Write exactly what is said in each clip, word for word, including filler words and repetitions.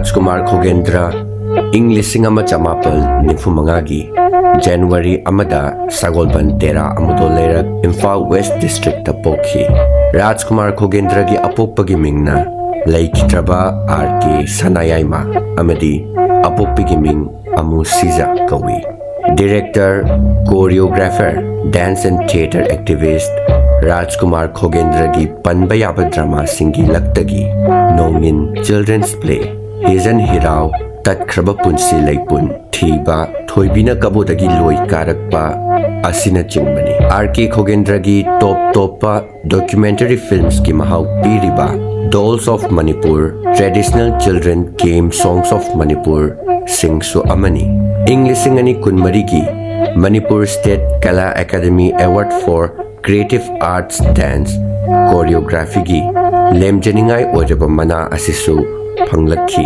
ꯔꯥꯖꯀꯨꯃꯥꯔ ꯈꯣꯒꯦꯟꯗ꯭ꯔ ꯏꯪ ꯂꯤꯁꯤꯡ ꯑꯃ ꯆꯃꯥꯄꯜ ꯅꯤꯐꯨ ꯃꯉꯥꯒꯤ ꯖꯅꯋꯥꯔꯤ ꯑꯃꯗ ꯁꯒꯣꯜꯕꯟ ꯇꯦꯔꯥ ꯑꯃꯨꯗꯣ ꯂꯩꯔꯛ, ꯏꯝꯐꯥꯜ ꯋꯦꯁ ꯗꯤꯁꯇ꯭ꯔꯤꯛꯇ ꯄꯣꯛꯈꯤ꯫ ꯔꯥꯖꯀꯨꯃꯥꯔ ꯈꯣꯒꯦꯟꯗ꯭ꯔꯒꯤ ꯑꯄꯣꯛꯄꯒꯤ ꯃꯤꯡꯅ ꯂꯩꯈꯤꯗ꯭ꯔꯕ ꯑꯥꯔ ꯀꯦ ꯁꯅꯥꯌꯥꯏꯃ ꯑꯃꯗꯤ ꯑꯄꯣꯛꯄꯤꯒꯤ ꯃꯤꯡ ꯑꯃꯨ ꯁꯤꯖ ꯀꯧꯏ꯫ Director, choreographer, dance and theatre activist ꯔꯥꯖꯀꯨꯃꯥꯔ ꯈꯣꯒꯦꯟꯗ꯭ꯔꯒꯤ ꯄꯟꯕ ꯌꯥꯕ ꯗ꯭ꯔꯃꯥꯁꯤꯡꯒꯤ ꯂꯛꯇꯒꯤ ꯅꯣꯡꯉꯤꯟ, Children's Play, ꯍꯤꯖꯟ ꯍꯤꯔꯥꯎ, ꯇꯠꯈ꯭ꯔꯕ ꯄꯨꯟꯁꯤ ꯂꯩꯄꯨꯟ ꯊꯤꯕ, ꯊꯣꯏꯕꯤꯅ ꯀꯕꯣꯗꯒꯤ ꯂꯣꯏ ꯀꯥꯔꯛꯄ ꯑꯁꯤꯅꯆꯤꯡꯕꯅꯤ꯫ ꯑꯥꯔ ꯀꯦ ꯈꯣꯒꯦꯟꯗ꯭ꯔꯒꯤ ꯇꯣꯞ ꯇꯣꯞꯄ documentary filmsꯀꯤ ꯃꯍꯥꯎ ꯄꯤꯔꯤꯕ Dolls of Manipur, Traditional Children Game Songs of Manipur ꯁꯤꯡꯁꯨ ꯑꯃꯅꯤ꯫ ꯏꯪ ꯂꯤꯁꯤꯡ ꯑꯅꯤ ꯀꯨꯟꯃꯔꯤꯒꯤ Manipur State Kala Academy Award for Creative Arts Dance Choreographyꯒꯤ ꯂꯦꯝꯖꯅꯤꯡꯉꯥꯏ ꯑꯣꯏꯔꯕ ꯃꯅꯥ ꯑꯁꯤꯁꯨ ꯐꯪꯂꯛꯈꯤ꯫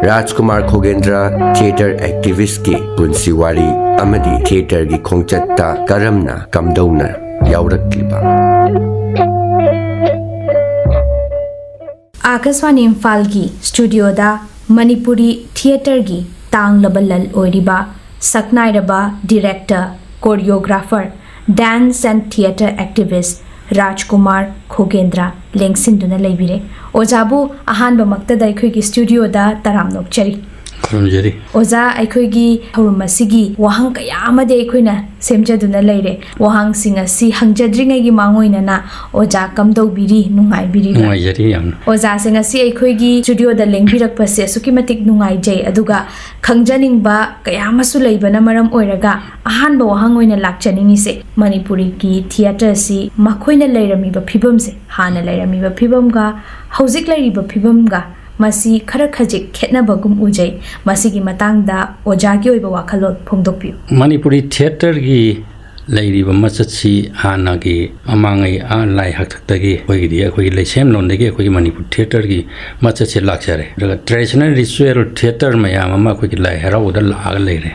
ꯔꯥꯖꯀꯨꯃꯥꯔ ꯈꯣꯒꯦꯟꯗ꯭ꯔ theatre activistꯀꯤ ꯄꯨꯟꯁꯤ ꯋꯥꯔꯤ ꯑꯃꯗꯤ theatreꯒꯤ ꯈꯣꯡꯆꯠꯇ ꯀꯔꯝꯅ ꯀꯝꯗꯧꯅ ꯌꯥꯎꯔꯛꯂꯤꯕ? ꯑꯥꯀꯥꯁꯕꯥꯅꯤ ꯏꯝꯐꯥꯜꯒꯤ ꯁ꯭ꯇꯨꯗꯤꯑꯣꯗ ꯃꯅꯤꯄꯨꯔꯤ ꯊꯤꯌꯦꯇꯔꯒꯤ ꯇꯥꯡꯂꯕ ꯂꯜ ꯑꯣꯏꯔꯤꯕ ꯁꯛꯅꯥꯏꯔꯕ director, choreographer, dance and theatre activist Rajkumar Khogendra ꯂꯦꯡꯁꯤꯟꯗꯨꯅ ꯂꯩꯕꯤꯔꯦ꯫ ꯑꯣꯖꯥꯕꯨ ꯑꯍꯥꯟꯕꯃꯛꯇꯗ ꯑꯩꯈꯣꯏꯒꯤ ꯁ꯭ꯇꯨꯗꯤꯑꯣꯗ ꯇꯔꯥꯝꯅ ꯑꯣꯛꯆꯔꯤ꯫ ꯈꯨꯔꯨꯝꯖꯔꯤ꯫ ꯑꯣꯖꯥ, ꯑꯩꯈꯣꯏꯒꯤ ꯊꯧꯔꯝ ꯑꯁꯤꯒꯤ ꯋꯥꯍꯪ ꯀꯌꯥ ꯑꯃꯗꯤ ꯑꯩꯈꯣꯏꯅ ꯁꯦꯝꯖꯗꯨꯅ ꯂꯩꯔꯦ꯫ ꯋꯥꯍꯪꯁꯤꯡ ꯑꯁꯤ ꯍꯪꯖꯗ꯭ꯔꯤꯉꯩꯒꯤ ꯃꯥꯡꯑꯣꯏꯅꯅ ꯑꯣꯖꯥ ꯀꯝꯗꯧꯕꯤꯔꯤ, ꯅꯨꯡꯉꯥꯏꯕꯤꯔꯤꯕ꯭ꯔꯥ? ꯅꯨꯡꯉꯥꯏꯖꯔꯤ ꯌꯥꯝꯅ꯫ ꯑꯣꯖꯥꯁꯦ ꯉꯁꯤ ꯑꯩꯈꯣꯏꯒꯤ ꯁ꯭ꯇꯨꯗꯤꯑꯣꯗ ꯂꯦꯡꯕꯤꯔꯛꯄꯁꯦ ꯑꯁꯨꯛꯀꯤ ꯃꯇꯤꯛ ꯅꯨꯡꯉꯥꯏꯖꯩ꯫ ꯑꯗꯨꯒ ꯈꯪꯖꯅꯤꯡꯕ ꯀꯌꯥ ꯑꯃꯁꯨ ꯂꯩꯕꯅ ꯃꯔꯝ ꯑꯣꯏꯔꯒ ꯑꯍꯥꯟꯕ ꯋꯥꯍꯪ ꯑꯣꯏꯅ ꯂꯥꯛꯆꯅꯤꯡꯉꯤꯁꯦ, ꯃꯅꯤꯄꯨꯔꯤꯒꯤ ꯊꯤꯌꯦꯇꯔꯁꯤ ꯃꯈꯣꯏꯅ ꯂꯩꯔꯝꯃꯤꯕ ꯐꯤꯕꯝꯁꯦ, ꯍꯥꯟꯅ ꯂꯩꯔꯝꯃꯤꯕ ꯐꯤꯕꯝꯒ ꯍꯧꯖꯤꯛ ꯂꯩꯔꯤꯕ ꯐꯤꯕꯝꯒ ꯃꯁꯤ ꯈꯔ ꯈꯖꯤꯛ ꯈꯦꯠꯅꯕꯒꯨꯝ ꯎꯖꯩ꯫ ꯃꯁꯤꯒꯤ ꯃꯇꯥꯡꯗ ꯑꯣꯖꯥꯒꯤ ꯑꯣꯏꯕ ꯋꯥꯈꯜꯂꯣꯟ ꯐꯣꯡꯗꯣꯛꯄꯤꯌꯨ꯫ ꯃꯅꯤꯄꯨꯔꯤ ꯊꯤꯌꯦꯇꯔꯒꯤ ꯂꯩꯔꯤꯕ ꯃꯆꯠꯁꯤ ꯍꯥꯟꯅꯒꯤ ꯃꯃꯥꯡꯉꯩ, ꯑꯥ, ꯂꯥꯏ ꯍꯥꯛꯇꯛꯇꯒꯤ ꯑꯩꯈꯣꯏꯒꯤꯗꯤ, ꯑꯩꯈꯣꯏꯒꯤ ꯂꯩꯁꯦꯝꯂꯣꯟꯗꯒꯤ ꯑꯩꯈꯣꯏꯒꯤ ꯃꯅꯤꯄꯨꯔ ꯊꯤꯌꯦꯇꯔꯒꯤ ꯃꯆꯠꯁꯤ ꯂꯥꯛꯆꯔꯦ꯫ ꯑꯗꯨꯒ traditional ritual theatre ꯃꯌꯥꯝ ꯑꯃ ꯑꯩꯈꯣꯏꯒꯤ ꯂꯥꯏ ꯍꯔꯥꯎꯕꯗ ꯂꯥꯛꯑꯒ ꯂꯩꯔꯦ꯫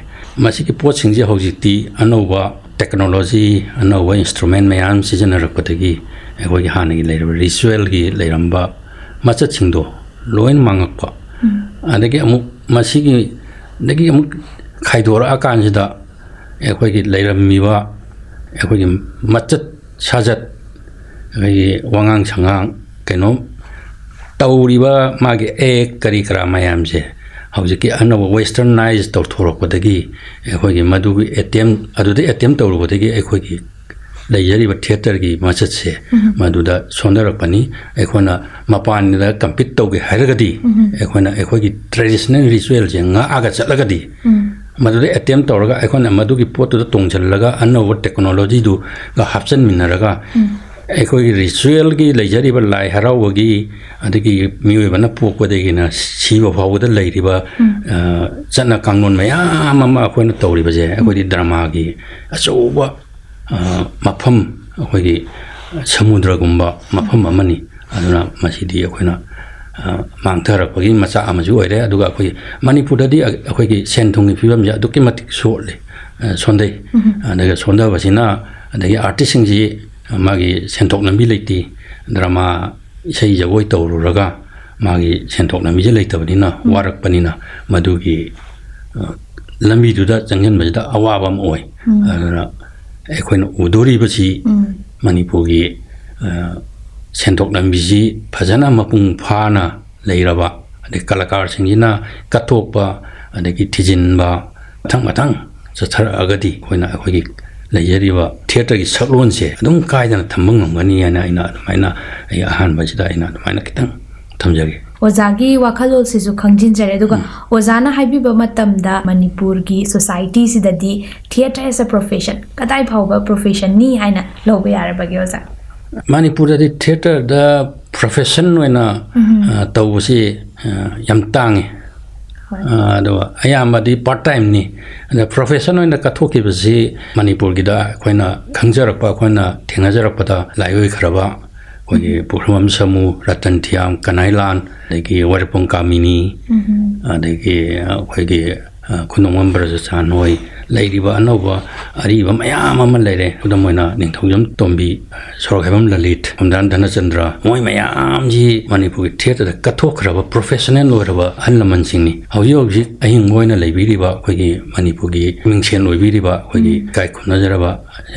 ꯃꯁꯤꯒꯤ ꯄꯣꯠꯁꯤꯡꯁꯦ ꯍꯧꯖꯤꯛꯇꯤ ꯑꯅꯧꯕ technology, ꯑꯅꯧꯕ instrument ꯃꯌꯥꯝ ꯁꯤꯖꯤꯟꯅꯔꯛꯄꯗꯒꯤ ꯑꯩꯈꯣꯏꯒꯤ ꯍꯥꯟꯅꯒꯤ ꯂꯩꯔꯤꯕ ritualꯒꯤ ꯂꯩꯔꯝꯕ ꯃꯆꯠꯁꯤꯡꯗꯣ ꯂꯣꯏꯅ ꯃꯥꯡꯉꯛꯄ꯫ ꯎꯝ꯫ ꯑꯗꯒꯤ ꯑꯃꯨꯛ ꯃꯁꯤꯒꯤ, ꯑꯗꯒꯤ ꯑꯃꯨꯛ ꯈꯥꯏꯗꯣꯔꯛꯑꯀꯥꯟꯁꯤꯗ ꯑꯩꯈꯣꯏꯒꯤ ꯂꯩꯔꯝꯃꯤꯕ ꯑꯩꯈꯣꯏꯒꯤ ꯃꯆꯠ ꯁꯥꯖꯠ, ꯑꯩꯈꯣꯏꯒꯤ ꯋꯥꯉꯥꯡ ꯁꯉꯥꯡ, ꯀꯩꯅꯣ ꯇꯧꯔꯤꯕ ꯃꯥꯒꯤ ꯑꯦꯛ ꯀꯔꯤ ꯀꯔꯥ ꯃꯌꯥꯝꯁꯦ ꯍꯧꯖꯤꯛꯀꯤ ꯑꯅꯧꯕ ꯋꯦꯁꯇꯔꯅꯥꯏꯖ ꯇꯧꯊꯣꯔꯛꯄꯗꯒꯤ ꯑꯩꯈꯣꯏꯒꯤ ꯃꯗꯨꯒꯤ ꯑꯦꯇꯦꯝ, ꯑꯗꯨꯗ ꯑꯦꯇꯦꯝ ꯇꯧꯔꯨꯕꯗꯒꯤ ꯑꯩꯈꯣꯏꯒꯤ ꯂꯩꯖꯔꯤꯕ ꯊꯤꯌꯦꯇꯔꯒꯤ ꯃꯆꯠꯁꯦ ꯎꯝ꯫ ꯃꯗꯨꯗ ꯁꯣꯟꯊꯔꯛꯄꯅꯤ꯫ ꯑꯩꯈꯣꯏꯅ ꯃꯄꯥꯟꯗ ꯀꯝꯄꯤꯠ ꯇꯧꯒꯦ ꯍꯥꯏꯔꯒꯗꯤ ꯎꯝ꯫ ꯑꯩꯈꯣꯏꯅ ꯑꯩꯈꯣꯏꯒꯤ ꯇ꯭ꯔꯦꯗꯤꯁꯅꯦꯜ ꯔꯤꯆꯨꯋꯦꯜꯁꯦ ꯉꯥꯛꯑꯒ ꯆꯠꯂꯒꯗꯤ ꯎꯝ꯫ ꯃꯗꯨꯗ ꯑꯦꯇꯦꯝ ꯇꯧꯔꯒ ꯑꯩꯈꯣꯏꯅ ꯃꯗꯨꯒꯤ ꯄꯣꯠꯇꯨꯗ ꯇꯣꯡꯁꯤꯜꯂꯒ ꯑꯅꯧꯕ ꯇꯦꯛꯅꯣꯂꯣꯖꯤꯗꯨꯒ ꯍꯥꯞꯆꯤꯟꯃꯤꯟꯅꯔꯒ ꯎꯝ꯫ ꯑꯩꯈꯣꯏꯒꯤ ꯔꯤꯆꯨꯋꯦꯜꯒꯤ ꯂꯩꯖꯔꯤꯕ ꯂꯥꯏ ꯍꯔꯥꯎꯕꯒꯤ, ꯑꯗꯒꯤ ꯃꯤꯑꯣꯏꯕꯅ ꯄꯣꯛꯄꯗꯒꯤꯅ ꯁꯤꯕ ꯐꯥꯎꯕꯗ ꯂꯩꯔꯤꯕ, ꯎꯝ꯫ ꯑ, ꯆꯠꯅ ꯀꯥꯡꯂꯣꯟ ꯃꯌꯥꯝ ꯑꯃ ꯑꯩꯈꯣꯏꯅ ꯇꯧꯔꯤꯕꯁꯦ ꯑꯩꯈꯣꯏꯗꯤ ꯗ꯭ꯔꯃꯥꯒꯤ ꯑꯆꯧꯕ, ꯑ, ꯃꯐꯝ, ꯑꯩꯈꯣꯏꯒꯤ ꯁꯃꯨꯗ꯭ꯔꯒꯨꯝꯕ ꯃꯐꯝ ꯑꯃꯅꯤ꯫ ꯑꯗꯨꯅ ꯃꯁꯤꯗꯤ ꯑꯩꯈꯣꯏꯅ, ꯑ, ꯃꯥꯡꯊꯔꯛꯄꯒꯤ ꯃꯆꯥꯛ ꯑꯃꯁꯨ ꯑꯣꯏꯔꯦ꯫ ꯑꯗꯨꯒ ꯑꯩꯈꯣꯏ ꯃꯅꯤꯄꯨꯔꯗꯗꯤ ꯑ-, ꯑꯩꯈꯣꯏꯒꯤ ꯁꯦꯟ ꯊꯨꯝꯒꯤ ꯐꯤꯕꯝꯁꯦ ꯑꯗꯨꯛꯀꯤ ꯃꯇꯤꯛ ꯁꯣꯠꯂꯤ, ꯑ, ꯁꯣꯟꯊꯩ꯫ ꯎꯝ꯫ ꯑꯗꯨꯒ ꯁꯣꯟꯊꯕꯁꯤꯅ ꯑꯗꯒꯤ ꯑꯥꯔꯇꯤꯁꯁꯤꯡꯁꯤ ꯃꯥꯒꯤ ꯁꯦꯟꯊꯣꯛ ꯂꯝꯕꯤ ꯂꯩꯇꯦ꯫ ꯗ꯭ꯔꯃꯥ, ꯏꯁꯩ ꯖꯒꯣꯏ ꯇꯧꯔꯨꯔꯒ ꯃꯥꯒꯤ ꯁꯦꯟꯊꯣꯛ ꯂꯝꯕꯤꯁꯦ ꯂꯩꯇꯕꯅꯤꯅ, ꯎꯝ꯫ ꯋꯥꯔꯛꯄꯅꯤꯅ ꯃꯗꯨꯒꯤ, ꯑ, ꯂꯝꯕꯤꯗꯨꯗ ꯆꯪꯁꯤꯟꯕꯁꯤꯗ ꯑꯋꯥꯕ ꯑꯃ ꯑꯣꯏ꯫ ꯎꯝ꯫ ꯑꯗꯨꯅ ꯑꯩꯈꯣꯏꯅ ꯎꯗꯣꯔꯤꯕꯁꯤ ꯎꯝ꯫ ꯃꯅꯤꯄꯨꯔꯒꯤ, ꯑ, ꯁꯦꯟꯊꯣꯛ ꯂꯝꯕꯤꯁꯤ ꯐꯖꯅ ꯃꯄꯨꯡ ꯐꯥꯅ ꯂꯩꯔꯕ, ꯑꯗꯩ ꯀꯂꯥꯀꯥꯔꯁꯤꯡꯁꯤꯅ ꯀꯠꯊꯣꯛꯄ, ꯑꯗꯒꯤ ꯊꯤꯖꯤꯟꯕ, ꯃꯊꯪ ꯃꯊꯪ ꯆꯠꯊꯔꯛꯑꯒꯗꯤ ꯑꯩꯈꯣꯏꯅ ꯑꯩꯈꯣꯏꯒꯤ ꯂꯩꯖꯔꯤꯕ ꯊꯤꯌꯦꯇꯔꯒꯤ ꯁꯛꯂꯣꯟꯁꯦ ꯑꯗꯨꯝ ꯀꯥꯏꯗꯅ ꯊꯝꯕ ꯉꯝꯒꯅꯤ ꯍꯥꯏꯅ ꯑꯩꯅ ꯑꯗꯨꯃꯥꯏꯅ, ꯑꯩ ꯑꯍꯥꯟꯕꯁꯤꯗ ꯑꯩꯅ ꯑꯗꯨꯃꯥꯏꯅ ꯈꯤꯇꯪ ꯊꯝꯖꯒꯦ꯫ ꯑꯣꯖꯥꯒꯤ ꯋꯥꯈꯜꯂꯣꯟꯁꯤꯁꯨ ꯈꯪꯖꯤꯟꯖꯔꯦ꯫ ꯑꯗꯨꯒ ꯎꯝ꯫ ꯑꯣꯖꯥꯅ ꯍꯥꯏꯕꯤꯕ ꯃꯇꯝꯗ ꯃꯅꯤꯄꯨꯔꯒꯤ ꯁꯣꯁꯥꯏꯇꯤꯁꯤꯗꯗꯤ theatre as a profession ꯀꯗꯥꯏ ꯐꯥꯎꯕ ꯄ꯭ꯔꯣꯐꯦꯁꯟꯅꯤ ꯍꯥꯏꯅ ꯂꯧꯕ ꯌꯥꯔꯕꯒꯦ, ꯑꯣꯖꯥ? ꯃꯅꯤꯄꯨꯔꯗꯗꯤ ꯊꯤꯌꯦꯇꯔꯗ ꯄ꯭ꯔꯣꯐꯦꯁꯟ ꯑꯣꯏꯅ, ꯎꯝ꯫ ꯑ, ꯇꯧꯕꯁꯤ, ꯑ, ꯌꯥꯝ ꯇꯥꯡꯉꯤ꯫ ꯍꯣꯏ꯫ ꯑ, ꯑꯗꯨꯒ ꯑꯌꯥꯝꯕꯗꯤ ꯄꯥꯔꯠ ꯇꯥꯏꯝꯅꯤ꯫ ꯑꯗ ꯄ꯭ꯔꯣꯐꯦꯁꯟ ꯑꯣꯏꯅ ꯀꯠꯊꯣꯛꯈꯤꯕꯁꯤ ꯃꯅꯤꯄꯨꯔꯒꯤꯗ ꯑꯩꯈꯣꯏꯅ ꯈꯪꯖꯔꯛꯄ, ꯑꯩꯈꯣꯏꯅ ꯊꯦꯡꯅꯖꯔꯛꯄꯗ ꯂꯥꯏꯑꯣꯏꯈ꯭ꯔꯕ ꯑꯩꯈꯣꯏꯒꯤ ꯎꯝ꯫ ꯄꯨꯈ꯭ꯔꯝꯕꯝ ꯁꯥꯃꯨ, ꯔꯇꯟ ꯊꯤꯌꯥꯝ, ꯀꯅꯥꯏꯂꯥꯟ, ꯑꯗꯒꯤ ꯋꯥꯏꯔꯦꯞꯄꯝ ꯀꯥꯃꯤꯅꯤ, ꯎꯝ꯫ ꯑꯗꯒꯤ ꯑꯩꯈꯣꯏꯒꯤ, ꯑ, ꯈꯨꯅꯣꯡꯉꯝ ꯕ꯭ꯔꯖꯆꯥꯟ ꯍꯣꯏ, ꯂꯩꯔꯤꯕ ꯑꯅꯧꯕ ꯑꯔꯤꯕ ꯃꯌꯥꯝ ꯑꯃ ꯂꯩꯔꯦ꯫ ꯈꯨꯗꯝ ꯑꯣꯏꯅ ꯅꯤꯡꯊꯧꯖꯝ ꯇꯣꯝꯕꯤ, ꯁꯣꯔꯣꯛꯍꯥꯏꯕꯝ ꯂꯂꯤꯠ, ꯈꯝꯗꯥꯟ ꯙꯅꯆꯟꯗ꯭ꯔ, ꯃꯣꯏ ꯃꯌꯥꯝꯁꯤ ꯃꯅꯤꯄꯨꯔꯒꯤ theatreꯗ ꯀꯠꯊꯣꯛꯈ꯭ꯔꯕ professional ꯑꯣꯏꯔꯕ ꯑꯍꯜ ꯂꯃꯟꯁꯤꯡꯅꯤ꯫ ꯍꯧꯖꯤꯛ ꯍꯧꯖꯤꯛ ꯑꯍꯤꯡꯕ ꯑꯣꯏꯅ ꯂꯩꯕꯤꯔꯤꯕ ꯑꯩꯈꯣꯏꯒꯤ ꯃꯅꯤꯄꯨꯔꯒꯤ ꯃꯤꯡꯁꯦꯟ ꯑꯣꯏꯕꯤꯔꯤꯕ ꯑꯩꯈꯣꯏꯒꯤ ꯎꯝ꯫ ꯏꯀꯥꯏ ꯈꯨꯝꯅꯖꯔꯕ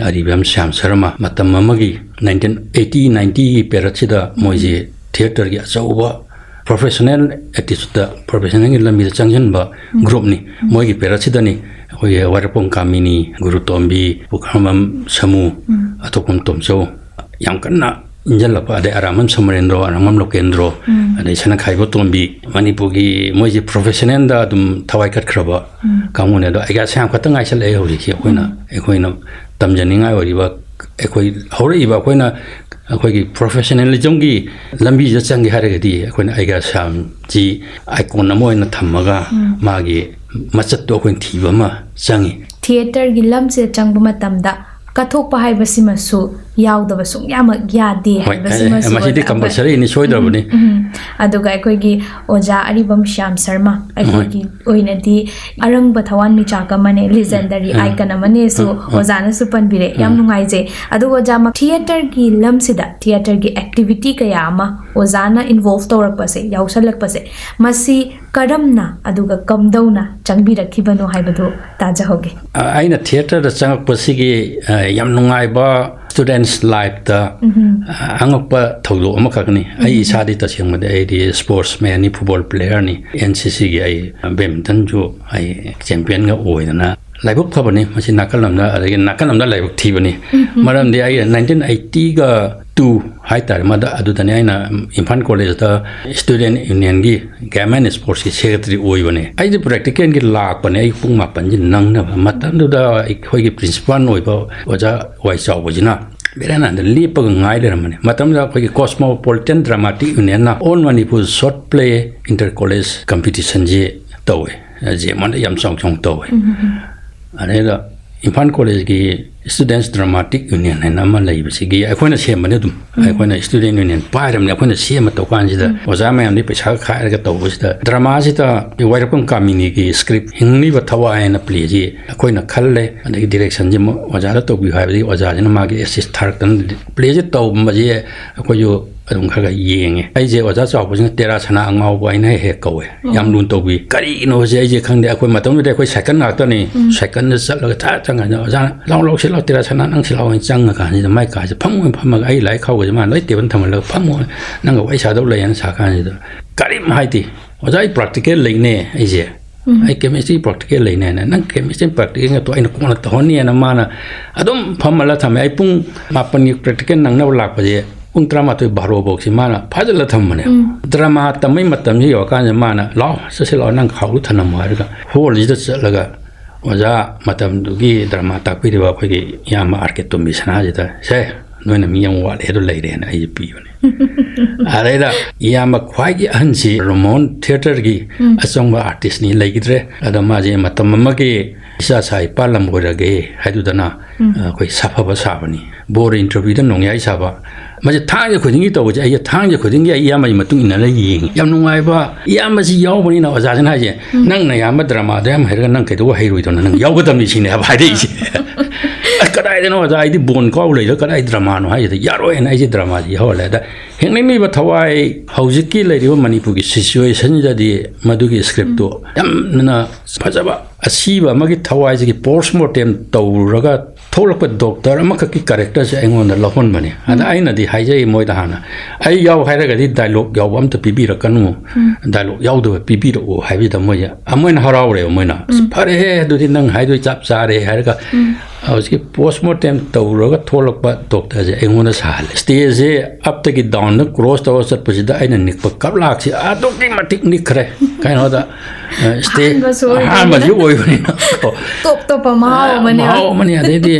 ꯑꯔꯤꯕꯝ ꯁ꯭ꯌꯥꯝ ꯁꯔꯃ, ꯃꯇꯝ ꯑꯃꯒꯤ nineteen eighty ninetyꯒꯤ periodꯁꯤꯗ ꯃꯣꯏꯁꯤ theatreꯒꯤ ꯑꯆꯧꯕ professional attitudeꯇ, professionalꯒꯤ ꯂꯝꯕꯤꯗ ꯆꯪꯁꯤꯟꯕ ꯎꯝ꯫ groupꯅꯤ꯫ ꯎꯝ꯫ ꯃꯣꯏꯒꯤ periodꯁꯤꯗꯅꯤ ꯑꯩꯈꯣꯏꯒꯤ ꯋꯥꯏꯔꯦꯞꯄꯝ ꯀꯥꯃꯤꯅꯤ, ꯒꯨꯔꯨ ꯇꯣꯝꯕꯤ, ꯄꯨꯈ꯭ꯔꯝꯕꯝ ꯁꯥꯃꯨ, ꯎꯝ꯫ ꯑꯊꯣꯛꯄꯝ ꯇꯣꯝꯆꯧ ꯌꯥꯝ ꯀꯟꯅ ꯏꯟꯖꯜꯂꯛꯄ, ꯑꯗꯩ ꯑꯔꯥꯝꯕꯝ ꯁꯃꯔꯦꯟꯗ꯭ꯔꯣ, ꯑꯔꯥꯝꯕꯝ ꯂꯣꯀꯦꯟꯗ꯭ꯔꯣ, ꯎꯝ꯫ ꯑꯗꯩ ꯁꯅꯥꯈꯥꯏꯕ ꯇꯣꯝꯕꯤ, ꯃꯅꯤꯄꯨꯔꯒꯤ ꯃꯣꯏꯁꯦ professionalꯗ ꯑꯗꯨꯝ ꯊꯋꯥꯏ ꯀꯠꯈ꯭ꯔꯕ ꯎꯝ꯫ ꯀꯥꯡꯕꯨꯅꯦ꯫ ꯑꯗꯣ ꯑꯩꯒꯥ ꯁꯌꯥꯝ ꯈꯛꯇ ꯉꯥꯏꯁꯜꯂꯛꯑꯦ ꯍꯧꯖꯤꯛꯁꯤ ꯑꯩꯈꯣꯏꯅ, ꯎꯝ꯫ ꯑꯩꯈꯣꯏꯅ ꯇꯝꯖꯅꯤꯡꯉꯥꯏ ꯑꯣꯏꯔꯤꯕ, ꯑꯩꯈꯣꯏ ꯍꯧꯔꯛꯏꯕ ꯑꯩꯈꯣꯏꯅ ꯑꯩꯈꯣꯏꯒꯤ professionalismꯒꯤ ꯂꯝꯕꯤꯁꯤꯗ ꯆꯪꯒꯦ ꯍꯥꯏꯔꯒꯗꯤ ꯑꯩꯈꯣꯏꯅ ꯑꯩꯒꯥ ꯁꯌꯥꯝꯁꯤ icon ꯑꯃ ꯑꯣꯏꯅ ꯊꯝꯃꯒ ꯎꯝ꯫ ꯃꯥꯒꯤ ꯃꯆꯠꯇꯣ ꯑꯩꯈꯣꯏꯅ ꯊꯤꯕ ꯑꯃ ꯆꯪꯉꯤ꯫ Theatreꯒꯤ ꯂꯝꯁꯤꯗ ꯆꯪꯕ ꯃꯇꯝꯗ ꯀꯠꯊꯣꯛꯄ ꯍꯥꯏꯕꯁꯤꯃꯁꯨ ꯌꯥꯎꯗꯕ ꯁꯨꯡꯌꯥꯃꯛ ꯌꯥꯗꯦ ꯍꯣꯏ, ꯍꯥꯏꯕꯁꯤꯃꯁꯨ ꯑꯦ, ꯃꯁꯤꯗꯤ ꯑꯩꯈꯣꯏ compulsoryꯅꯤ, ꯁꯣꯏꯗ꯭ꯔꯕꯅꯤ꯫ ꯎꯝ, ꯎꯝ, ꯎꯝ꯫ ꯑꯗꯨꯒ ꯑꯩꯈꯣꯏꯒꯤ ꯑꯣꯖꯥ ꯑꯔꯤꯕꯝ ꯁ꯭ꯌꯥꯝ ꯁꯔꯃ, ꯍꯣꯏ꯫ ꯑꯩꯈꯣꯏꯒꯤ ꯑꯣꯏꯅꯗꯤ ꯑꯔꯪꯕ ꯊꯋꯥꯟꯃꯤꯆꯥꯛ ꯑꯃꯅꯦ, legendary ꯎꯝ꯫ icon ꯑꯃꯅꯦꯁꯨ ꯎꯝ, ꯎꯝ꯫ ꯑꯣꯖꯥꯅꯁꯨ ꯄꯟꯕꯤꯔꯦ꯫ ꯌꯥꯝ ꯎꯝ꯫ ꯅꯨꯡꯉꯥꯏꯖꯩ꯫ ꯑꯗꯨꯒ ꯑꯣꯖꯥ, ꯃ-, theatreꯒꯤ ꯂꯝꯁꯤꯗ theatreꯒꯤ activity ꯀꯌꯥ ꯑꯃ ꯑꯣꯖꯥꯅ involve ꯇꯧꯔꯛꯄꯁꯦ, ꯌꯥꯎꯁꯜꯂꯛꯄꯁꯦ, ꯃꯁꯤ ꯀꯔꯝꯅ ꯑꯗꯨꯒ ꯀꯝꯗꯧꯅ ꯆꯪꯕꯤꯔꯛꯈꯤꯕꯅꯣ ꯍꯥꯏꯕꯗꯨ ꯇꯥꯖꯍꯧꯒꯦ꯫ ꯑ, ꯑꯩꯅ theatreꯗ ꯆꯪꯉꯛꯄꯁꯤꯒꯤ, ꯑ, ꯌꯥꯝ ꯅꯨꯡꯉꯥꯏꯕ students lifeꯇ, ꯎꯝꯍꯨꯝ꯫ ꯑ, ꯑꯉꯛꯄ ꯊꯧꯗꯣꯛ ꯑꯃꯈꯛꯅꯤ꯫ ꯑꯩ ꯎꯝꯍꯨꯝ꯫ ꯏꯁꯥꯗꯤ ꯇꯁꯦꯡꯕꯗꯤ ꯑꯩꯗꯤ sportsmanꯅꯤ, football playerꯅꯤ꯫ NCCꯒꯤ ꯑꯩ badmintonꯁꯨ ꯑꯩ championꯒ ꯑꯣꯏꯗꯅ, ꯂꯥꯏꯕꯛ ꯐꯕꯅꯤ ꯃꯁꯤ ꯅꯥꯀꯜ ꯑꯃꯗ, ꯑꯗꯒꯤ ꯅꯥꯀꯜ ꯑꯃꯗ ꯂꯥꯏꯕꯛ ꯊꯤꯕꯅꯤ꯫ ꯎꯝꯍꯨꯝ꯫ ꯃꯔꯝꯗꯤ ꯑꯩ nineteen eightyꯒ two ꯍꯥꯏꯇꯥꯔꯦ, ꯃꯗ, ꯑꯗꯨꯗꯅꯤ ꯑꯩꯅ Imphal collegeꯇ student unionꯒꯤ game and sportsꯀꯤ secretary ꯑꯣꯏꯕꯅꯦ꯫ ꯑꯩꯗꯤ practicalꯒꯤ ꯂꯥꯛꯄꯅꯦ, ꯑꯩ ꯄꯨꯡ ꯃꯥꯄꯟꯁꯤ ꯅꯪꯅꯕ꯫ ꯃꯇꯝꯗꯨꯗ ꯑꯩꯈꯣꯏꯒꯤ principal ꯑꯣꯏꯕ ꯑꯣꯖꯥ ꯋꯥꯏ ꯆꯥꯎꯕꯁꯤꯅ ꯕꯦꯔꯥꯅꯥꯟꯗ ꯂꯦꯞꯄꯒ ꯉꯥꯏ ꯂꯩꯔꯝꯕꯅꯦ꯫ ꯃꯇꯝꯗꯨꯗ ꯑꯩꯈꯣꯏꯒꯤ Cosmopolitan Dramatic Unionꯅ All Manipur Short Play Inter College Competitionꯁꯤ ꯇꯧꯋꯦ꯫ ꯖꯦꯃꯣꯟꯗ ꯌꯥꯝ ꯆꯥꯎ ꯆꯥꯎꯅ ꯇꯧꯋꯦ꯫ ꯎꯝ, ꯎꯝ, ꯎꯝ꯫ ꯑꯗꯩꯗ ꯏꯝꯐꯥꯜ ꯀꯣꯂꯦꯖꯀꯤ Students Dramatic Union ꯍꯥꯏꯅ ꯑꯃ ꯂꯩꯕꯁꯤꯒꯤ ꯑꯩꯈꯣꯏꯅ ꯁꯦꯝꯕꯅꯤ ꯑꯗꯨꯝ꯫ ꯑꯩꯈꯣꯏꯅ student union ꯄꯥꯏꯔꯕꯅꯤ, ꯑꯩꯈꯣꯏꯅ ꯁꯦꯝꯃ ꯇꯧ ꯀꯥꯟꯁꯤꯗ ꯑꯣꯖꯥ ꯃꯌꯥꯝꯗꯤ ꯄꯩꯁꯥ ꯈꯥꯏꯔꯒ ꯇꯧꯕꯁꯤꯗ dramaꯁꯤꯗ ꯋꯥꯏꯔꯛꯄꯝ ꯀꯥꯃꯤꯅꯤꯒꯤ script ꯍꯤꯡꯂꯤꯕ ꯊꯋꯥꯏ ꯍꯥꯏꯅ playꯁꯤ ꯑꯩꯈꯣꯏꯅ ꯈꯜꯂꯦ꯫ ꯑꯗꯒꯤ directionꯁꯤ ꯑꯃꯨꯛ ꯑꯣꯖꯥꯗ ꯇꯧꯕꯤꯌꯨ ꯍꯥꯏꯕꯗꯒꯤ ꯑꯣꯖꯥꯁꯤꯅ ꯃꯥꯒꯤ assist ꯊꯥꯔꯛꯇꯅ playꯁꯦ ꯇꯧꯕꯁꯦ ꯑꯩꯈꯣꯏꯁꯨ ꯑꯗꯨꯝ ꯈꯔ ꯈꯔ ꯌꯦꯡꯉꯦ꯫ ꯑꯩꯁꯦ ꯑꯣꯖꯥ ꯆꯥꯎꯕꯁꯤꯅ ꯇꯦꯔꯥ ꯁꯅꯥ ꯑꯉꯥꯎꯕ ꯍꯥꯏꯅ ꯍꯦꯛ ꯍꯦꯛ ꯀꯧꯋꯦ꯫ ꯌꯥꯝ ꯂꯨꯅ ꯇꯧꯕꯤ꯫ ꯀꯔꯤꯅꯣꯁꯦ ꯑꯩꯁꯦ ꯈꯪꯗꯦ꯫ ꯑꯩꯈꯣꯏ ꯃꯇꯝꯗꯨꯗ ꯑꯩꯈꯣꯏ cycle ꯉꯥꯛꯇꯅꯤ꯫ Cycleꯗ ꯆꯠꯂꯒ ꯊꯥ ꯆꯪꯉꯒ ꯑꯣꯖꯥꯅ "ꯂꯥꯎ, ꯂꯥꯎ, ꯁꯤ ꯂꯥꯎ, ꯇꯦꯔꯥ ꯁꯅꯥ, ꯅꯪ ꯁꯤ ꯂꯥꯎ" ꯍꯥꯏꯅ ꯆꯪꯉꯀꯥꯟꯁꯤꯗ ꯃꯥꯏ ꯀꯥꯁꯦ ꯐꯝꯃꯣ ꯐꯝꯃꯒ ꯑꯩ ꯂꯥꯏꯔꯤꯛ ꯈꯥꯎꯒꯁꯦ ꯃꯥꯅ ꯂꯣꯏ table ꯊꯝꯍꯜꯂꯒ "ꯐꯝꯃꯣ, ꯅꯪꯒ ꯋꯥꯔꯤ ꯁꯥꯗꯧ ꯂꯩ" ꯍꯥꯏꯅ ꯁꯥ ꯀꯥꯟꯁꯤꯗ ꯀꯔꯤꯝ ꯍꯥꯏꯗꯦ꯫ "ꯑꯣꯖꯥ, ꯑꯩ practical ꯂꯩꯅꯦ ꯑꯩꯁꯦ꯫ ꯑꯩ chemistry practical ꯂꯩꯅꯦ" ꯍꯥꯏꯅ, "ꯅꯪ chemistry practical ꯅꯠꯇ꯭ꯔꯣ? ꯑꯩꯅ ꯀꯣꯟꯅ ꯇꯧꯍꯟꯅꯤ" ꯍꯥꯏꯅ ꯃꯥꯅ ꯑꯗꯨꯝ ꯐꯝꯍꯜꯂ ꯊꯝꯃꯦ꯫ ꯑꯩ ꯄꯨꯡ ꯃꯥꯄꯟꯒꯤ practical ꯅꯪꯅꯕ ꯂꯥꯛꯄꯁꯦ ꯄꯨꯡ ꯇꯔꯥꯃꯥꯊꯣꯏ ꯕꯥꯔꯣ ꯐꯥꯎꯁꯤ ꯃꯥꯅ ꯐꯥꯖꯤꯜꯂ ꯊꯝꯕꯅꯦ꯫ Drama ꯇꯝꯕꯩ ꯃꯇꯝꯁꯤ ꯌꯧꯔꯀꯥꯟꯁꯤꯗ ꯃꯥꯅ "ꯂꯥꯎ, ꯆꯠꯁꯤ ꯂꯥꯎ, ꯅꯪ ꯈꯥꯎꯗꯨ ꯊꯅꯝꯃꯣ" ꯍꯥꯏꯔꯒ hallꯁꯤꯗ ꯆꯠꯂꯒ ꯑꯣꯖꯥ ꯃꯇꯝꯗꯨꯒꯤ drama ꯇꯥꯛꯄꯤꯔꯤꯕ ꯑꯩꯈꯣꯏꯒꯤ ꯏꯌꯥꯝꯕ ꯑꯥꯔ ꯀꯦ ꯇꯣꯝꯕꯤ ꯁꯅꯥꯁꯤꯗ "ꯁꯦ, ꯅꯣꯏꯅ ꯃꯤ ꯑꯃ ꯋꯥꯠꯂꯦ, ꯑꯗꯨ ꯂꯩꯔꯦꯅ" ꯑꯩꯁꯦ ꯄꯤꯕꯅꯦ꯫ ꯑꯗꯩꯗ ꯏꯌꯥꯝꯕ ꯈ꯭ꯋꯥꯏꯒꯤ ꯑꯍꯟꯁꯤ ꯔꯣꯃꯣꯟ theatreꯒꯤ ꯑꯆꯪꯕ artistꯅꯤ, ꯂꯩꯈꯤꯗ꯭ꯔꯦ꯫ ꯑꯗꯣ ꯃꯥꯁꯦ ꯃꯇꯝ ꯑꯃꯒꯤ "ꯏꯆꯥ ꯁꯥ ꯏꯄꯥ ꯂꯝ ꯑꯣꯏꯔꯒꯦ" ꯍꯥꯏꯗꯨꯗꯅ ꯑꯩꯈꯣꯏ ꯁꯥꯐꯕ ꯁꯥꯕꯅꯤ꯫ ꯕꯣꯔ interviewꯗ ꯅꯣꯡꯌꯥꯏ ꯁꯥꯕ꯫ ꯃꯁꯤ ꯊꯥꯡꯖ ꯈꯨꯗꯤꯡꯒꯤ ꯇꯧꯕꯁꯦ ꯑꯩꯁꯦ ꯊꯥꯡꯖ ꯈꯨꯗꯤꯡꯒꯤ ꯑꯩ ꯏꯌꯥꯝꯕꯒꯤ ꯃꯇꯨꯡ ꯏꯟꯅꯔ ꯌꯦꯡꯉꯤ꯫ ꯌꯥꯝ ꯅꯨꯡꯉꯥꯏꯕ ꯏꯌꯥꯝꯕꯁꯤ ꯌꯥꯎꯕꯅꯤꯅ ꯑꯣꯖꯥꯁꯤꯅ ꯍꯥꯏꯁꯦ, "ꯅꯪꯅ ꯏꯌꯥꯝꯕ dramaꯗ ꯌꯥꯝ ꯍꯩꯔꯒ ꯅꯪ ꯀꯩꯗꯧꯕ ꯍꯩꯔꯣꯏꯗꯣꯏꯅꯣ? ꯅꯪ ꯌꯥꯎꯒꯗꯕꯅꯤ" ꯁꯤꯅꯦ ꯍꯥꯏꯕ ꯍꯥꯏꯔꯛꯏꯁꯦ꯫ "ꯑꯁ, ꯀꯗꯥꯏꯗꯅꯣ ꯑꯣꯖꯥ, ꯑꯩꯗꯤ ꯕꯣꯟ ꯀꯥꯎ ꯂꯩꯔ ꯀꯗꯥꯏ dramaꯅꯣ?" ꯍꯥꯏꯁꯤꯗ, "ꯌꯥꯔꯣꯏ" ꯍꯥꯏꯅ ꯑꯩꯁꯦ dramaꯁꯤ ꯌꯥꯎꯍꯜꯂꯦ꯫ ꯑꯗ ꯍꯤꯡꯅꯤꯡꯂꯤꯕ ꯊꯋꯥꯏ ꯍꯧꯖꯤꯛꯀꯤ ꯂꯩꯔꯤꯕ ꯃꯅꯤꯄꯨꯔꯒꯤ situationꯗꯗꯤ ꯃꯗꯨꯒꯤ scriptꯇꯨ ꯌꯥꯝꯅ ꯐꯖꯕ, ꯑꯁꯤꯕ ꯑꯃꯒꯤ ꯊꯋꯥꯏꯁꯤꯒꯤ post mortem ꯇꯧꯔꯒ ꯊꯣꯛꯂꯛꯄ doctor ꯑꯃꯈꯛꯀꯤ characterꯁꯦ ꯑꯩꯉꯣꯟꯗ ꯂꯧꯍꯟꯕꯅꯦ꯫ ꯑꯗ ꯑꯩꯅꯗꯤ ꯍꯥꯏꯖꯩ ꯃꯣꯏꯗ ꯍꯥꯟꯅ, "ꯑꯩ ꯌꯥꯎ ꯍꯥꯏꯔꯒꯗꯤ dialogue ꯌꯥꯎꯕ ꯑꯝꯇ ꯄꯤꯕꯤꯔꯛꯀꯅꯨ, dialogue ꯌꯥꯎꯗꯕ ꯄꯤꯕꯤꯔꯛꯑꯣ" ꯍꯥꯏꯕꯗ ꯃꯣꯏꯁꯦ ꯑꯃꯣꯏꯅ ꯍꯔꯥꯎꯔꯦꯕ꯫ ꯃꯣꯏꯅ "ꯑꯁ, ꯐꯔꯦꯍꯦ, ꯑꯗꯨꯗꯤ ꯅꯪ ꯍꯥꯏꯗꯣꯏ ꯆꯞ ꯆꯥꯔꯦ" ꯍꯥꯏꯔꯒ ꯍꯧꯖꯤꯛꯀꯤ post mortem ꯇꯧꯔꯒ ꯊꯣꯛꯂꯛꯄ doctorꯁꯦ ꯑꯩꯉꯣꯟꯗ ꯁꯥꯍꯜꯂꯦ꯫ Stageꯁꯦ upꯇꯒꯤ downꯗ cross ꯇꯧꯔ ꯆꯠꯄꯁꯤꯗ ꯑꯩꯅ ꯅꯤꯛꯄ ꯀꯞꯂꯥꯛꯁꯤ ꯑꯗꯨꯛꯀꯤ ꯃꯇꯤꯛ ꯅꯤꯛꯈ꯭ꯔꯦ꯫ ꯀꯩꯅꯣꯗ, ꯑ, stage ꯑꯍꯥꯟꯕꯁꯨ ꯑꯣꯏꯕꯅꯤꯅ꯫ ꯑꯍꯥꯟꯕꯁꯨ ꯑꯣꯏꯕꯅꯤꯅ ꯀꯣ꯫ ꯇꯣꯞ ꯇꯣꯞꯄ ꯃꯍꯥꯎ ꯑ, ꯑꯃꯅꯦꯕ꯫ ꯃꯍꯥꯎ ꯑꯃꯅꯤ꯫ ꯑꯗꯩꯗꯤ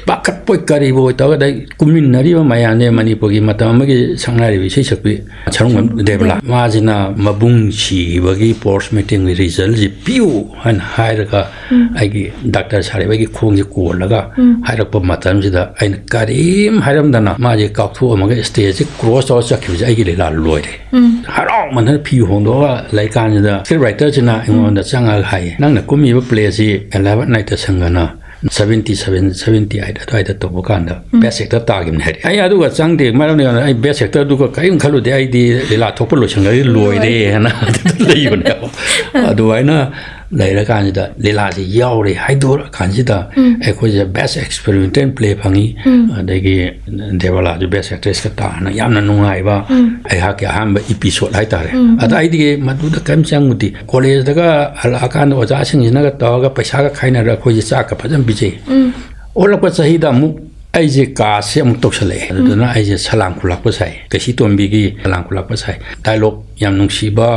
ꯄꯥꯈꯠꯄꯣꯏ ꯀꯔꯤꯕꯣꯏ ꯇꯧꯔꯒ, ꯑꯗꯩ ꯀꯨꯝꯃꯤꯟꯅꯔꯤꯕ ꯃꯌꯥꯝꯁꯦ ꯃꯅꯤꯄꯨꯔꯒꯤ ꯃꯇꯝ ꯑꯃꯒꯤ ꯁꯛꯅꯥꯏꯔꯤꯕ ꯏꯁꯩ ꯁꯛꯄꯤ ꯁꯔꯨꯡꯕꯝ ꯁꯔꯨꯡꯕꯝ ꯗꯦꯕꯂꯥ꯫ ꯗꯦꯕꯂꯥ꯫ ꯃꯥꯁꯤꯅ ꯃꯕꯨꯡ ꯁꯤꯈꯤꯕꯒꯤ post mortemꯒꯤ resultꯁꯤ ꯄꯤꯌꯨ ꯍꯥꯏꯅ ꯍꯥꯏꯔꯒ, ꯎꯝ꯫ ꯑꯩꯒꯤ ꯗꯥꯛꯇꯔ ꯁꯥꯔꯤꯕ ꯑꯩꯒꯤ ꯈꯣꯡꯁꯦ ꯀꯣꯜꯂꯒ ꯎꯝ꯫ ꯍꯥꯏꯔꯛꯄ ꯃꯇꯝꯁꯤꯗ, ꯑꯩꯅ ꯀꯔꯤꯝ ꯍꯥꯏꯔꯝꯗꯅ ꯃꯥꯁꯦ ꯀꯥꯎꯊꯣꯛꯑꯝꯃꯒ stageꯁꯦ cross ꯇꯧꯔ ꯆꯠꯈꯤꯕꯁꯦ ꯑꯩꯒꯤ ꯂꯤꯂꯥ ꯂꯣꯏꯔꯦ꯫ ꯎꯝ꯫ ꯍꯔꯥꯎꯃꯟꯗꯅ ꯐꯤ ꯍꯣꯡꯗꯣꯛꯑꯒ ꯂꯩꯀꯥꯟꯁꯤꯗ script writerꯁꯤꯅ ꯑꯩꯉꯣꯟꯗ ꯆꯪꯉꯒ ꯍꯥꯏꯌꯦ, "ꯅꯪꯅ ꯀꯨꯝꯃꯤꯕ playꯁꯤ ꯑꯦꯂꯥꯕꯠ night ꯁꯪꯒꯅ seventy seven, seventy eight ꯑꯗꯨꯋꯥꯏꯗ ꯇꯧꯕ ꯀꯥꯟꯗ ꯎꯝ꯫ Best Actor ꯇꯥꯈꯤꯕꯅꯤ" ꯍꯥꯏꯔꯦ꯫ ꯑꯩ ꯑꯗꯨꯒ ꯆꯪꯗꯦ, ꯃꯔꯝꯗꯤ ꯑꯩ Best Actorꯗꯨꯒ ꯀꯔꯤꯝ ꯈꯜꯂꯨꯗꯦ, ꯑꯩꯗꯤ ꯂꯤꯂꯥ ꯊꯣꯛꯄ ꯂꯣꯏꯁꯤꯟꯈ꯭ꯔꯗꯤ ꯂꯣꯏꯔꯦ ꯍꯥꯏꯅ ꯑꯗꯨꯗ ꯂꯩꯕꯅꯦꯕ꯫ ꯑꯗꯨꯃꯥꯏꯅ ꯂꯩꯔꯀꯥꯟꯁꯤꯗ ꯂꯤꯂꯥꯁꯤ ꯌꯥꯎꯔꯦ ꯍꯥꯏꯗꯣꯔꯛꯑꯀꯥꯟꯁꯤꯗ ꯎꯝ꯫ ꯑꯩꯈꯣꯏꯁꯦ Best Experimental Play ꯐꯪꯉꯤ꯫ ꯎꯝ꯫ ꯑꯗꯒꯤ ꯗꯦꯕꯂꯥꯁꯨ Best Actressꯀ ꯇꯥꯅ ꯌꯥꯝꯅ ꯅꯨꯡꯉꯥꯏꯕ ꯎꯝ꯫ ꯑꯩꯍꯥꯛꯀꯤ ꯑꯍꯥꯟꯕ episode ꯍꯥꯏꯇꯥꯔꯦ꯫ ꯎꯝ꯫ ꯑꯗ ꯑꯩꯗꯤ ꯃꯗꯨꯗ ꯀꯔꯤꯝ ꯆꯪꯉꯨꯗꯦ꯫ Collegeꯇꯒ ꯍꯜꯂꯛꯑꯀꯥꯟꯗ ꯑꯣꯖꯥꯁꯤꯡꯁꯤꯅꯒ ꯇꯧꯔꯒ ꯄꯩꯁꯥꯒ ꯈꯥꯏꯅꯔꯒ ꯑꯩꯈꯣꯏꯁꯦ ꯆꯥꯛꯀ ꯐꯖꯅ ꯄꯤꯖꯩ꯫ ꯎꯝ꯫ ꯑꯣꯜꯂꯛꯄ ꯆꯍꯤꯗ ꯑꯃꯨꯛ ꯑꯩꯁꯦ ꯀꯥꯁꯦ ꯑꯃꯨꯛ ꯇꯧꯁꯜꯂꯛꯑꯦ꯫ ꯑꯗꯨꯗꯨꯅ ꯎꯝ꯫ ꯑꯩꯁꯦ ꯁꯂꯥꯡ ꯈꯨꯂꯥꯛꯄ ꯁꯥꯏ꯫ ꯀꯩꯁꯤ ꯇꯣꯝꯕꯤꯒꯤ ꯁꯂꯥꯡ ꯈꯨꯂꯥꯛꯄ ꯁꯥꯏ꯫ Dialogue ꯌꯥꯝ ꯅꯨꯡꯁꯤꯕ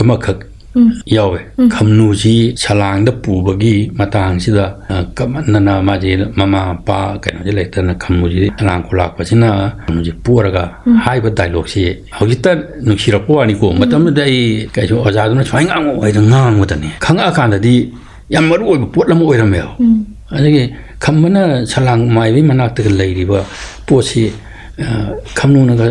ꯑꯃꯈꯛ ꯎꯝ꯫ ꯌꯥꯎꯋꯦ꯫ ꯎꯝ꯫ ꯈꯝꯅꯨꯁꯤ ꯁꯂꯥꯡꯗ ꯄꯨꯕꯒꯤ ꯃꯇꯥꯡꯁꯤꯗ, ꯑ, ꯀꯃꯟꯅꯅ ꯃꯥꯁꯦ ꯃꯃꯥ ꯃꯄꯥ ꯀꯩꯅꯣꯁꯦ ꯂꯩꯇꯅ ꯈꯝꯅꯨꯁꯤ ꯁꯂꯥꯡ ꯈꯨꯂꯥꯛꯄꯁꯤꯅ ꯈꯝꯅꯨꯁꯤ ꯄꯣꯔꯒ ꯎꯝ꯫ ꯍꯥꯏꯕ dialogueꯁꯤ ꯍꯧꯖꯤꯛꯇ ꯅꯨꯡꯁꯤꯔꯛꯄ ꯋꯥꯅꯤꯀꯣ꯫ ꯎꯝ꯫ ꯃꯇꯝꯗꯨꯗ ꯑꯩ ꯀꯩꯁꯨ ꯑꯣꯖꯥꯗꯨꯅ ꯁꯨꯃꯥꯏꯅ ꯉꯥꯡꯉꯛꯑꯣ ꯍꯥꯏꯗꯅ ꯉꯥꯡꯕꯗꯅꯦ ꯈꯪꯉꯛꯑꯀꯥꯟꯗꯗꯤ ꯌꯥꯝ ꯃꯔꯨ ꯑꯣꯏꯕ ꯄꯣꯠ ꯑꯃ ꯑꯣꯏꯔꯝꯃꯦꯕ꯫ ꯎꯝ꯫ ꯑꯗꯒꯤ ꯈꯝꯕꯅ ꯁꯂꯥꯡ ꯃꯥꯏꯕꯒꯤ ꯃꯅꯥꯛꯇꯒ ꯂꯩꯔꯤꯕ ꯄꯣꯠꯁꯤ, ꯑ, ꯈꯝꯅꯨꯅꯒ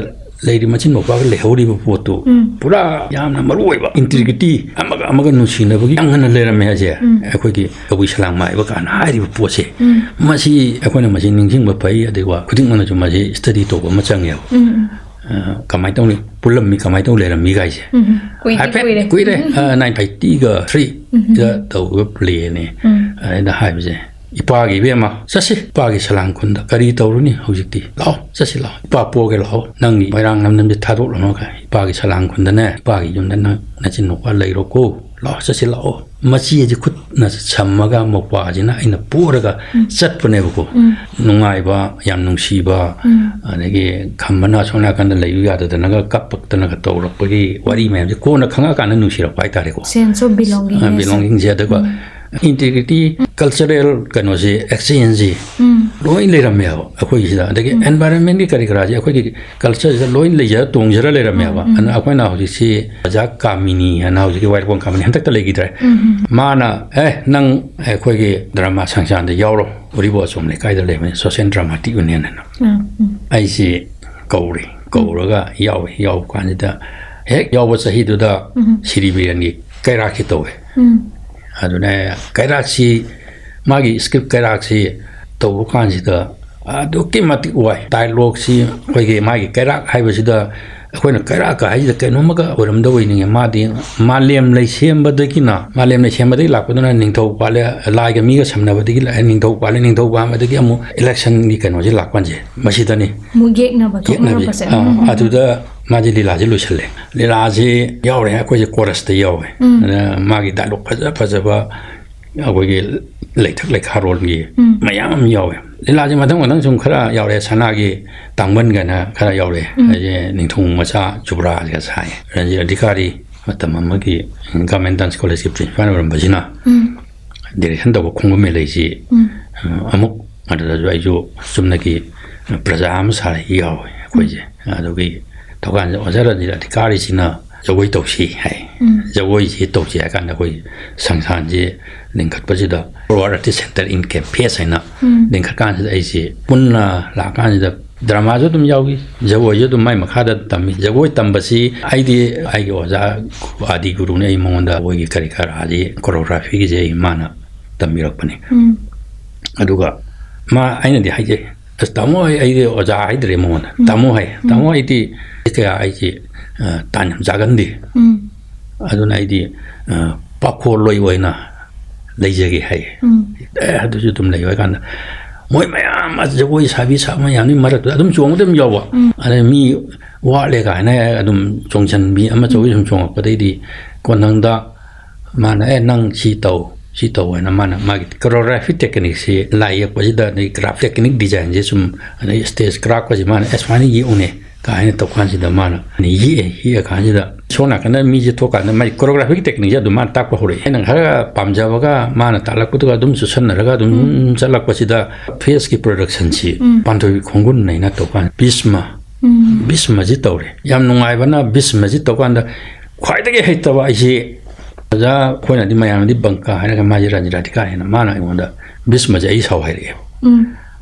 ꯂꯩꯔꯤ ꯃꯆꯤꯟ ꯃꯧꯄ꯭ꯋꯥꯒ ꯂꯩꯍꯧꯔꯤꯕ ꯄꯣꯠꯇꯨ ꯎꯝ꯫ ꯄꯨꯔꯥ ꯌꯥꯝꯅ ꯃꯔꯨ ꯑꯣꯏꯕ, integrity, ꯑꯃꯒ ꯑꯃꯒ ꯅꯨꯡꯁꯤꯅꯕꯒꯤ ꯌꯥꯝ ꯉꯟꯅ ꯂꯩꯔꯝꯃꯦ ꯍꯥꯏꯁꯦ꯫ ꯎꯝ꯫ ꯑꯩꯈꯣꯏꯒꯤ ꯀꯕꯨꯏ ꯁꯂꯥꯡ ꯃꯥꯏꯕ ꯀꯥꯏꯅ ꯍꯥꯏꯔꯤꯕ ꯄꯣꯠꯁꯦ, ꯎꯝ꯫ ꯃꯁꯤ ꯑꯩꯈꯣꯏꯅ ꯃꯁꯤ ꯅꯤꯡꯁꯤꯡꯕ ꯐꯩ, ꯑꯗꯨꯒ ꯈꯨꯗꯤꯡꯃꯛꯅꯁꯨ ꯃꯁꯤ study ꯇꯧꯕ ꯑꯃ ꯆꯪꯉꯦꯕ꯫ ꯎꯝ, ꯎꯝ꯫ ꯑ, ꯀꯃꯥꯏꯅ ꯇꯧꯅꯤ, ꯄꯨꯜꯂꯝꯃꯤ, ꯀꯃꯥꯏꯅ ꯇꯧ ꯂꯩꯔꯝꯃꯤ ꯀꯥꯏꯁꯦ꯫ ꯎꯝ, ꯎꯝ꯫ ꯀꯨꯏꯗꯤ ꯍꯥꯏꯐꯦꯠ ꯀꯨꯏꯔꯦ꯫ ꯀꯨꯏꯔꯦ꯫ ꯎꯝ, ꯎꯝ꯫ ꯑ, nineteen eighty-three ꯎꯝ, ꯎꯝ꯫ ꯗ ꯇꯧꯈꯤꯕ playꯅꯦ꯫ ꯎꯝ꯫ ꯑꯗ ꯍꯥꯏꯕꯁꯦ, "ꯏꯄꯥꯒꯤ ꯏꯕꯦꯝꯃ, ꯆꯠꯁꯤ, ꯏꯄꯥꯒꯤ ꯁꯂꯥꯡ ꯈꯨꯟꯗ꯫ ꯀꯔꯤ ꯇꯧꯔꯨꯅꯤ ꯍꯧꯖꯤꯛꯇꯤ? ꯂꯥꯛꯑꯣ, ꯆꯠꯁꯤ ꯂꯥꯛꯑꯣ꯫ ꯏꯄꯥ ꯄꯣꯒꯦ ꯂꯥꯛꯑꯣ꯫ ꯅꯪꯒꯤ ꯃꯣꯏꯔꯥꯡ ꯂꯝꯗꯝꯁꯦ ꯊꯥꯗꯣꯛꯂꯝꯃꯒ ꯏꯄꯥꯒꯤ ꯁꯂꯥꯡ ꯈꯨꯟꯗꯅꯦ, ꯏꯄꯥꯒꯤ ꯌꯨꯝꯗ ꯅꯪ ꯅꯆꯤꯟ ꯅꯨꯄꯥ ꯂꯩꯔꯣꯀꯣ꯫ ꯂꯥꯛꯑꯣ, ꯆꯠꯁꯤ ꯂꯥꯛꯑꯣ"꯫ ꯃꯆꯤ ꯑꯁꯤ ꯈꯨꯠꯅ ꯁꯝꯃꯒ ꯃꯧꯄ꯭ꯋꯥꯁꯤꯅ ꯑꯩꯅ ꯄꯣꯔꯒ ꯎꯝ꯫ ꯆꯠꯄꯅꯦꯕꯀꯣ꯫ ꯎꯝ꯫ ꯅꯨꯡꯉꯥꯏꯕ, ꯌꯥꯝ ꯅꯨꯡꯁꯤꯕ, ꯎꯝ꯫ ꯑꯗꯒꯤ ꯈꯝꯕꯅ ꯑꯁꯣꯝ ꯅꯥꯀꯟꯗ ꯂꯩꯌꯨ ꯌꯥꯗꯗꯅꯒ ꯀꯞꯄꯛꯇꯅꯒ ꯇꯧꯔꯛꯄꯒꯤ ꯋꯥꯔꯤ ꯃꯌꯥꯝꯁꯦ ꯀꯣꯟꯅ ꯈꯪꯉꯛꯑꯀꯥꯟꯗ ꯅꯨꯡꯁꯤꯔꯛꯄ ꯍꯥꯏꯇꯥꯔꯦꯀꯣ꯫ Sense of belongingness. ꯑ, belongingꯁꯦ꯫ ꯑꯗꯨꯒ ꯎꯝ꯫ Integrity, cultural ꯀꯩꯅꯣꯁꯦ, exchangeꯁꯦ ꯎꯝ꯫ ꯂꯣꯏ ꯂꯩꯔꯝꯃꯦꯕ ꯑꯩꯈꯣꯏꯒꯤꯁꯤꯗ꯫ ꯑꯗꯒꯤ ꯎꯝ꯫ Environmentꯀꯤ ꯀꯔꯤ ꯀꯔꯥꯁꯦ ꯑꯩꯈꯣꯏꯒꯤ cultureꯁꯤꯗ ꯂꯣꯏ ꯂꯩꯖꯔ ꯇꯣꯡꯖꯔ ꯂꯩꯔꯝꯃꯦꯕ꯫ ꯎꯝ, ꯎꯝ꯫ ꯑꯗꯨꯅ ꯑꯩꯈꯣꯏꯅ ꯍꯧꯖꯤꯛꯁꯤ ꯑꯣꯖꯥ ꯀꯥꯃꯤꯅꯤ ꯍꯥꯏꯅ ꯍꯧꯖꯤꯛꯀꯤ ꯋꯥꯏꯔꯤꯄꯣꯛ ꯀꯥꯃꯤꯅꯤ ꯍꯟꯗꯛꯇ ꯂꯩꯈꯤꯗ꯭ꯔꯦ꯫ ꯎꯝ, ꯎꯝ꯫ ꯃꯥꯅ, "ꯑꯦ, ꯅꯪ ꯑꯩꯈꯣꯏꯒꯤ drama ꯁꯪꯁꯥꯟꯗ ꯌꯥꯎꯔꯣ꯫ ꯎꯔꯤꯄꯣꯛ ꯑꯆꯣꯝ ꯂꯩꯀꯥꯏꯗ ꯂꯩꯕꯅꯤ, Social Dramatic Union ꯍꯥꯏꯅ"꯫ ꯎꯝ, ꯎꯝ꯫ ꯑꯩꯁꯤ ꯀꯧꯔꯦ꯫ ꯎꯝ꯫ ꯀꯧꯔꯒ ꯌꯥꯎꯋꯦ꯫ ꯌꯥꯎꯕ ꯀꯥꯟꯁꯤꯗ ꯍꯦꯛ ꯌꯥꯎꯕ ꯆꯍꯤꯗꯨꯗ ꯎꯝ꯫ ꯁꯤꯔꯤ ꯕꯤꯔꯦꯟꯒꯤ ꯀꯩꯔꯥꯛꯁꯤ ꯇꯧꯋꯦ꯫ ꯎꯝ꯫ ꯑꯗꯨꯅ ꯀꯩꯔꯥꯛꯁꯤ, ꯃꯥꯒꯤ script ꯀꯩꯔꯥꯛꯁꯤ ꯇꯧꯕ ꯀꯥꯟꯁꯤꯗ ꯑꯗꯨꯛꯀꯤ ꯃꯇꯤꯛ ꯋꯥꯏ꯫ Dialogueꯁꯤ ꯑꯩꯈꯣꯏꯒꯤ ꯃꯥꯒꯤ ꯀꯩꯔꯥꯛ ꯍꯥꯏꯕꯁꯤꯗ ꯑꯩꯈꯣꯏꯅ ꯀꯩꯔꯥꯛꯀ ꯍꯥꯏꯁꯤꯗ ꯀꯩꯅꯣꯝꯃꯒ ꯑꯣꯏꯔꯝꯗꯧꯕ ꯅꯤꯡꯉꯦ꯫ ꯃꯥꯗꯤ ꯃꯥꯂꯦꯝ ꯂꯩꯁꯦꯝꯕꯗꯒꯤꯅ, ꯃꯥꯂꯦꯝ ꯂꯩꯁꯦꯝꯕꯗꯒꯤ ꯂꯥꯛꯄꯗꯨꯅ ꯅꯤꯡꯊꯧ ꯄꯥꯜꯂꯦ, ꯂꯥꯏꯒ ꯃꯤꯒ ꯁꯝꯅꯕꯗꯒꯤ ꯂꯥꯛꯑꯦ, ꯅꯤꯡꯊꯧ ꯄꯥꯜꯂꯦ, ꯅꯤꯡꯊꯧ ꯄꯥꯟꯕꯗꯒꯤ ꯑꯃꯨꯛ electionꯒꯤ ꯀꯩꯅꯣꯁꯦ ꯂꯥꯛꯄꯁꯦ ꯃꯁꯤꯗꯅꯤ꯫ ꯑꯃꯨꯛ ꯌꯦꯛꯅꯕ ꯌꯦꯛꯅꯕꯤ꯫ ꯊꯣꯛꯅꯔꯛꯄꯁꯦ꯫ ꯑꯥ, ꯎꯝ, ꯎꯝ꯫ ꯑꯗꯨꯗ ꯃꯥꯁꯦ ꯂꯤꯂꯥꯁꯦ ꯂꯣꯏꯁꯜꯂꯦ꯫ ꯂꯤꯂꯥꯁꯦ ꯌꯥꯎꯔꯦ, ꯑꯩꯈꯣꯏꯁꯦ chorusꯇ ꯌꯥꯎꯋꯦ꯫ ꯎꯝ꯫ ꯑꯗ ꯃꯥꯒꯤ dialogue ꯐꯖ ꯐꯖꯕ ꯑꯩꯈꯣꯏꯒꯤ ꯂꯩꯊꯛ ꯂꯩꯈꯥꯔꯣꯜꯒꯤ ꯎꯝ꯫ ꯃꯌꯥꯝ ꯑꯃ ꯌꯥꯎꯋꯦ꯫ ꯂꯤꯂꯥꯁꯦ ꯃꯊꯪ ꯃꯊꯪ ꯁꯨꯝ ꯈꯔ ꯌꯥꯎꯔꯦ꯫ ꯁꯅꯥꯒꯤ ꯇꯥꯡꯕꯟ ꯀꯥꯏꯅ ꯈꯔ ꯌꯥꯎꯔꯦ꯫ ꯎꯝ꯫ ꯑꯩꯁꯦ ꯅꯤꯡꯊꯧ ꯃꯆꯥ ꯖꯨꯕ꯭ꯔꯥꯖꯒ ꯁꯥꯏ꯫ ꯔꯟꯖꯤꯠ ꯑꯙꯤꯀꯥꯔꯤ ꯃꯇꯝ ꯑꯃꯒꯤ Government Dance Collegeꯀꯤ principal ꯑꯣꯏꯔꯝꯕꯁꯤꯅ ꯎꯝ꯫ Direction ꯇꯧꯕ ꯈꯣꯡꯒꯨꯝ ꯃꯦꯂꯩꯁꯤ, ꯎꯝ꯫ ꯑ, ꯑꯃꯨꯛ ꯑꯗꯨꯗꯁꯨ ꯑꯩꯁꯨ ꯆꯨꯝꯅꯒꯤ ꯄ꯭ꯔꯖꯥ ꯑꯃ ꯁꯥꯔ ꯌꯥꯎꯋꯦ ꯑꯩꯈꯣꯏꯁꯦ꯫ ꯎꯝ꯫ ꯑꯗꯨꯒꯤ ꯊꯧꯀꯥꯟꯁꯤꯗ ꯑꯣꯖꯥ ꯔꯟꯖꯤꯠ ꯑꯙꯤꯀꯥꯔꯤꯁꯤꯅ ꯖꯒꯣꯏ ꯇꯧꯁꯤ ꯍꯥꯏ꯫ ꯎꯝ꯫ ꯖꯒꯣꯏꯁꯤ ꯇꯧꯁꯤ ꯍꯥꯏ ꯀꯥꯟꯗ ꯑꯩꯈꯣꯏ ꯁꯪꯁꯥꯟꯁꯤ ꯂꯤꯡꯈꯠꯄꯁꯤꯗ Forward Artist Centre in Campus ꯍꯥꯏꯅ ꯎꯝ꯫ ꯂꯤꯡꯈꯠꯀꯥꯟꯁꯤꯗ ꯑꯩꯁꯤ ꯄꯨꯟꯅ ꯂꯥꯛꯀꯥꯟꯁꯤꯗ dramaꯁꯨ ꯑꯗꯨꯝ ꯌꯥꯎꯏ, ꯖꯒꯣꯏꯁꯨ ꯑꯗꯨꯝ ꯃꯥꯏ ꯃꯈꯥꯗ ꯇꯝꯃꯤ꯫ ꯖꯒꯣꯏ ꯇꯝꯕꯁꯤ ꯑꯩꯗꯤ ꯑꯩꯒꯤ ꯑꯣꯖꯥ ꯑꯥꯗꯤ ꯒꯨꯔꯨꯅ ꯑꯩ ꯃꯉꯣꯟꯗ ꯑꯩꯈꯣꯏꯒꯤ ꯀꯔꯤ ꯀꯔꯥꯁꯤ, choreographyꯒꯤꯁꯦ ꯑꯩ ꯃꯥꯅ ꯇꯝꯕꯤꯔꯛꯄꯅꯤ꯫ ꯎꯝ꯫ ꯑꯗꯨꯒ ꯃꯥ, ꯑꯩꯅꯗꯤ ꯍꯥꯏꯖꯩ, "ꯑꯁ, ꯇꯥꯃꯣ, ꯑꯩ, ꯑꯩꯗꯤ ꯑꯣꯖꯥ ꯍꯥꯏꯗ꯭ꯔꯦ ꯃꯉꯣꯟꯗ꯫ ꯎꯝ꯫ ꯇꯥꯃꯣ" ꯍꯥꯏ꯫ ꯎꯝ꯫ "ꯇꯥꯃꯣ, ꯑꯩꯗꯤ ꯀꯌꯥ ꯑꯩꯁꯦ, ꯑ, ꯇꯥꯟ ꯌꯥꯝ ꯆꯥꯒꯟꯗꯦ꯫ ꯎꯝ꯫ ꯑꯗꯨꯅ ꯑꯩꯗꯤ, ꯑ, ꯄꯥꯈꯣꯜꯂꯣꯏ ꯑꯣꯏꯅ ꯂꯩꯖꯒꯦ" ꯍꯥꯏ꯫ ꯎꯝ꯫ "ꯑꯦ, ꯑꯗꯨꯁꯨ ꯑꯗꯨꯝ ꯂꯩꯌꯨ" ꯍꯥꯏ ꯀꯥꯟꯗ ꯃꯣꯏ ꯃꯌꯥꯝ, ꯑꯁ, ꯖꯒꯣꯏ ꯁꯥꯕꯤ ꯁꯥꯕ ꯃꯌꯥꯝꯗꯨꯒꯤ ꯃꯔꯛꯇꯨꯗ ꯑꯗꯨꯝ ꯆꯣꯡꯕꯗꯤ ꯑꯗꯨꯝ ꯌꯥꯎꯕ꯫ ꯎꯝ꯫ ꯑꯗꯩ ꯃꯤ ꯋꯥꯠꯂꯦ ꯀꯥꯏꯅ ꯑꯗꯨꯝ ꯆꯣꯡꯁꯤꯟꯕꯤ ꯑꯃ ꯆꯧꯕꯤ ꯁꯨꯝ ꯆꯣꯡꯉꯛꯄꯗꯩꯗꯤ ꯀꯣꯟꯊꯪꯗ ꯃꯥꯅ, "ꯑꯦ, ꯅꯪ ꯁꯤ ꯇꯧ, ꯁꯤ ꯇꯧ" ꯍꯥꯏꯅ ꯃꯥꯅ ꯃꯥꯒꯤ choreography technique ꯁꯤ, ꯂꯥꯏ ꯌꯦꯛꯄꯁꯤꯗ ꯑꯗꯩ graph technique design ꯁꯦ ꯁꯨꯝ, ꯑꯗꯩ stage craft ꯀꯁꯦ ꯃꯥꯅ, "ꯑꯦ, ꯁꯨꯃꯥꯏꯅ ꯌꯦꯛꯎꯅꯦ" ꯀꯥ ꯍꯥꯏꯅ ꯇꯧ ꯀꯥꯟꯁꯤꯗ ꯃꯥꯅ ꯌꯦꯛꯑꯦ, ꯌꯦꯛꯑ ꯀꯥꯟꯁꯤꯗ ꯁꯣꯝ ꯅꯥꯀꯟꯗ ꯃꯤꯁꯦ ꯊꯣꯛꯀꯥꯟꯗ ꯃꯥꯒꯤ choreography technique ꯁꯦ ꯑꯗꯨꯝ ꯃꯥꯅ ꯇꯥꯛꯄ ꯍꯧꯔꯛꯑꯦ꯫ ꯑꯩꯅ ꯈꯔ ꯄꯥꯝꯖꯕꯒ ꯃꯥꯅ ꯇꯥꯛꯂꯛꯄꯗꯨꯒ ꯑꯗꯨꯝ ꯆꯨꯁꯟꯅꯔꯒ ꯑꯗꯨꯝ ꯎꯝ꯫ ꯆꯠꯂꯛꯄꯁꯤꯗ face ꯀꯤ production ꯁꯤ ꯎꯝ꯫ ꯄꯥꯟꯊꯣꯏꯕꯤ ꯈꯣꯡꯒꯨꯟ ꯍꯥꯏꯅ ꯇꯧ ꯀꯥꯟꯗ ꯕꯤꯁꯃ, ꯎꯝ꯫ ꯕꯤꯁꯃꯁꯤ ꯇꯧꯔꯦ꯫ ꯌꯥꯝ ꯅꯨꯡꯉꯥꯏꯕꯅ ꯕꯤꯁꯃꯁꯤ ꯇꯧ ꯀꯥꯟꯗ ꯈ꯭ꯋꯥꯏꯗꯒꯤ ꯍꯩꯇꯕ ꯑꯩꯁꯤ ꯑꯣꯖꯥ ꯑꯩꯈꯣꯏꯅꯗꯤ ꯃꯌꯥꯝꯅꯗꯤ ꯕꯪꯀꯥ ꯍꯥꯏꯔꯒ ꯃꯥꯁꯦ ꯔꯥꯅꯤ ꯔꯥꯙꯤꯀꯥ ꯍꯥꯏꯅ ꯃꯥꯅ ꯑꯩꯉꯣꯟꯗ ꯕꯤꯁꯃꯁꯦ ꯑꯩ ꯁꯥꯎ ꯍꯥꯏꯔꯛꯑꯦꯕ꯫ ꯎꯝ꯫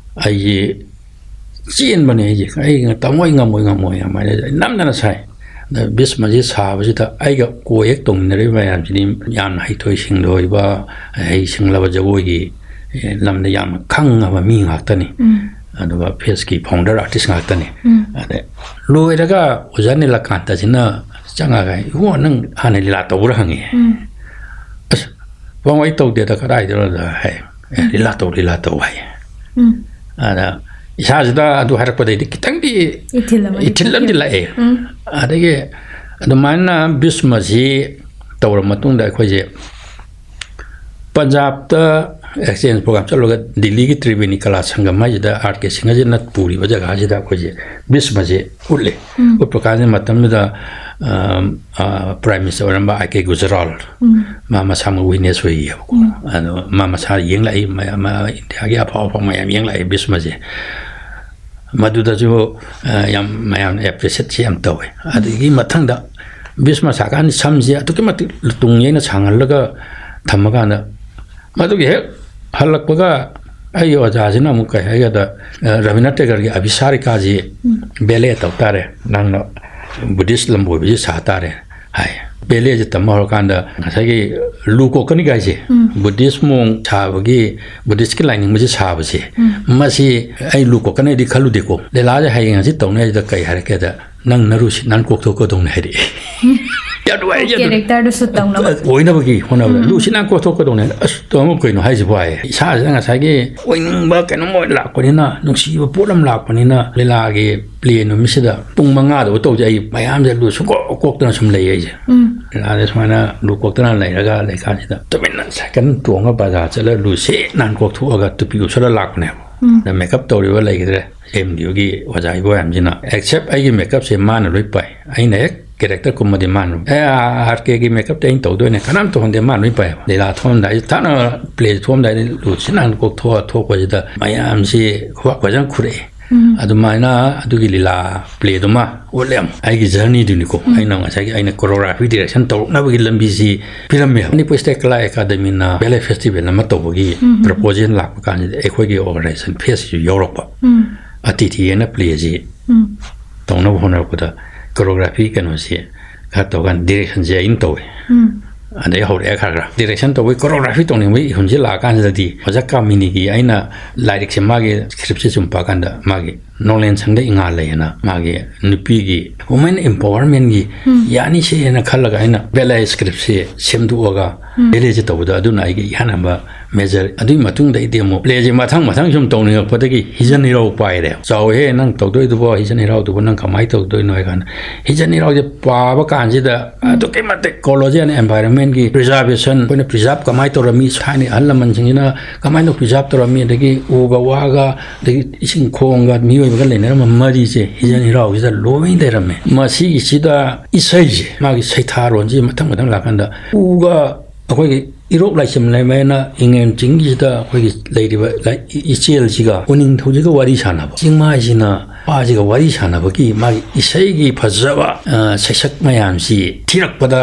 ꯑꯩꯁꯦ ꯆꯦꯟꯕꯅꯦ ꯑꯩꯁꯦ꯫ "ꯑꯩ ꯇꯝꯃꯣꯏ ꯉꯝꯃꯣꯏ ꯉꯝꯃꯣꯏ" ꯍꯥꯏꯅ ꯅꯝꯗꯅ ꯁꯥꯏ꯫ ꯑꯗ ꯕꯤꯁꯃꯁꯦ ꯁꯥꯕꯁꯤꯗ ꯑꯩꯒ ꯀꯣ ꯑꯦꯛ ꯇꯧꯃꯤꯟꯅꯔꯤꯕ ꯃꯌꯥꯝꯁꯤꯗꯤ ꯌꯥꯝꯅ ꯍꯩꯊꯣꯏ ꯁꯤꯡꯊꯣꯏꯕ, ꯍꯩ ꯁꯤꯡꯂꯕ ꯖꯒꯣꯏꯒꯤ, ꯑꯦ, ꯂꯝꯗ ꯌꯥꯝꯅ ꯈꯪꯉꯕ ꯃꯤ ꯉꯥꯛꯇꯅꯤ꯫ ꯎꯝ꯫ ꯑꯗꯨꯒ face ꯀꯤ founder artist ꯉꯥꯛꯇꯅꯤ꯫ ꯎꯝ꯫ ꯑꯗ ꯂꯣꯏꯔꯒ ꯑꯣꯖꯥ ꯅꯤꯂꯀꯥꯟꯇꯁꯤꯅ ꯆꯪꯉꯒ, "ꯏꯕꯨꯡꯉꯣ, ꯅꯪ ꯍꯥꯟꯅ ꯂꯤꯂꯥ ꯇꯧꯕ꯭ꯔꯥ?" ꯍꯪꯉꯦ꯫ ꯎꯝ꯫ "ꯑꯁ, ꯄꯥꯕꯨꯡ, ꯑꯩ ꯇꯧꯗꯦꯗ, ꯀꯗꯥꯏꯗꯅꯣꯗ" ꯍꯥꯏ꯫ "ꯑꯦ, ꯂꯤꯂꯥ ꯇꯧ, ꯂꯤꯂꯥ ꯇꯧ" ꯍꯥꯏ꯫ ꯎꯝ꯫ ꯑꯗ ꯏꯁꯥꯁꯤꯗ ꯑꯗꯨ ꯍꯥꯏꯔꯛꯄꯗꯩꯗꯤ ꯈꯤꯇꯪꯗꯤ ꯏꯊꯤꯜ ꯑꯃꯗꯤ ꯏꯊꯤꯜ ꯑꯃꯗꯤ ꯊꯣꯛꯈꯤ꯫ ꯂꯥꯛꯑꯦ꯫ ꯎꯝ꯫ ꯑꯗꯒꯤ ꯑꯗꯨꯃꯥꯏꯅ ꯕꯤꯁꯃꯁꯤ ꯇꯧꯔ ꯃꯇꯨꯡꯗ ꯑꯩꯈꯣꯏꯁꯦ ꯄꯟꯖꯥꯕꯇ exchange program ꯆꯠꯂꯒ ꯗꯤꯜꯂꯤꯒꯤ ꯇ꯭ꯔꯤꯕꯦꯅꯤ ꯀꯂꯥ ꯁꯪꯒꯝ ꯍꯥꯏꯁꯤꯗ ꯑꯥꯔ ꯀꯦ ꯁꯤꯡꯍꯁꯤꯅ ꯄꯨꯔꯤꯕ ꯖꯒꯥꯁꯤꯗ ꯑꯩꯈꯣꯏꯁꯦ ꯕꯤꯁꯃꯁꯦ ꯎꯠꯂꯦ꯫ ꯎꯝ꯫ ꯎꯠꯄ ꯀꯥꯟꯁꯤꯗ ꯃꯇꯝꯗꯨꯗ, ꯑ, ꯑ, Prime Minister ꯑꯣꯏꯔꯝꯕ ꯑꯥꯏ ꯀꯦ ꯒꯨꯖꯔꯥꯜ, ꯎꯝ꯫ ꯃꯥ ꯃꯁꯥꯃꯛ witness ꯑꯣꯏꯌꯦꯕꯀꯣ꯫ ꯎꯝ꯫ ꯑꯗꯣ ꯃꯥ ꯃꯁꯥ ꯌꯦꯡꯂꯛꯏ, ꯃꯌꯥꯝ, ꯃꯥ ꯏꯟꯗꯤꯌꯥꯒꯤ ꯑꯐꯥꯎ ꯑꯐꯥꯎ ꯃꯌꯥꯝ ꯌꯦꯡꯂꯛꯏ ꯕꯤꯁꯃꯁꯦ꯫ ꯃꯗꯨꯗꯁꯨ, ꯑ, ꯌꯥꯝ ꯃꯌꯥꯝꯅ appreciate ꯁꯤ ꯌꯥꯝ ꯇꯧꯋꯦ꯫ ꯑꯗꯒꯤ ꯃꯊꯪꯗ ꯕꯤꯁꯃ ꯁꯥꯀꯥꯟ ꯁꯝꯁꯦ ꯑꯗꯨꯛꯀꯤ ꯃꯇꯤꯛ ꯇꯨꯡ ꯌꯩꯅ ꯁꯥꯡꯍꯜꯂꯒ ꯊꯝꯃꯀꯥꯟꯗ ꯃꯗꯨꯒꯤ ꯍꯦꯛ ꯍꯜꯂꯛꯄꯒ ꯑꯩꯒꯤ ꯑꯣꯖꯥꯁꯤꯅ ꯑꯃꯨꯛ ꯀꯩ ꯍꯥꯏꯒꯦꯗ, ꯑ, ꯔꯕꯤꯟꯗ꯭ꯔ ꯇꯦꯒꯣꯔꯒꯤ ꯑꯕꯤꯁꯥꯔꯤꯀꯥꯁꯤ ꯎꯝ꯫ Ballet ꯇꯧ ꯇꯥꯔꯦ, ꯅꯪꯅ ꯕꯨꯙꯤꯁ ꯂꯝꯕꯣꯏꯕꯁꯤ ꯁꯥ ꯇꯥꯔꯦ ꯍꯥꯏ꯫ Ballet ꯁꯦ ꯇꯝꯕ ꯍꯧꯔꯀꯥꯟꯗ ꯉꯁꯥꯏꯒꯤ ꯂꯨ ꯀꯣꯛꯀꯅꯤ ꯀꯥꯏꯁꯦ, ꯎꯝ꯫ ꯕꯨꯙꯤꯁ ꯃꯑꯣꯡ ꯁꯥꯕꯒꯤ, ꯕꯨꯙꯤꯁꯀꯤ ꯂꯥꯏꯅꯤꯡꯕꯁꯤ ꯁꯥꯕꯁꯦ, ꯎꯝ꯫ ꯃꯁꯤ ꯑꯩ ꯂꯨ ꯀꯣꯛꯀꯅꯤꯗꯤ ꯈꯜꯂꯨꯗꯦꯀꯣ꯫ ꯂꯤꯂꯥꯁꯦ ꯍꯌꯦꯡ ꯍꯪꯆꯤꯠ ꯇꯧꯅꯤ ꯍꯥꯏꯁꯤꯗ ꯀꯩ ꯍꯥꯏꯔꯛꯀꯦꯗ, "ꯅꯪ ꯅꯔꯨꯁꯤ ꯅꯥꯟ ꯀꯣꯛꯊꯣꯛꯀꯗꯧꯅꯤ" ꯍꯥꯏꯔꯛꯑꯦ꯫ ꯌꯥꯗꯨ ꯍꯥꯏ, ꯌꯥꯗꯨ꯫ ꯀꯦꯔꯦꯛꯇꯔꯗꯨꯁꯨ ꯇꯧꯅꯕ꯫ ꯑꯣꯏꯅꯕꯒꯤ ꯍꯣꯠꯅꯕꯗ꯫ ꯎꯝ꯫ ꯂꯨꯁꯤ ꯅꯥꯟ ꯀꯣꯛꯊꯣꯛꯀꯗꯧꯅꯦ꯫ ꯑꯁ, ꯇꯧꯔꯝꯃꯣ ꯀꯩꯅꯣ ꯍꯥꯏꯁꯤꯕꯨ ꯍꯥꯏꯌꯦ꯫ ꯏꯁꯥꯁꯤꯗ ꯉꯁꯥꯏꯒꯤ ꯑꯣꯏꯅꯤꯡꯕ ꯀꯩꯅꯣꯝ ꯑꯣꯏ ꯂꯥꯛꯄꯅꯤꯅ, ꯅꯨꯡꯁꯤꯕ ꯄꯣꯠ ꯑꯃ ꯂꯥꯛꯄꯅꯤꯅ, ꯂꯤꯂꯥꯒꯤ ꯄ꯭ꯂꯦ ꯅꯨꯃꯤꯠꯁꯤꯗ ꯄꯨꯡ ꯃꯉꯥꯗꯕꯨ ꯇꯧꯁꯦ, ꯑꯩ ꯃꯌꯥꯝꯁꯦ ꯂꯨ ꯁꯨꯡꯀꯣꯛ ꯀꯣꯛꯇꯅ ꯁꯨꯝ ꯂꯩ ꯑꯩꯁꯦ꯫ ꯎꯝ꯫ ꯂꯤꯂꯥꯁꯦ ꯁꯨꯃꯥꯏꯅ ꯂꯨ ꯀꯣꯛꯇꯅ ꯂꯩꯔꯒ ꯂꯩꯀꯥꯟꯁꯤꯗ ꯇꯨꯃꯤꯟꯅ ꯁꯥꯏꯀꯜ ꯇꯣꯡꯉ ꯕꯖꯥꯔ ꯆꯠꯂ ꯂꯨ ꯁꯤ ꯅꯥꯟ ꯀꯣꯛꯊꯣꯛꯑꯒ ꯇꯨꯄꯤ ꯎꯞꯁꯜꯂ ꯂꯥꯛꯄꯅꯦꯕ꯫ ꯎꯝ꯫ ꯑꯗ ꯃꯦꯀꯞ ꯇꯧꯔꯤꯕ ꯂꯩꯈꯤꯗ꯭ꯔꯦ꯫ ꯑꯦꯝ ꯗꯤ ꯌꯨꯒꯤ ꯑꯣꯖꯥ ꯏꯕꯣꯌꯥꯝꯁꯤꯅ, "ꯑꯦꯛꯁꯦꯞ ꯑꯩꯒꯤ ꯃꯦꯀꯞꯁꯦ ꯃꯥꯅ ꯂꯣꯏ ꯄꯥꯏ, ꯑꯩꯅ ꯍꯦꯛ ꯀꯦꯔꯦꯛꯇꯔ ꯀꯨꯝꯕꯗꯤ ꯃꯥꯅ ꯂꯣꯏ, ꯑꯦ, ꯑꯥꯔ ꯀꯦꯒꯤ ꯃꯦꯀꯞꯇꯤ ꯑꯩꯅ ꯇꯧꯗꯣꯏꯅꯦ, ꯀꯅꯥꯝ ꯇꯧꯍꯟꯗꯦ, ꯃꯥꯅ ꯂꯣꯏ ꯄꯥꯏ"꯫ ꯂꯤꯂꯥ ꯊꯣꯛꯑꯝꯗꯥꯏ, ꯊꯥꯅ ꯄ꯭ꯂꯦ ꯊꯣꯛꯑꯝꯗꯥꯏꯗ ꯂꯨꯁꯤ ꯅꯥꯟ ꯀꯣꯛꯊꯣꯛꯑ ꯊꯣꯛꯄꯁꯤꯗ ꯃꯌꯥꯝꯁꯤ ꯈꯨꯕꯥꯛ ꯐꯖꯅ ꯈꯨꯔꯛꯑꯦ꯫ ꯎꯝ꯫ ꯑꯗꯨꯃꯥꯏꯅ ꯑꯗꯨꯒꯤ ꯂꯤꯂꯥ ꯄ꯭ꯂꯦꯗꯨꯃ ꯎꯠꯂꯦ ꯑꯃꯨꯛ꯫ ꯑꯩꯒꯤ ꯖꯔꯅꯤꯗꯨꯅꯤꯀꯣ, ꯎꯝ꯫ ꯑꯩꯅ ꯉꯁꯥꯏꯒꯤ ꯑꯩꯅ ꯀꯣꯔꯤꯌꯣꯒ꯭ꯔꯥꯐꯤ ꯗꯤꯔꯦꯛꯁꯟ ꯇꯧꯔꯛꯅꯕꯒꯤ ꯂꯝꯕꯤꯁꯤ ꯄꯤꯔꯝꯃꯦ꯫ ꯃꯅꯤꯄꯨꯔ ꯁ꯭ꯇꯦꯠ ꯀꯂꯥ ꯑꯦꯀꯥꯗꯃꯤꯅ ꯕꯦꯂꯦ ꯐꯦꯁꯇꯤꯚꯦꯜ ꯑꯃ ꯇꯧꯕꯒꯤ ꯎꯝ꯫ ꯄ꯭ꯔꯄꯣꯖꯦꯜ ꯂꯥꯛꯄ ꯀꯥꯟꯁꯤꯗ ꯑꯩꯈꯣꯏꯒꯤ ꯑꯣꯔꯒꯅꯥꯏꯖꯦꯁꯟ ꯐꯦꯁꯁꯤꯁꯨ ꯌꯥꯎꯔꯛꯄ꯫ ꯎꯝ꯫ ꯑꯇꯤꯊꯤ ꯍꯥꯏꯅ ꯄ꯭ꯂꯦꯁꯤ ꯎꯝ꯫ ꯇꯧꯅꯕ ꯍꯣꯠꯅꯔꯛꯄꯗ ꯀꯣꯔꯤꯌꯣꯒ꯭ꯔꯥꯐꯤ ꯀꯩꯅꯣꯁꯤ ꯈꯔ ꯇꯧꯀꯥꯟꯗ ꯗꯤꯔꯦꯛꯁꯟꯁꯦ ꯑꯩꯅ ꯇꯧꯋꯦ꯫ ꯎꯝ꯫ ꯑꯗꯩ ꯍꯧꯔꯛꯑꯦ ꯈꯔ ꯈꯔ꯫ ꯗꯤꯔꯦꯛꯁꯟ ꯇꯧꯕꯒꯤ ꯀꯣꯔꯤꯌꯣꯒ꯭ꯔꯥꯐꯤ ꯇꯧꯅꯤꯡꯕꯒꯤ ꯏꯍꯨꯜꯁꯦ ꯂꯥꯛꯑꯀꯥꯟꯁꯤꯗꯗꯤ ꯑꯣꯖꯥ ꯀꯥꯃꯤꯅꯤꯒꯤ ꯑꯩꯅ ꯂꯥꯏꯔꯤꯛꯁꯦ, ꯃꯥꯒꯤ ꯁ꯭ꯀ꯭ꯔꯤꯞꯁꯦ ꯁꯨꯝ ꯄꯥꯀꯥꯟꯗ ꯃꯥꯒꯤ ꯅꯣꯡꯂꯦꯟ ꯁꯪꯗ ꯏꯉꯥ ꯂꯩꯌꯦꯅ ꯃꯥꯒꯤ ꯅꯨꯄꯤꯒꯤ ꯋꯨꯃꯦꯟ ꯑꯦꯝꯄꯥꯋꯔꯃꯦꯟꯒꯤ ꯎꯝ꯫ ꯌꯥꯅꯤꯁꯦꯅ ꯈꯜꯂꯒ ꯑꯩꯅ ꯕꯦꯂꯦ ꯁ꯭ꯀ꯭ꯔꯤꯞꯁꯦ ꯁꯦꯝꯗꯣꯛꯑꯒ ꯎꯝ꯫ ꯕꯦꯂꯦꯁꯦ ꯇꯧꯕꯗ ꯑꯗꯨꯅ ꯑꯩꯒꯤ ꯏꯍꯥꯟ ꯍꯥꯟꯕ ꯃꯦꯖꯔ꯫ ꯑꯗꯨꯒꯤ ꯃꯇꯨꯡꯗ ꯑꯩꯗꯤ ꯑꯃꯨꯛ ꯄ꯭ꯂꯦꯁꯦ ꯃꯊꯪ ꯃꯊꯪ ꯁꯨꯝ ꯇꯧꯅꯤꯡꯉꯛꯄꯗꯒꯤ ꯍꯤꯖꯟ ꯍꯤꯔꯥꯎ ꯄꯥꯏꯔꯦ꯫ "ꯆꯥꯎꯋꯦꯍꯦ ꯅꯪ ꯇꯧꯗꯣꯏꯗꯨꯕꯣ, ꯍꯤꯖꯟ ꯍꯤꯔꯥꯎꯗꯨꯕꯨ ꯅꯪ ꯀꯃꯥꯏꯅ ꯇꯧꯗꯣꯏꯅꯣ?" ꯍꯥꯏ ꯀꯥꯟꯗ ꯍꯤꯖꯟ ꯍꯤꯔꯥꯎꯁꯦ ꯄꯥꯕ ꯀꯥꯟꯁꯤꯗ ꯎꯝ꯫ ꯑꯗꯨꯛꯀꯤ ꯃꯇꯤꯛ ꯏꯀꯣꯂꯣꯖꯤ ꯑꯦꯟ ꯑꯦꯟꯚꯥꯏꯔꯣꯟꯃꯦꯟꯒꯤ ꯄ꯭ꯔꯤꯖꯥꯔꯕꯦꯁꯟ, ꯑꯩꯈꯣꯏꯅ ꯄ꯭ꯔꯤꯖꯥꯔꯕ ꯀꯃꯥꯏꯅ ꯇꯧꯔꯝꯃꯤ, ꯊꯥꯏꯅꯒꯤ ꯑꯍꯜ ꯂꯃꯟꯁꯤꯡꯁꯤꯅ ꯀꯃꯥꯏꯅ ꯄ꯭ꯔꯤꯖꯥꯔꯕ ꯇꯧꯔꯝꯃꯤ, ꯑꯗꯒꯤ ꯎꯒ ꯋꯥꯒ, ꯑꯗꯒꯤ ꯏꯁꯤꯡ ꯈꯣꯡꯒ ꯃꯤꯑꯣꯏꯕꯒ ꯂꯩꯅꯔꯝꯕ ꯃꯔꯤꯁꯦ ꯍꯤꯖꯟ ꯍꯤꯔꯥꯎꯁꯤꯗ ꯂꯣꯏ ꯂꯩꯔꯝꯃꯦ꯫ ꯃꯁꯤꯒꯤꯁꯤꯗ ꯏꯁꯩꯁꯦ, ꯃꯥꯒꯤ ꯁꯩꯊꯥꯔꯣꯟꯁꯤ ꯃꯊꯪ ꯃꯊꯪ ꯂꯥꯛꯀꯥꯟꯗ ꯎꯒ ꯑꯩꯈꯣꯏꯒꯤ ꯏꯔꯣꯛ ꯂꯥꯏꯁꯝ ꯂꯩꯃꯥꯏꯅ ꯏꯉꯦꯟ ꯆꯤꯡꯁꯤꯗ ꯑꯩꯈꯣꯏꯒꯤ ꯂꯩꯔꯤꯕ ꯂꯥꯏ-, ꯏ-, ꯏꯆꯦꯜꯁꯤꯒ ꯎꯅꯤꯡꯊꯧꯁꯤꯒ ꯋꯥꯔꯤ ꯁꯥꯟꯅꯕ, ꯆꯤꯡꯃꯥꯏꯁꯤꯅ ꯅꯨꯄꯥꯁꯤꯒ ꯋꯥꯔꯤ ꯁꯥꯟꯅꯕꯒꯤ ꯃꯥꯒꯤ ꯏꯁꯩꯒꯤ ꯐꯖꯕ, ꯑ, ꯁꯩꯁꯛ ꯃꯌꯥꯝꯁꯤ ꯊꯤꯔꯛꯄꯗ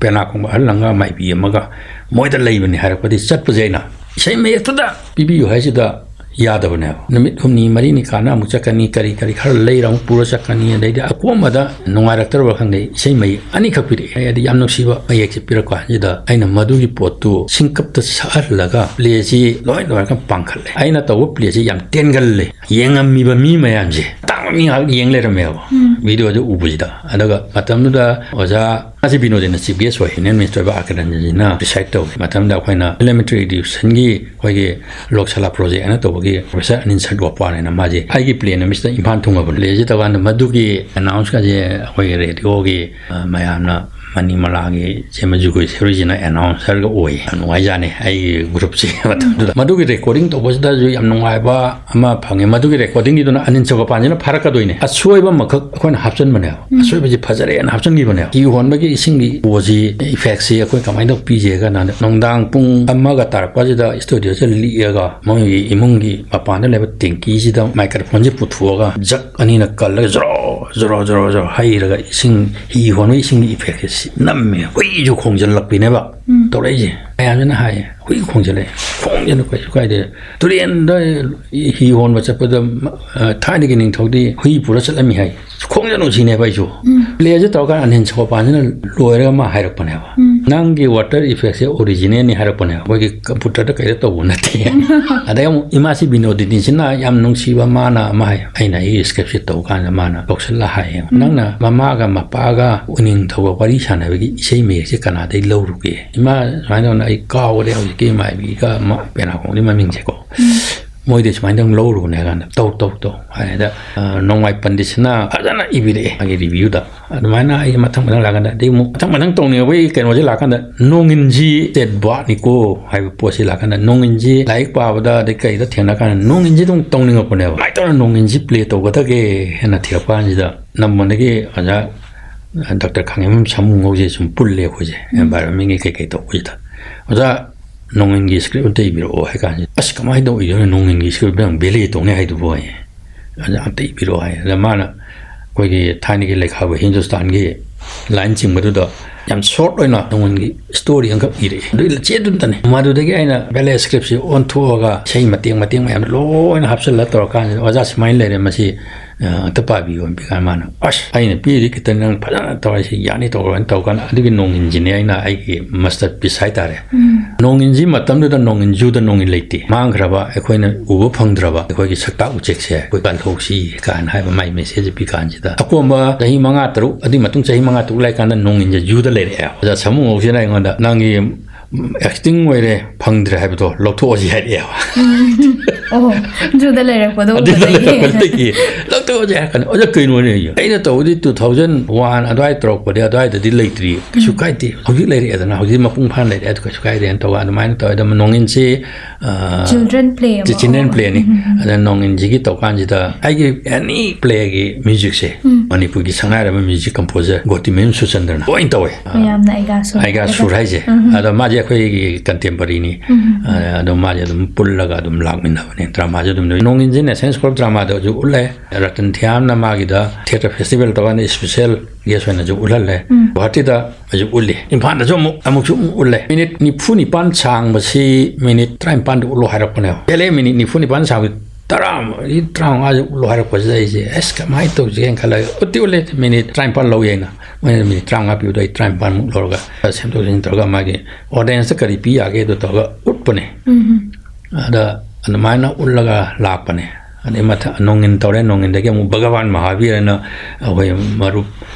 ꯄꯦꯅꯥ ꯈꯣꯡꯕ ꯑꯍꯜ ꯑꯃꯒ ꯃꯥꯏꯕꯤ ꯑꯃꯒ ꯃꯣꯏꯗ ꯂꯩꯕꯅꯤ ꯍꯥꯏꯔꯛꯄꯗꯤ ꯆꯠꯄꯁꯦ ꯑꯩꯅ ꯏꯁꯩ ꯃꯌꯦꯛꯇꯨꯗ ꯄꯤꯕꯤꯌꯨ ꯍꯥꯏꯁꯤꯗ ꯌꯥꯗꯕꯅꯦꯕ꯫ ꯅꯨꯃꯤꯠ ꯍꯨꯝꯅꯤ ꯃꯔꯤꯅꯤ ꯀꯥꯟꯅ ꯑꯃꯨꯛ ꯆꯠꯀꯅꯤ, ꯀꯔꯤ ꯀꯔꯤ ꯈꯔ ꯂꯩꯔ ꯑꯃꯨꯛ ꯄꯨꯔ ꯆꯠꯀꯅꯤ, ꯑꯗꯩꯗꯤ ꯑꯀꯣꯟꯕꯗ ꯅꯨꯡꯉꯥꯏꯔꯛꯇ꯭ꯔꯕ ꯈꯪꯗꯦ, ꯏꯁꯩ ꯃꯌꯦꯛ ꯑꯅꯤꯈꯛ ꯄꯤꯔꯛꯑꯦ꯫ ꯑꯩ ꯑꯗꯤ ꯌꯥꯝ ꯅꯨꯡꯁꯤꯕ ꯃꯌꯦꯛꯁꯦ ꯄꯤꯔꯛꯄ ꯀꯥꯟꯁꯤꯗ ꯑꯩꯅ ꯃꯗꯨꯒꯤ ꯄꯣꯠꯇꯨ ꯁꯤꯡꯀꯞꯇ ꯁꯛꯍꯜꯂꯒ ꯄ꯭ꯂꯦꯁꯤ ꯂꯣꯏ ꯂꯣꯏꯔꯒ ꯄꯥꯡꯈꯠꯂꯦ꯫ ꯑꯩꯅ ꯇꯧꯕ ꯄ꯭ꯂꯦꯁꯤ ꯌꯥꯝ ꯇꯦꯟꯒꯜꯂꯦ꯫ ꯌꯦꯡꯉꯝꯃꯤꯕ ꯃꯤ ꯃꯌꯥꯝꯁꯦ ꯑꯇꯥꯡꯕ ꯃꯤ ꯉꯥꯏꯍꯥꯛ ꯌꯦꯡ ꯂꯩꯔꯝꯃꯦꯕ꯫ ꯎꯝ꯫ ꯚꯤꯗꯤꯑꯣꯗ ꯎꯕꯁꯤꯗ꯫ ꯑꯗꯨꯒ ꯃꯇꯝꯗꯨꯗ ꯑꯣꯖꯥ ꯉꯁꯤ ꯕꯤꯅꯣꯗꯤꯅ chief guest ꯑꯣꯏ, Union Minister ꯑꯣꯏꯕ ꯑꯥꯔ ꯀꯦ ꯔꯟꯖꯟꯁꯤꯅ preside ꯇꯧꯏ꯫ ꯃꯇꯝꯗ ꯑꯩꯈꯣꯏꯅ Film Literature Division ꯒꯤ ꯑꯩꯈꯣꯏꯒꯤ ꯂꯣꯛ ꯁꯂꯥ project ꯍꯥꯏꯅ ꯇꯧꯕꯒꯤ Professor ꯑꯅꯤꯜ ꯁꯠꯋꯥꯄꯥꯟ ꯍꯥꯏꯅ ꯃꯥꯁꯦ ꯑꯩꯒꯤ play ꯅꯨꯃꯤꯠꯁꯤꯗ ꯏꯝꯐꯥꯜ ꯊꯨꯡꯉꯕꯅꯤ꯫ Play ꯁꯤ ꯇꯧꯀꯥꯟꯗ ꯃꯗꯨꯒꯤ announce ꯀꯁꯦ ꯑꯩꯈꯣꯏꯒꯤ radio ꯒꯤ, ꯑ, ꯃꯌꯥꯝꯅ ꯃꯅꯤꯃꯂꯥꯒꯤ ꯁꯦꯝꯕ ꯖꯨꯒꯣꯏ ꯁꯦꯔꯣꯏꯁꯤꯅ announcer ꯒ ꯑꯣꯏ꯫ ꯌꯥꯝ ꯅꯨꯡꯉꯥꯏꯖꯥꯠꯅꯤ ꯑꯩꯒꯤ group ꯁꯦ ꯃꯇꯝꯗꯨꯗ꯫ ꯃꯗꯨꯒꯤ recording ꯇꯧꯕꯁꯤꯗꯁꯨ ꯌꯥꯝ ꯅꯨꯡꯉꯥꯏꯕ ꯑꯃ ꯐꯪꯉꯦ꯫ ꯃꯗꯨꯒꯤ recording ꯒꯤꯗꯨꯅ ꯑꯅꯤꯜ ꯁꯠꯋꯥꯄꯥꯟꯁꯤꯅ ꯐꯥꯔꯛꯀꯗꯣꯏꯅꯦ꯫ ꯑꯁꯣꯏꯕ ꯑꯃꯈꯛ ꯑꯩꯈꯣꯏꯅ ꯍꯥꯞꯆꯤꯟꯕꯅꯦꯕ꯫ ꯎꯝ꯫ ꯑꯁꯣꯏꯕꯁꯤ ꯐꯖꯔꯦꯅ ꯍꯥꯞꯆꯤꯟꯈꯤꯕꯅꯦꯕ꯫ ꯍꯤ ꯍꯣꯟꯕꯒꯤ ꯏꯁꯤꯡꯒꯤ echo ꯁꯤ, effect ꯁꯤ ꯑꯩꯈꯣꯏ ꯀꯃꯥꯏꯅ ꯇꯧ ꯄꯤꯁꯦ ꯍꯥꯏ ꯀꯥꯟꯗ, ꯅꯨꯡꯗꯥꯡ ꯄꯨꯡ ꯑꯃꯒ ꯇꯥꯔꯛꯄꯁꯤꯗ studio ꯁꯦ ꯂꯤꯛꯑꯒ ꯃꯣꯏꯒꯤ ꯏꯃꯨꯡꯒꯤ ꯃꯄꯥꯟꯗ ꯂꯩꯕ tank ꯁꯤꯗ microphone ꯁꯦ ꯄꯨꯊꯣꯛꯑꯒ ꯖꯛ ꯑꯅꯤꯅ ꯀꯜꯂꯒ ꯖꯣꯔꯣ, ꯖꯣꯔꯣ, ꯖꯣꯔꯣ, ꯖꯣꯔꯣ ꯍꯩꯔꯒ ꯏꯁꯤꯡ, ꯍꯤ ꯍꯣꯟꯕꯒꯤ ꯏꯁꯤꯡꯒꯤ effect ꯁꯦ ꯅꯝꯃꯦ꯫ ꯍꯨꯏꯁꯨ ꯈꯣꯡꯖꯤꯜꯂꯛꯄꯤꯅꯦꯕ꯫ ꯎꯝ꯫ ꯇꯧꯔꯛꯏꯁꯦ꯫ ꯃꯌꯥꯝꯁꯤꯅ ꯍꯥꯏꯌꯦ, "ꯍꯨꯏ ꯈꯣꯡꯖꯤꯜꯂꯛꯑꯦ, ꯈꯣꯡꯖꯤꯜꯂꯨ, ꯀꯩꯁꯨ ꯀꯥꯏꯗꯦ꯫ ꯇꯨꯔꯦꯟꯗ ꯍꯤ ꯍꯣꯟꯕ ꯆꯠꯄꯗ, ꯑ, ꯊꯥꯏꯅꯒꯤ ꯅꯤꯡꯊꯧꯗꯤ ꯍꯨꯏ ꯄꯨꯔ ꯆꯠꯂꯝꯃꯤ ꯍꯥꯏ꯫ ꯈꯣꯡꯖꯤꯜꯂꯨ ꯁꯤꯅꯦꯕ ꯑꯩꯁꯨ꯫" ꯎꯝ꯫ Play ꯁꯦ ꯇꯧꯔꯀꯥꯟꯗ ꯑꯅꯤꯜ ꯁꯠꯋꯥꯄꯥꯟꯁꯤꯅ ꯂꯣꯏꯔꯒ ꯃꯥ ꯍꯥꯏꯔꯛꯄꯅꯦꯕ꯫ ꯎꯝ꯫ "ꯅꯪꯒꯤ water effect ꯁꯦ original ꯅꯤ" ꯍꯥꯏꯔꯛꯄꯅꯦꯕ꯫ ꯑꯩꯈꯣꯏꯒꯤ computer ꯗ ꯀꯩꯗ ꯇꯧꯕ ꯅꯠꯇꯦ꯫ ꯑꯗꯩ ꯑꯃꯨꯛ ꯏꯃꯥꯁꯤ ꯕꯤꯅꯣꯗꯤꯅꯤꯁꯤꯅ ꯌꯥꯝ ꯅꯨꯡꯁꯤꯕ, ꯃꯥꯅ ꯑꯃ ꯍꯥꯏ, ꯑꯩꯅ ꯑꯩꯒꯤ script ꯁꯦ ꯇꯧꯕ ꯀꯥꯟꯗ ꯃꯥꯅ ꯀꯧꯁꯜꯂ ꯍꯥꯏꯌꯦ, ꯎꯝ꯫ "ꯅꯪꯅ ꯃꯃꯥꯒ ꯃꯄꯥꯒ ꯎꯅꯤꯡꯊꯧꯒ ꯋꯥꯔꯤ ꯁꯥꯟꯅꯕꯒꯤ ꯏꯁꯩ ꯃꯌꯦꯛꯁꯦ ꯀꯅꯥꯗꯩ ꯂꯧꯔꯨꯒꯦ?" "ꯏꯃꯥ, ꯁꯨꯃꯥꯏꯅ ꯇꯧꯗꯅ ꯑꯩ ꯀꯥꯎꯔꯦ ꯍꯧꯖꯤꯛꯀꯤ ꯃꯥꯏꯕꯤꯒ ꯃ-, ꯄꯦꯅꯥꯈꯣꯡꯒꯤ ꯃꯃꯤꯡꯁꯦꯀꯣ꯫ ꯎꯝ꯫ ꯃꯣꯏꯗꯩ ꯁꯨꯃꯥꯏꯅ ꯇꯧꯗꯅ ꯂꯧꯔꯨꯕꯅꯦ" ꯍꯥꯏ ꯀꯥꯟꯗ, "ꯇꯧ, ꯇꯧ, ꯇꯧ" ꯍꯥꯏꯗ, ꯑ, ꯅꯣꯡꯃꯥꯏ ꯄꯟꯗꯤꯠꯁꯤꯅ ꯐꯖꯅ ꯏꯕꯤꯔꯛꯑꯦ ꯃꯥꯒꯤ review ꯗ꯫ ꯑꯗꯨꯃꯥꯏꯅ ꯑꯩ ꯃꯊꯪ ꯃꯊꯪ ꯂꯥꯛꯀꯥꯟꯗ, ꯑꯗꯩ ꯑꯃꯨꯛ ꯃꯊꯪ ꯃꯊꯪ ꯇꯧꯅꯤꯡꯉꯛꯄꯒꯤ ꯀꯩꯅꯣꯁꯦ ꯂꯥꯛꯀꯥꯟꯗ, ꯅꯣꯡꯏꯟꯁꯤ ꯁꯦꯠ ꯕꯥꯠꯅꯤꯀꯣ ꯍꯥꯏꯕ ꯄꯣꯠꯁꯤ ꯂꯥꯛꯀꯥꯟꯗ, ꯅꯣꯡꯏꯟꯁꯤ ꯂꯥꯏꯔꯤꯛ ꯄꯥꯕꯗ ꯑꯗꯩ ꯀꯩꯗ ꯊꯦꯡꯅ ꯀꯥꯟꯗ, ꯅꯣꯡꯏꯟꯁꯤ ꯑꯗꯨꯝ ꯇꯧꯅꯤꯡꯉꯛꯄꯅꯦꯕ꯫ ꯀꯃꯥꯏꯅ ꯇꯧꯔ ꯅꯣꯡꯏꯟꯁꯤ play ꯇꯧꯒꯗꯒꯦ ꯍꯥꯏꯅ ꯊꯤꯔꯛꯄ ꯀꯥꯟꯁꯤꯗ, ꯅꯝꯕꯣꯜꯗꯒꯤ ꯑꯣꯖꯥ ꯗꯥꯛꯇꯔ ꯈꯥꯉꯦꯝꯕꯝ ꯁꯥꯃꯨꯉꯧꯁꯦ ꯁꯨꯝ ꯄꯨꯜꯂꯦ ꯑꯩꯈꯣꯏꯁꯦ, ꯎꯝ꯫ Environment ꯀꯤ ꯀꯩꯀꯩ ꯇꯧꯕꯁꯤꯗ, "ꯑꯣꯖꯥ, ꯅꯣꯡꯏꯟꯒꯤ script ꯑꯝꯇ ꯏꯕꯤꯔꯛꯑꯣ" ꯍꯥꯏ ꯀꯥꯟꯁꯤꯗ, "ꯑꯁ, ꯀꯃꯥꯏꯅ ꯇꯧ ꯏꯗꯣꯏꯅꯣ? ꯅꯣꯡꯏꯟꯒꯤ script ꯅꯪ ballet ꯇꯧꯅꯤ ꯍꯥꯏꯗꯨꯕꯨ?" ꯍꯥꯏꯌꯦ꯫ "ꯑꯗ ꯑꯝꯇ ꯏꯕꯤꯔꯛꯑꯣ" ꯍꯥꯏ꯫ ꯑꯗ ꯃꯥꯅ ꯑꯩꯈꯣꯏꯒꯤ ꯊꯥꯏꯅꯒꯤ ꯂꯩꯈꯥꯎꯕ ꯍꯤꯟꯗꯨꯁꯇꯥꯟꯒꯤ line ꯆꯤꯡꯕꯗꯨꯗ ꯌꯥꯝ short ꯑꯣꯏꯅ ꯅꯣꯡꯉꯤꯟꯒꯤ story ꯑꯃꯈꯛ ꯏꯔꯛꯏ꯫ ꯑꯗꯨ ꯏꯜꯂ ꯆꯦꯗꯨꯝꯇꯅꯤ꯫ ꯃꯗꯨꯗꯒꯤ ꯑꯩꯅ ballet scriptꯁꯤ ꯑꯣꯟꯊꯣꯛꯑꯒ ꯏꯁꯩ ꯃꯇꯦꯛ ꯃꯇꯦꯛ ꯃꯌꯥꯝꯗꯣ ꯂꯣꯏꯅ ꯍꯥꯞꯆꯤꯜꯂ ꯇꯧꯔꯀꯥꯟꯁꯤꯗ, "ꯑꯣꯖꯥ, ꯁꯨꯃꯥꯏꯅ ꯂꯩꯔꯦ, ꯃꯁꯤ, ꯑ, ꯑꯝꯇ ꯄꯥꯕꯤꯌꯨ" ꯍꯥꯏꯕ ꯀꯥꯟꯗ ꯃꯥꯅ, "ꯑꯁ, ꯑꯩꯅ ꯄꯤꯔꯤ ꯈꯤꯇꯪ ꯅꯪ ꯐꯖꯅ ꯇꯧꯔ ꯁꯤ ꯌꯥꯅꯤ ꯇꯧꯔꯣꯅ" ꯇꯧꯀꯥꯟꯗ, ꯑꯗꯨꯒꯤ ꯅꯣꯡꯉꯤꯟꯁꯤꯅꯦ ꯑꯩꯅ ꯑꯩꯒꯤ masterpiece ꯍꯥꯏꯇꯥꯔꯦ꯫ ꯎꯝ꯫ ꯅꯣꯡꯉꯤꯟꯁꯤ ꯃꯇꯝꯗꯨꯗ ꯅꯣꯡꯉꯤꯟ, ꯖꯨꯗ ꯅꯣꯡꯉꯤꯟ ꯂꯩꯇꯦ꯫ ꯃꯥꯡꯈ꯭ꯔꯕ, ꯑꯩꯈꯣꯏꯅ ꯎꯕ ꯐꯪꯗ꯭ꯔꯕ ꯑꯩꯈꯣꯏꯒꯤ ꯁꯛꯇꯥꯛ ꯎꯆꯦꯛꯁꯦ ꯑꯩꯈꯣꯏ ꯀꯜꯍꯧꯁꯤ ꯀꯥꯏꯅ ꯍꯥꯏꯕ ꯃꯥꯏ message ꯄꯤ ꯀꯥꯟꯁꯤꯗ, ꯑꯀꯣꯝꯕ ꯆꯍꯤ ꯃꯉꯥ ꯇꯔꯨꯛ, ꯑꯗꯨꯏ ꯃꯇꯨꯡ ꯆꯍꯤ ꯃꯉꯥ ꯇꯔꯨꯛ ꯂꯩꯀꯥꯟꯗ ꯅꯣꯡꯉꯤꯟꯁꯦ ꯖꯨꯗ ꯂꯩꯔꯛꯑꯦ꯫ ꯑꯣꯖꯥ ꯁꯥꯃꯨꯉꯧꯁꯤꯅ ꯑꯩꯉꯣꯟꯗ, "ꯅꯪꯒꯤ extinct ꯑꯣꯏꯔꯦ, ꯐꯪꯗ꯭ꯔꯦ ꯍꯥꯏꯕꯗꯣ ꯂꯧꯊꯣꯛꯑꯁꯤ" ꯍꯥꯏꯔꯛꯑꯦꯕ꯫ ꯑꯣ, ꯖꯨꯗ ꯂꯩꯔꯛꯄꯗꯣ ꯑꯗꯨꯗ ꯎꯕꯗꯒꯤ꯫ ꯂꯩꯔꯛꯄꯗꯒꯤ ꯂꯧꯊꯣꯛꯑꯁꯤ ꯍꯥꯏꯔꯛꯀꯅꯤ꯫ "ꯑꯣꯖꯥ, ꯀꯩꯅꯣꯅꯦ?" ꯑꯩꯅ ꯇꯧꯕꯗꯤ two thousand one ꯑꯗꯨꯋꯥꯏ ꯇꯧꯔꯛꯄꯗꯤ, ꯑꯗꯨꯋꯥꯏꯗꯗꯤ ꯂꯩꯇ꯭ꯔꯤ꯫ "ꯀꯩꯁꯨ ꯎꯝ꯫ ꯀꯥꯏꯗꯦ, ꯍꯧꯖꯤꯛ ꯂꯩꯔꯛꯑꯦꯗꯅ, ꯍꯧꯖꯤꯛ ꯃꯄꯨꯡ ꯐꯥꯅ ꯂꯩꯔꯛꯑꯦ, ꯑꯗꯨ ꯀꯩꯁꯨ ꯀꯥꯏꯗꯦꯅ" ꯇꯧꯕ ꯑꯗꯨꯃꯥꯏꯅ ꯇꯧꯋꯦ꯫ ꯑꯗꯣ ꯅꯣꯡꯉꯤꯟꯁꯤ, ꯑ, Children play ꯑꯃ꯫ Children playꯅꯤ꯫ ꯎꯝ, ꯎꯝ, ꯎꯝ꯫ ꯑꯗ ꯅꯣꯡꯉꯤꯟꯁꯤꯒꯤ ꯇꯧꯀꯥꯟꯁꯤꯗ ꯑꯩꯒꯤ any playꯒꯤ musicꯁꯦ ꯎꯝ꯫ ꯃꯅꯤꯄꯨꯔꯒꯤ ꯁꯛꯅꯥꯏꯔꯕ music composer ꯒꯣꯇꯤꯃꯌꯨꯝ ꯁꯨꯆꯟꯗ꯭ꯔꯅ ꯂꯣꯏ ꯇꯧꯋꯦ꯫ ꯃꯌꯥꯝꯅ ꯑꯩꯒꯥ ꯁꯨꯔ ꯑꯩꯒꯥ ꯍꯥꯏꯕꯗꯣ꯫ ꯁꯨꯔ ꯍꯥꯏꯁꯦ꯫ ꯎꯝ꯫ ꯑꯗꯣ ꯃꯥꯁꯦ ꯑꯩꯈꯣꯏꯒꯤ contemporaryꯅꯤ꯫ ꯎꯝ꯫ ꯑ, ꯑꯗꯣ ꯃꯥꯁꯦ ꯑꯗꯨꯝ ꯄꯨꯜꯂꯒ ꯑꯗꯨꯝ ꯂꯥꯛꯃꯤꯟꯅꯕꯅꯦ꯫ dramaꯁꯦ ꯑꯗꯨꯝ ꯅꯣꯡꯉꯤꯟꯁꯤ National School dramaꯗꯁꯨ ꯎꯠꯂꯦ, ꯔꯇꯟ ꯊꯤꯌꯥꯝꯅ ꯃꯥꯒꯤꯗ theatre festival ꯇꯧꯀꯥꯟꯗ special guest ꯑꯣꯏꯅꯁꯨ ꯎꯠꯍꯜꯂꯦ꯫ ꯎꯝ꯫ ꯒꯨꯋꯥꯍꯥꯇꯤꯗ ꯑꯩꯁꯨ ꯎꯠꯂꯤ꯫ ꯏꯝꯐꯥꯜꯗꯁꯨ ꯑꯃꯨꯛ, ꯑꯃꯨꯛꯁꯨ ꯑꯃꯨꯛ ꯎꯠꯂꯦ꯫ minute ꯅꯤꯐꯨ ꯅꯤꯄꯥꯟ ꯁꯥꯡꯕꯁꯤ minute ꯇꯔꯥꯅꯤꯄꯥꯟꯗ ꯎꯠꯂꯣ ꯍꯥꯏꯔꯛꯄꯅꯦꯕ꯫ ꯄꯦꯂꯦ minute ꯅꯤꯐꯨ ꯅꯤꯄꯥꯟ ꯁꯥꯡꯕꯁꯤ ꯇꯔꯥ ꯃꯔꯤ, ꯇꯔꯥꯃꯉꯥꯁꯦ ꯎꯠꯂꯣ ꯍꯥꯏꯔꯛꯄꯁꯤꯗ ꯑꯩꯁꯦ, "ꯑꯁ, ꯀꯃꯥꯏꯅ ꯇꯧꯁꯤꯒꯦꯅ" ꯈꯜꯂꯒ ꯎꯠꯇꯤ ꯎꯠꯂꯦ꯫ minute ꯇꯔꯥꯅꯤꯄꯥꯟ ꯂꯧ ꯌꯥꯏꯅ꯫ ꯃꯣꯏꯅ minute ꯇꯔꯥꯃꯉꯥ ꯄꯤꯕꯗꯣ ꯑꯩ ꯇꯔꯥꯅꯤꯄꯥꯟꯃꯨꯛ ꯂꯧꯔꯒ ꯁꯦꯝꯗꯣꯛ ꯁꯦꯝꯖꯤꯟ ꯇꯧꯔꯒ ꯃꯥꯒꯤ audienceꯇ ꯀꯔꯤ ꯄꯤ ꯌꯥꯒꯦꯗꯣ ꯇꯧꯔꯒ ꯎꯠꯄꯅꯦ꯫ ꯎꯝ꯫ ꯑꯗ ꯑꯗꯨꯃꯥꯏꯅ ꯎꯠꯂꯒ ꯂꯥꯛꯄꯅꯦ꯫ ꯑꯗꯩ ꯃꯊꯪ ꯅꯣꯡꯉꯤꯟ ꯇꯧꯔꯦ, ꯅꯣꯡꯉꯤꯟꯗꯒꯤ ꯑꯃꯨꯛ ꯚꯒꯋꯥꯟ ꯃꯍꯥꯕꯤꯔ ꯍꯥꯏꯅ ꯑꯩꯈꯣꯏ ꯃꯔꯨꯞ,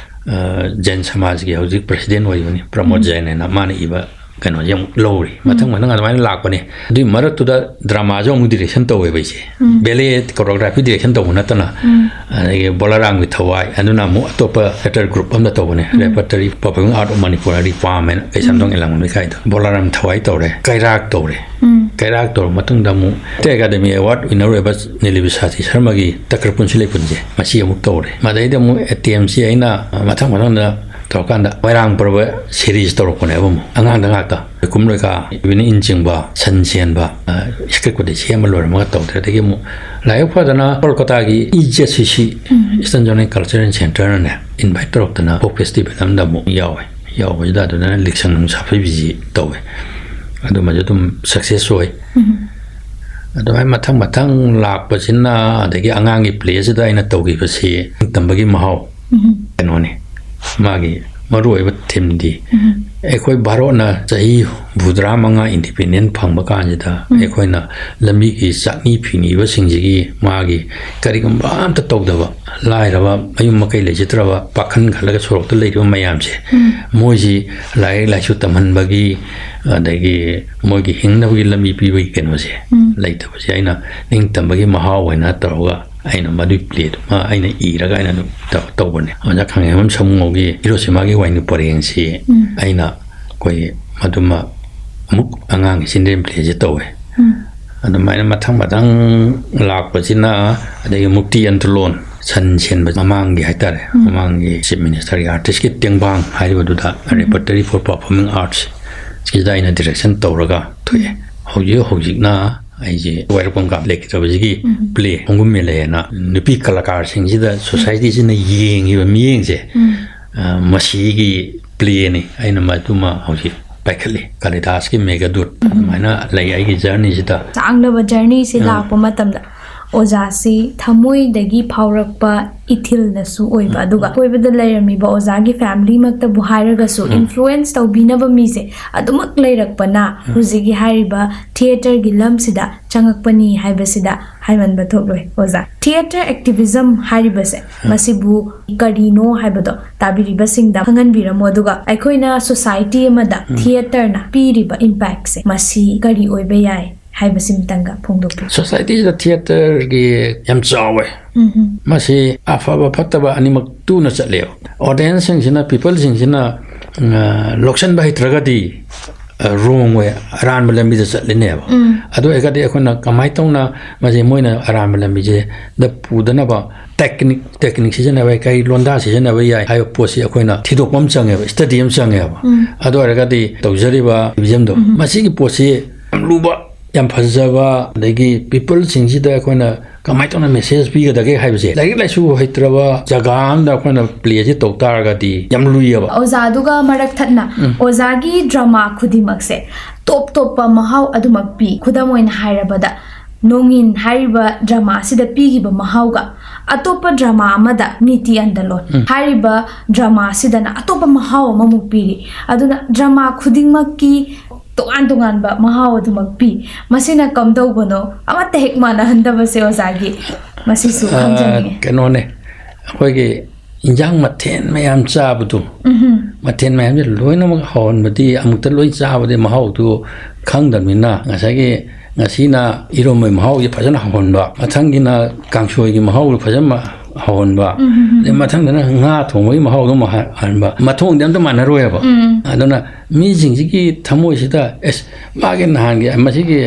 ꯑ, ꯖꯦꯟ ꯁꯃꯥꯖꯀꯤ ꯍꯧꯖꯤꯛ president ꯑꯣꯏꯕꯅꯤ, ꯄ꯭ꯔꯃꯣꯗ ꯎꯝ꯫ ꯖꯦꯟ ꯍꯥꯏꯅ, ꯃꯥꯅ ꯏꯕ ꯀꯩꯅꯣꯁꯦ ꯑꯃꯨꯛ ꯂꯧꯔꯤ꯫ ꯎꯝ꯫ ꯃꯊꯪ ꯃꯊꯪ ꯑꯗꯨꯃꯥꯏꯅ ꯂꯥꯛꯄꯅꯦ꯫ ꯑꯗꯨꯏ ꯃꯔꯛꯇꯨꯗ dramaꯁꯨ ꯑꯃꯨꯛ direction ꯇꯧꯋꯦꯕ ꯑꯩꯁꯦ꯫ ꯎꯝ꯫ Ballet choreography direction ꯇꯧꯕ ꯅꯠꯇꯅ, ꯎꯝ꯫ ꯑꯗꯒꯤ ꯕꯣꯂꯥꯔꯥꯝꯒꯤ ꯊꯋꯥꯏ, ꯑꯗꯨꯅ ꯑꯃꯨꯛ ꯑꯇꯣꯞꯄ theatre group ꯑꯃꯗ ꯇꯧꯕꯅꯦ꯫ ꯎꯝ꯫ Repertory Performing Art of Manipur, ꯔꯤꯄꯥꯝ ꯍꯥꯏꯅ ꯀꯩꯁꯥꯝꯊꯣꯡ ꯎꯝ꯫ ꯏꯂꯥꯡꯕꯝ ꯂꯩꯀꯥꯏꯗ꯫ ꯕꯣꯂꯥꯔꯥꯝ ꯊꯋꯥꯏ ꯇꯧꯔꯦ, ꯀꯩꯔꯥꯛ ꯇꯧꯔꯦ꯫ ꯎꯝ꯫ ꯀꯩꯔꯥꯛ ꯇꯧꯔ ꯃꯇꯨꯡꯗ ꯑꯃꯨꯛ Academy Award winner ꯑꯣꯏꯕ ꯅꯤꯂꯤꯕꯤꯁꯥ ꯁꯥꯇꯤ ꯁꯔꯃꯒꯤ ꯇꯛꯈ꯭ꯔ ꯄꯨꯟꯁꯤ ꯂꯩꯄꯨꯟꯁꯦ, ꯃꯁꯤ ꯑꯃꯨꯛ ꯇꯧꯔꯦ꯫ ꯃꯗꯩꯗ ꯑꯃꯨꯛ ꯑꯇꯦꯝꯁꯤ ꯑꯩꯅ ꯃꯊꯪ ꯃꯊꯪꯗ ꯇꯧꯔꯀꯥꯟꯗ ꯃꯣꯏꯔꯥꯡ ꯄꯔꯕ series ꯇꯧꯔꯛꯄꯅꯦꯕ꯫ ꯑꯃꯨꯛ ꯑꯉꯥꯡꯗ ꯉꯥꯛꯇ, ꯀꯨꯝꯂꯣꯏꯀꯥ, ꯏꯕꯤꯅ ꯏꯟ ꯆꯤꯡꯕ, ꯁꯟ ꯁꯦꯟꯕ, ꯑ, scriptꯄꯨꯗꯤ ꯁꯦꯝꯕ ꯂꯣꯏꯔꯝꯃꯒ ꯇꯧꯗ꯭ꯔꯦ꯫ ꯑꯗꯒꯤ ꯑꯃꯨꯛ ꯂꯥꯏꯕꯛ ꯐꯗꯅ ꯀꯣꯜꯀꯇꯥꯒꯤ E Z C C, ꯎꯝ꯫ Eastern Zonal Cultural Centreꯅꯅꯦ invite ꯇꯧꯔꯛꯇꯅ folk festival ꯑꯃꯗ ꯑꯃꯨꯛ ꯌꯥꯎꯋꯦ꯫ ꯌꯥꯎꯕꯁꯤꯗ ꯑꯗꯨꯗꯅ ꯂꯤꯛꯁꯪ ꯅꯨꯡꯁꯥ ꯐꯩꯕꯤꯁꯤ ꯇꯧꯋꯦ꯫ ꯑꯗꯨꯃꯁꯨ ꯑꯗꯨꯝ success ꯑꯣꯏ꯫ ꯑꯗꯨꯃꯥꯏꯅ ꯃꯊꯪ ꯃꯊꯪ ꯂꯥꯛꯄꯁꯤꯅ, ꯑꯗꯒꯤ ꯑꯉꯥꯡꯒꯤ play ꯁꯤꯗ ꯑꯩꯅ ꯇꯧꯈꯤꯕꯁꯤ ꯅꯤꯡꯇꯝꯕꯒꯤ ꯃꯍꯥꯎ꯫ ꯀꯩꯅꯣꯅꯤ, ꯃꯥꯒꯤ ꯃꯔꯨꯑꯣꯏꯕ theme ꯗꯤ ꯑꯩꯈꯣꯏ ꯚꯥꯔꯠꯅ ꯆꯍꯤ ꯍꯨꯝꯐꯨꯇꯔꯥ ꯃꯉꯥ independent ꯐꯪꯕ ꯀꯥꯟꯁꯤꯗ, ꯑꯩꯈꯣꯏꯅ ꯂꯝꯕꯤꯒꯤ ꯆꯥꯛꯅꯤ ꯐꯤꯅꯤꯕꯁꯤꯡꯁꯤꯒꯤ ꯃꯥꯒꯤ ꯀꯔꯤꯒꯨꯝꯕ ꯑꯝꯇ ꯇꯧꯗꯕ, ꯂꯥꯏꯔꯕ, ꯃꯌꯨꯝ ꯃꯀꯩ ꯂꯩꯖꯗ꯭ꯔꯕ, ꯄꯥꯈꯟ ꯈꯜꯂꯒ ꯁꯣꯔꯣꯛꯇ ꯂꯩꯔꯤꯕ ꯃꯌꯥꯝꯁꯦ, ꯃꯣꯏꯁꯤ ꯂꯥꯏꯔꯤꯛ ꯂꯥꯏꯁꯨ ꯇꯝꯍꯟꯕꯒꯤ, ꯑꯗꯒꯤ ꯃꯣꯏꯒꯤ ꯍꯤꯡꯅꯕꯒꯤ ꯂꯝꯕꯤ ꯄꯤꯕꯒꯤ ꯀꯩꯅꯣꯁꯦ ꯂꯩꯇꯕꯁꯦ ꯑꯩꯅ ꯅꯤꯡꯇꯝꯕꯒꯤ ꯃꯍꯥꯎ ꯑꯣꯏꯅ ꯇꯧꯔꯒ ꯑꯩꯅ ꯃꯗꯨꯒꯤ play ꯗꯨꯃ ꯑꯩꯅ ꯏꯔꯒ ꯑꯩꯅ ꯑꯗꯨꯝ ꯇꯧ-, ꯇꯧꯕꯅꯦ꯫ ꯑꯣꯖꯥ ꯈꯥꯉꯦꯝꯕꯝ ꯁꯥꯃꯨꯉꯧꯒꯤ ꯍꯤꯔꯣꯁꯤꯃꯥꯒꯤ ꯋꯥꯏꯅꯨ ꯄꯔꯦꯡꯁꯤ ꯑꯩꯅ ꯑꯩꯈꯣꯏꯒꯤ ꯃꯗꯨꯃ ꯑꯃꯨꯛ ꯑꯉꯥꯡꯒꯤ children play ꯁꯦ ꯇꯧꯋꯦ꯫ ꯑꯗꯨꯃꯥꯏꯅ ꯃꯊꯪ ꯃꯊꯪ ꯂꯥꯛꯄꯁꯤꯅ, ꯑꯗꯒꯤ ꯃꯨꯛꯇꯤ ꯑꯟꯇꯂꯣꯟ, ꯁꯟ ꯁꯦꯟꯕ ꯃꯃꯥꯡꯒꯤ ꯍꯥꯏꯇꯥꯔꯦ, ꯃꯃꯥꯡꯒꯤ Chief Minister ꯒꯤ artist ꯀꯤ ꯇꯦꯡꯕꯥꯡ ꯍꯥꯏꯔꯤꯕꯗꯨꯗ, Repertory for Performing Arts ꯁꯤꯗ ꯑꯩꯅ direction ꯇꯧꯔꯒ ꯊꯣꯛꯑꯦ꯫ ꯍꯧꯖꯤꯛ ꯍꯧꯖꯤꯛꯅ ꯑꯩꯁꯦ ꯋꯥꯏꯔꯣꯛꯄꯝ ꯀꯥꯞ ꯂꯩꯈꯤꯗ꯭ꯔꯕꯁꯤꯒꯤ play ꯈꯣꯡꯒꯨꯝ ꯃꯦꯂꯦꯅ ꯅꯨꯄꯤ ꯀꯂꯥꯀꯥꯔꯁꯤꯡꯁꯤꯗ society ꯁꯤꯅ ꯌꯦꯡꯉꯤꯕ ꯃꯤꯠꯌꯦꯡꯁꯦ, ꯑ, ꯃꯁꯤꯒꯤ play ꯅꯤ꯫ ꯑꯩꯅ ꯃꯗꯨꯃ ꯍꯧꯖꯤꯛ ꯄꯥꯏꯈꯠꯂꯤ꯫ ꯀꯥꯂꯤꯗꯥꯁꯀꯤ ꯃꯦꯘꯗꯨꯠ ꯑꯗꯨꯃꯥꯏꯅ ꯂꯩ ꯑꯩꯒꯤ journey ꯁꯤꯗ꯫ ꯁꯥꯡꯂꯕ journey ꯁꯤ ꯂꯥꯛꯄ ꯃꯇꯝꯗ ꯑꯣꯖꯥꯁꯤ ꯊꯃꯣꯏꯗꯒꯤ ꯐꯥꯎꯔꯛꯄ ꯏꯊꯤꯜꯅꯁꯨ ꯑꯣꯏꯕ, ꯑꯗꯨꯒ ꯑꯀꯣꯏꯕꯗ ꯂꯩꯔꯝꯃꯤꯕ ꯑꯣꯖꯥꯒꯤ family ꯃꯛꯇꯕꯨ ꯍꯥꯏꯔꯒꯁꯨ influence ꯇꯧꯕꯤꯅꯕ ꯃꯤꯁꯦ ꯑꯗꯨꯃꯛ ꯂꯩꯔꯛꯄꯅ ꯍꯧꯖꯤꯛꯀꯤ ꯍꯥꯏꯔꯤꯕ theatre ꯒꯤ ꯂꯝꯁꯤꯗ ꯆꯪꯉꯛꯄꯅꯤ ꯍꯥꯏꯕꯁꯤꯗ ꯍꯥꯏꯃꯟꯕ ꯊꯣꯛꯂꯣꯏ ꯑꯣꯖꯥ꯫ Theatre activism ꯍꯥꯏꯔꯤꯕꯁꯦ, ꯃꯁꯤꯕꯨ ꯀꯔꯤꯅꯣ ꯍꯥꯏꯕꯗꯣ ꯇꯥꯕꯤꯔꯤꯕꯁꯤꯡꯗ ꯈꯪꯍꯟꯕꯤꯔꯝꯃꯣ, ꯑꯗꯨꯒ ꯑꯩꯈꯣꯏꯅ society ꯑꯃꯗ theatre ꯅ ꯄꯤꯔꯤꯕ impact ꯁꯦ ꯃꯁꯤ ꯀꯔꯤ ꯑꯣꯏꯕ ꯌꯥꯏ ꯍꯥꯏꯕꯁꯤꯃꯇꯪꯒ ꯐꯣꯡꯗꯣꯛꯄꯤꯌꯨ꯫ Society ꯁꯤꯗ theatre ꯒꯤ ꯌꯥꯝ ꯆꯥꯎꯋꯦ꯫ ꯃꯁꯤ ꯑꯐꯕ ꯐꯠꯇꯕ ꯑꯅꯤꯃꯛ ꯇꯨꯅ ꯆꯠꯂꯦꯕ꯫ Audience ꯁꯤꯡꯁꯤꯅ, people ꯁꯤꯡꯁꯤꯅ, ꯑ, ꯂꯧꯁꯤꯟꯕ ꯍꯩꯇ꯭ꯔꯒꯗꯤ, ꯑ, wrong way, ꯑꯔꯥꯟꯕ ꯂꯝꯕꯤꯗ ꯆꯠꯂꯤꯅꯦꯕ꯫ ꯑꯗꯨ ꯑꯣꯏꯔꯒꯗꯤ ꯑꯩꯈꯣꯏꯅ ꯀꯃꯥꯏꯅ ꯇꯧꯅ ꯃꯁꯤ ꯃꯣꯏꯅ ꯑꯔꯥꯟꯕ ꯂꯝꯕꯤꯁꯤꯗ ꯄꯨꯗꯅꯕ technique, technique ꯁꯤꯖꯤꯟꯅꯕ ꯌꯥꯏ, ꯀꯔꯤ ꯂꯣꯟꯗꯥ ꯁꯤꯖꯤꯟꯅꯕ ꯌꯥꯏ ꯍꯥꯏꯕ ꯄꯣꯠꯁꯤ ꯑꯩꯈꯣꯏꯅ ꯊꯤꯗꯣꯛꯄ ꯑꯃ ꯆꯪꯉꯦꯕ, study ꯑꯃ ꯆꯪꯉꯦꯕ꯫ ꯑꯗꯨ ꯑꯣꯏꯔꯒꯗꯤ ꯇꯧꯖꯔꯤꯕ activism ꯗꯣ, ꯃꯁꯤꯒꯤ ꯄꯣꯠꯁꯤ ꯌꯥꯝ ꯂꯨꯕ ꯌꯥꯝ ꯐꯖꯕ, ꯑꯗꯒꯤ ꯄꯤꯄꯜꯁꯤꯡꯁꯤꯗ ꯑꯩꯈꯣꯏꯅ ꯀꯃꯥꯏꯅ ꯇꯧꯅ ꯃꯦꯁꯦꯖ ꯄꯤꯒꯗꯒꯦ ꯍꯥꯏꯕꯁꯦ, ꯂꯥꯏꯔꯤꯛ ꯂꯥꯏꯁꯨ ꯍꯩꯇ꯭ꯔꯕ ꯖꯒꯥ ꯑꯃꯗ ꯑꯩꯈꯣꯏꯅ ꯄ꯭ꯂꯦꯁꯦ ꯇꯧ ꯇꯥꯔꯒꯗꯤ ꯌꯥꯝ ꯂꯨꯏꯌꯦꯕ꯫ ꯑꯣꯖꯥꯗꯨꯒ ꯃꯔꯛ ꯊꯠꯅ, ꯎꯝ꯫ ꯑꯣꯖꯥꯒꯤ ꯗ꯭ꯔꯃꯥ ꯈꯨꯗꯤꯡꯃꯛꯁꯦ ꯇꯣꯞ ꯇꯣꯞꯄ ꯃꯍꯥꯎ ꯑꯗꯨꯃꯛ ꯄꯤ꯫ ꯈꯨꯗꯝ ꯑꯣꯏꯅ ꯍꯥꯏꯔꯕꯗ, ꯅꯣꯡꯏꯟ ꯍꯥꯏꯔꯤꯕ ꯗ꯭ꯔꯃꯥ ꯑꯁꯤꯗ ꯄꯤꯈꯤꯕ ꯃꯍꯥꯎꯒ ꯑꯇꯣꯞꯄ ꯗ꯭ꯔꯃꯥ ꯑꯃꯗ, ꯅꯤꯇꯤ ꯑꯟꯗꯂꯣꯟ ꯎꯝ꯫ ꯍꯥꯏꯔꯤꯕ ꯗ꯭ꯔꯃꯥ ꯑꯁꯤꯗꯅ ꯑꯇꯣꯞꯄ ꯃꯍꯥꯎ ꯑꯃꯃꯨꯛ ꯄꯤꯔꯤ꯫ ꯑꯗꯨꯅ ꯗ꯭ꯔꯃꯥ ꯈꯨꯗꯤꯡꯃꯛꯀꯤ ꯇꯣꯉꯥꯟ ꯇꯣꯉꯥꯟꯕ ꯃꯍꯥꯎ ꯑꯗꯨꯃꯛ ꯄꯤ꯫ ꯃꯁꯤꯅ ꯀꯝꯗꯧꯕꯅꯣ? ꯑꯃꯠꯇ ꯍꯦꯛ ꯃꯥꯟꯅꯍꯟꯗꯕꯁꯦ ꯑꯣꯖꯥꯒꯤ, ꯃꯁꯤꯁꯨ ꯑ, ꯈꯪꯖꯅꯤꯡꯉꯦ꯫ ꯀꯩꯅꯣꯅꯦ, ꯑꯩꯈꯣꯏꯒꯤ ꯏꯟꯖꯥꯡ ꯃꯊꯦꯜ ꯃꯌꯥꯝ ꯆꯥꯕꯗꯣ, ꯎꯝꯍꯨꯝ꯫ ꯃꯊꯦꯜ ꯃꯌꯥꯝꯁꯦ ꯂꯣꯏꯅꯃꯛ ꯍꯥꯎꯍꯟꯕꯗꯤ, ꯑꯃꯨꯛꯇ ꯂꯣꯏ ꯆꯥꯕꯗꯤ ꯃꯍꯥꯎꯗꯨ ꯈꯪꯗꯕꯅꯤꯅ, ꯉꯁꯥꯏꯒꯤ ꯉꯁꯤꯅ ꯏꯔꯣꯝꯕꯒꯤ ꯃꯍꯥꯎꯁꯦ ꯐꯖꯅ ꯍꯥꯎꯍꯟꯕ, ꯃꯊꯪꯒꯤꯅ ꯀꯥꯡꯁꯣꯏꯒꯤ ꯃꯍꯥꯎꯗꯨ ꯐꯖꯅ ꯍꯥꯎꯍꯟꯕ, ꯎꯝ, ꯎꯝ, ꯎꯝ꯫ ꯑꯗꯩ ꯃꯊꯪꯗꯅ ꯉꯥ ꯊꯣꯡꯕꯒꯤ ꯃꯍꯥꯎꯗꯣ ꯑꯃꯨꯛ ꯍꯥ-, ꯍꯥꯎꯍꯟꯕ, ꯃꯊꯣꯡꯗꯤ ꯑꯝꯇ ꯃꯥꯟꯅꯔꯣꯏꯕ꯫ ꯎꯝ꯫ ꯑꯗꯨꯅ ꯃꯤꯁꯤꯡꯁꯤꯒꯤ ꯊꯃꯣꯏꯁꯤꯗ, "ꯑꯦꯁ, ꯃꯥꯒꯤ ꯅꯍꯥꯟꯒꯤ ꯃꯁꯤꯒꯤ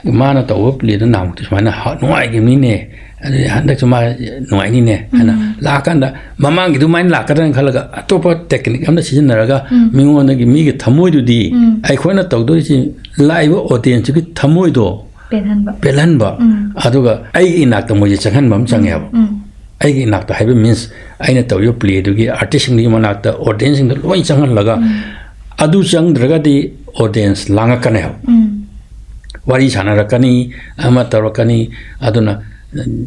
ꯃꯥꯅ ꯇꯧꯕ ꯄ꯭ꯂꯦꯗꯣ ꯅꯍꯥꯟꯃꯨꯛꯇꯤ ꯁꯨꯃꯥꯏꯅ ꯍꯥ-, ꯅꯨꯡꯉꯥꯏꯈꯤꯕꯅꯤꯅꯦ, ꯑꯗꯨꯗꯤ ꯍꯟꯗꯛꯁꯨ ꯃꯥ ꯅꯨꯡꯉꯥꯏꯅꯤꯅꯦ" ꯍꯥꯏꯅ ꯎꯝ꯫ ꯂꯥꯛꯑꯀꯥꯟꯗ, ꯃꯃꯥꯡꯒꯤꯗꯨꯃꯥꯏꯅ ꯂꯥꯛꯀꯗ꯭ꯔꯥꯅ ꯈꯜꯂꯒ, ꯑꯇꯣꯞꯄ ꯇꯦꯛꯅꯤꯛ ꯑꯃ ꯁꯤꯖꯤꯟꯅꯔꯒ, ꯎꯝ꯫ ꯃꯤꯉꯣꯟꯗꯒꯤ, ꯃꯤꯒꯤ ꯊꯃꯣꯏꯗꯨꯗꯤ ꯎꯝ꯫ ꯑꯩꯈꯣꯏꯅ ꯇꯧꯗꯣꯏꯁꯤ ꯂꯥꯛꯏꯕ ꯑꯣꯗꯤꯌꯦꯟꯁꯇꯨꯒꯤ ꯊꯃꯣꯏꯗꯣ ꯄꯦꯜꯍꯟꯕ꯫ ꯄꯦꯜꯍꯟꯕ, ꯎꯝ꯫ ꯑꯗꯨꯒ ꯑꯩꯒꯤ ꯏꯅꯥꯛꯇ ꯃꯣꯏꯁꯦ ꯆꯪꯍꯟꯕ ꯑꯃ ꯆꯪꯉꯦꯕ꯫ ꯎꯝ꯫ ꯑꯩꯒꯤ ꯏꯅꯥꯛꯇ ꯍꯥꯏꯕ ꯃꯤꯟꯁ, ꯑꯩꯅ ꯇꯧꯔꯤꯕ ꯄ꯭ꯂꯦꯗꯨꯒꯤ ꯑꯥꯔꯇꯤꯁꯁꯤꯡꯗꯨꯒꯤ ꯃꯅꯥꯛꯇ ꯑꯣꯗꯤꯌꯦꯟꯁꯁꯤꯡꯗꯣ ꯂꯣꯏ ꯆꯪꯍꯜꯂꯒ, ꯎꯝ꯫ ꯑꯗꯨ ꯆꯪꯗ꯭ꯔꯒꯗꯤ ꯑꯣꯗꯤꯌꯦꯟꯁ ꯂꯥꯡꯉꯛꯀꯅꯦꯕ꯫ ꯎꯝ꯫ ꯋꯥꯔꯤ ꯁꯥꯟꯅꯔꯛꯀꯅꯤ, ꯑꯃ ꯇꯧꯔꯛꯀꯅꯤ, ꯑꯗꯨꯅ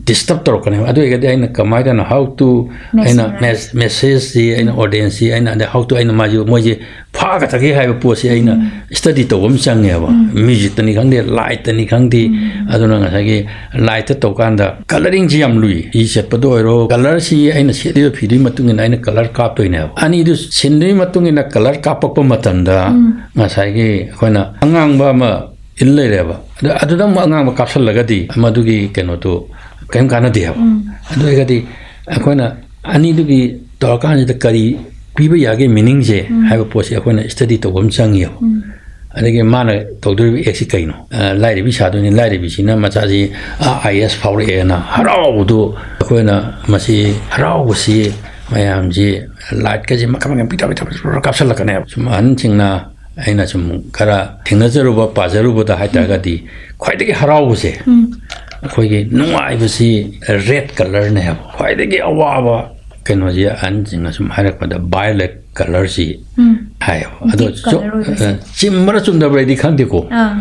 ꯗꯤꯁꯇꯔꯕ ꯇꯧꯔꯛꯀꯅꯦꯕ꯫ ꯑꯗꯨ ꯑꯣꯏꯔꯒꯗꯤ ꯑꯩꯅ ꯀꯃꯥꯏꯅ ꯇꯧꯅ, how to, ꯑꯩꯅ Mesmerize. ꯃꯦꯁ-, ꯃꯦꯁꯦꯖꯁꯤ ꯑꯩꯅ, ꯎꯝ꯫ ꯑꯣꯗꯤꯌꯦꯟꯁꯁꯤ ꯑꯩꯅ, ꯑꯗꯩ how to ꯑꯩꯅ ꯃꯥꯁꯦ, ꯃꯣꯏꯁꯦ ꯐꯥꯒꯗꯒꯦ ꯍꯥꯏꯕ ꯄꯣꯠꯁꯤ ꯑꯩꯅ ꯎꯝ꯫ ꯁ꯭ꯇꯗꯤ ꯇꯧꯕ ꯑꯃ ꯆꯪꯉꯦꯕ꯫ ꯎꯝ꯫ ꯃ꯭ꯌꯨꯖꯤꯛꯇꯅꯤ ꯈꯪꯗꯦ, ꯂꯥꯏꯠꯇꯅꯤ ꯈꯪꯗꯦ, ꯎꯝ꯫ ꯑꯗꯨꯅ ꯉꯁꯥꯏꯒꯤ ꯂꯥꯏꯠꯇ ꯇꯧꯀꯥꯟꯗ ꯀꯂꯔꯤꯡꯁꯤ ꯌꯥꯝ ꯂꯨꯏ꯫ ꯍꯤ ꯁꯦꯠꯄꯗ ꯑꯣꯏꯔꯣ, ꯀꯂꯔꯁꯤ ꯑꯩꯅ ꯁꯦꯠꯂꯤꯕ ꯐꯤꯗꯨꯒꯤ ꯃꯇꯨꯡ ꯏꯟꯅ ꯑꯩꯅ ꯀꯂꯔ ꯀꯥꯞꯇꯣꯏꯅꯦꯕ꯫ ꯑꯅꯤꯗꯨ ꯁꯤꯟꯗꯨꯒꯤ ꯃꯇꯨꯡ ꯏꯟꯅ ꯀꯂꯔ ꯀꯥꯞꯄꯛꯄ ꯃꯇꯝꯗ ꯎꯝ꯫ ꯉꯁꯥꯏꯒꯤ ꯑꯩꯈꯣꯏꯅ ꯑꯉꯥꯡꯕ ꯑꯃ ꯏꯜ ꯂꯩꯔꯦꯕ꯫ ꯑꯗꯨ, ꯑꯗꯨꯗ ꯑꯃꯨꯛ ꯑꯉꯥꯡꯕ ꯀꯥꯞꯁꯜꯂꯒꯗꯤ ꯃꯗꯨꯒꯤ ꯀꯩꯅꯣꯗꯨ ꯀꯔꯤꯝ ꯀꯥꯟꯅꯗꯦꯕ꯫ ꯎꯝ꯫ ꯑꯗꯨ ꯑꯣꯏꯔꯒꯗꯤ ꯑꯩꯈꯣꯏꯅ ꯑꯅꯤꯗꯨꯒꯤ ꯇꯧꯔꯀꯥꯟꯁꯤꯗ ꯀꯔꯤ ꯄꯤꯕ ꯌꯥꯒꯦ ꯃꯤꯅꯤꯡꯁꯦ ꯎꯝ꯫ ꯍꯥꯏꯕ ꯄꯣꯠꯁꯦ ꯑꯩꯈꯣꯏꯅ ꯁ꯭ꯇꯗꯤ ꯇꯧꯕ ꯑꯃ ꯆꯪꯉꯦꯕ꯫ ꯎꯝ꯫ ꯑꯗꯒꯤ ꯃꯥꯅ ꯇꯧꯗꯣꯔꯤꯕ ꯑꯦꯛꯁꯤ ꯀꯩꯅꯣ? ꯑ, ꯂꯥꯏꯔꯕꯤ ꯁꯥꯗꯣꯏꯅꯤ, ꯂꯥꯏꯔꯕꯤꯁꯤꯅ ꯃꯆꯥꯁꯤ, ꯑ, ꯑꯥꯏ ꯑꯦꯁ ꯐꯥꯎꯔꯛꯑꯦꯅ ꯍꯔꯥꯎꯕꯗꯨ ꯑꯩꯈꯣꯏꯅ ꯃꯁꯤ ꯍꯔꯥꯎꯕꯁꯤ ꯃꯌꯥꯝꯁꯤ ꯂꯥꯏꯠꯀꯁꯦ ꯃꯈꯜ ꯃꯈꯜ ꯄꯤꯊ ꯄꯤꯊ ꯄꯤꯊ ꯀꯥꯞꯁꯜꯂꯛꯀꯅꯦꯕ꯫ ꯁꯨꯝ ꯑꯍꯟꯁꯤꯡꯅ ꯑꯩꯅ ꯁꯨꯝ ꯈꯔ ꯊꯦꯡꯅꯖꯔꯨꯕ, ꯄꯥꯖꯔꯨꯕꯗ ꯍꯥꯏꯇꯥꯔꯒꯗꯤ, ꯈ꯭ꯋꯥꯏꯗꯒꯤ ꯍꯔꯥꯎꯕꯁꯦ, ꯎꯝ꯫ ꯑꯩꯈꯣꯏꯒꯤ ꯅꯨꯡꯉꯥꯏꯕꯁꯤ red colourꯅꯦ ꯍꯥꯏꯕ꯫ ꯈ꯭ꯋꯥꯏꯗꯒꯤ ꯑꯋꯥꯕ ꯀꯩꯅꯣꯁꯦ ꯑꯍꯟꯁꯤꯡꯅ ꯁꯨꯝ ꯍꯥꯏꯔꯛꯄꯗ violet colourꯁꯤ ꯎꯝ꯫ ꯍꯥꯏꯌꯦꯕ꯫ ꯑꯗꯣ deep colour ꯑꯣꯏꯕꯁꯦ꯫ ꯑ, ꯆꯨꯝꯕ꯭ꯔꯥ ꯆꯨꯝꯗꯕ꯭ꯔꯥ ꯑꯩꯗꯤ ꯈꯪꯗꯦꯀꯣ꯫ ꯑꯥ꯫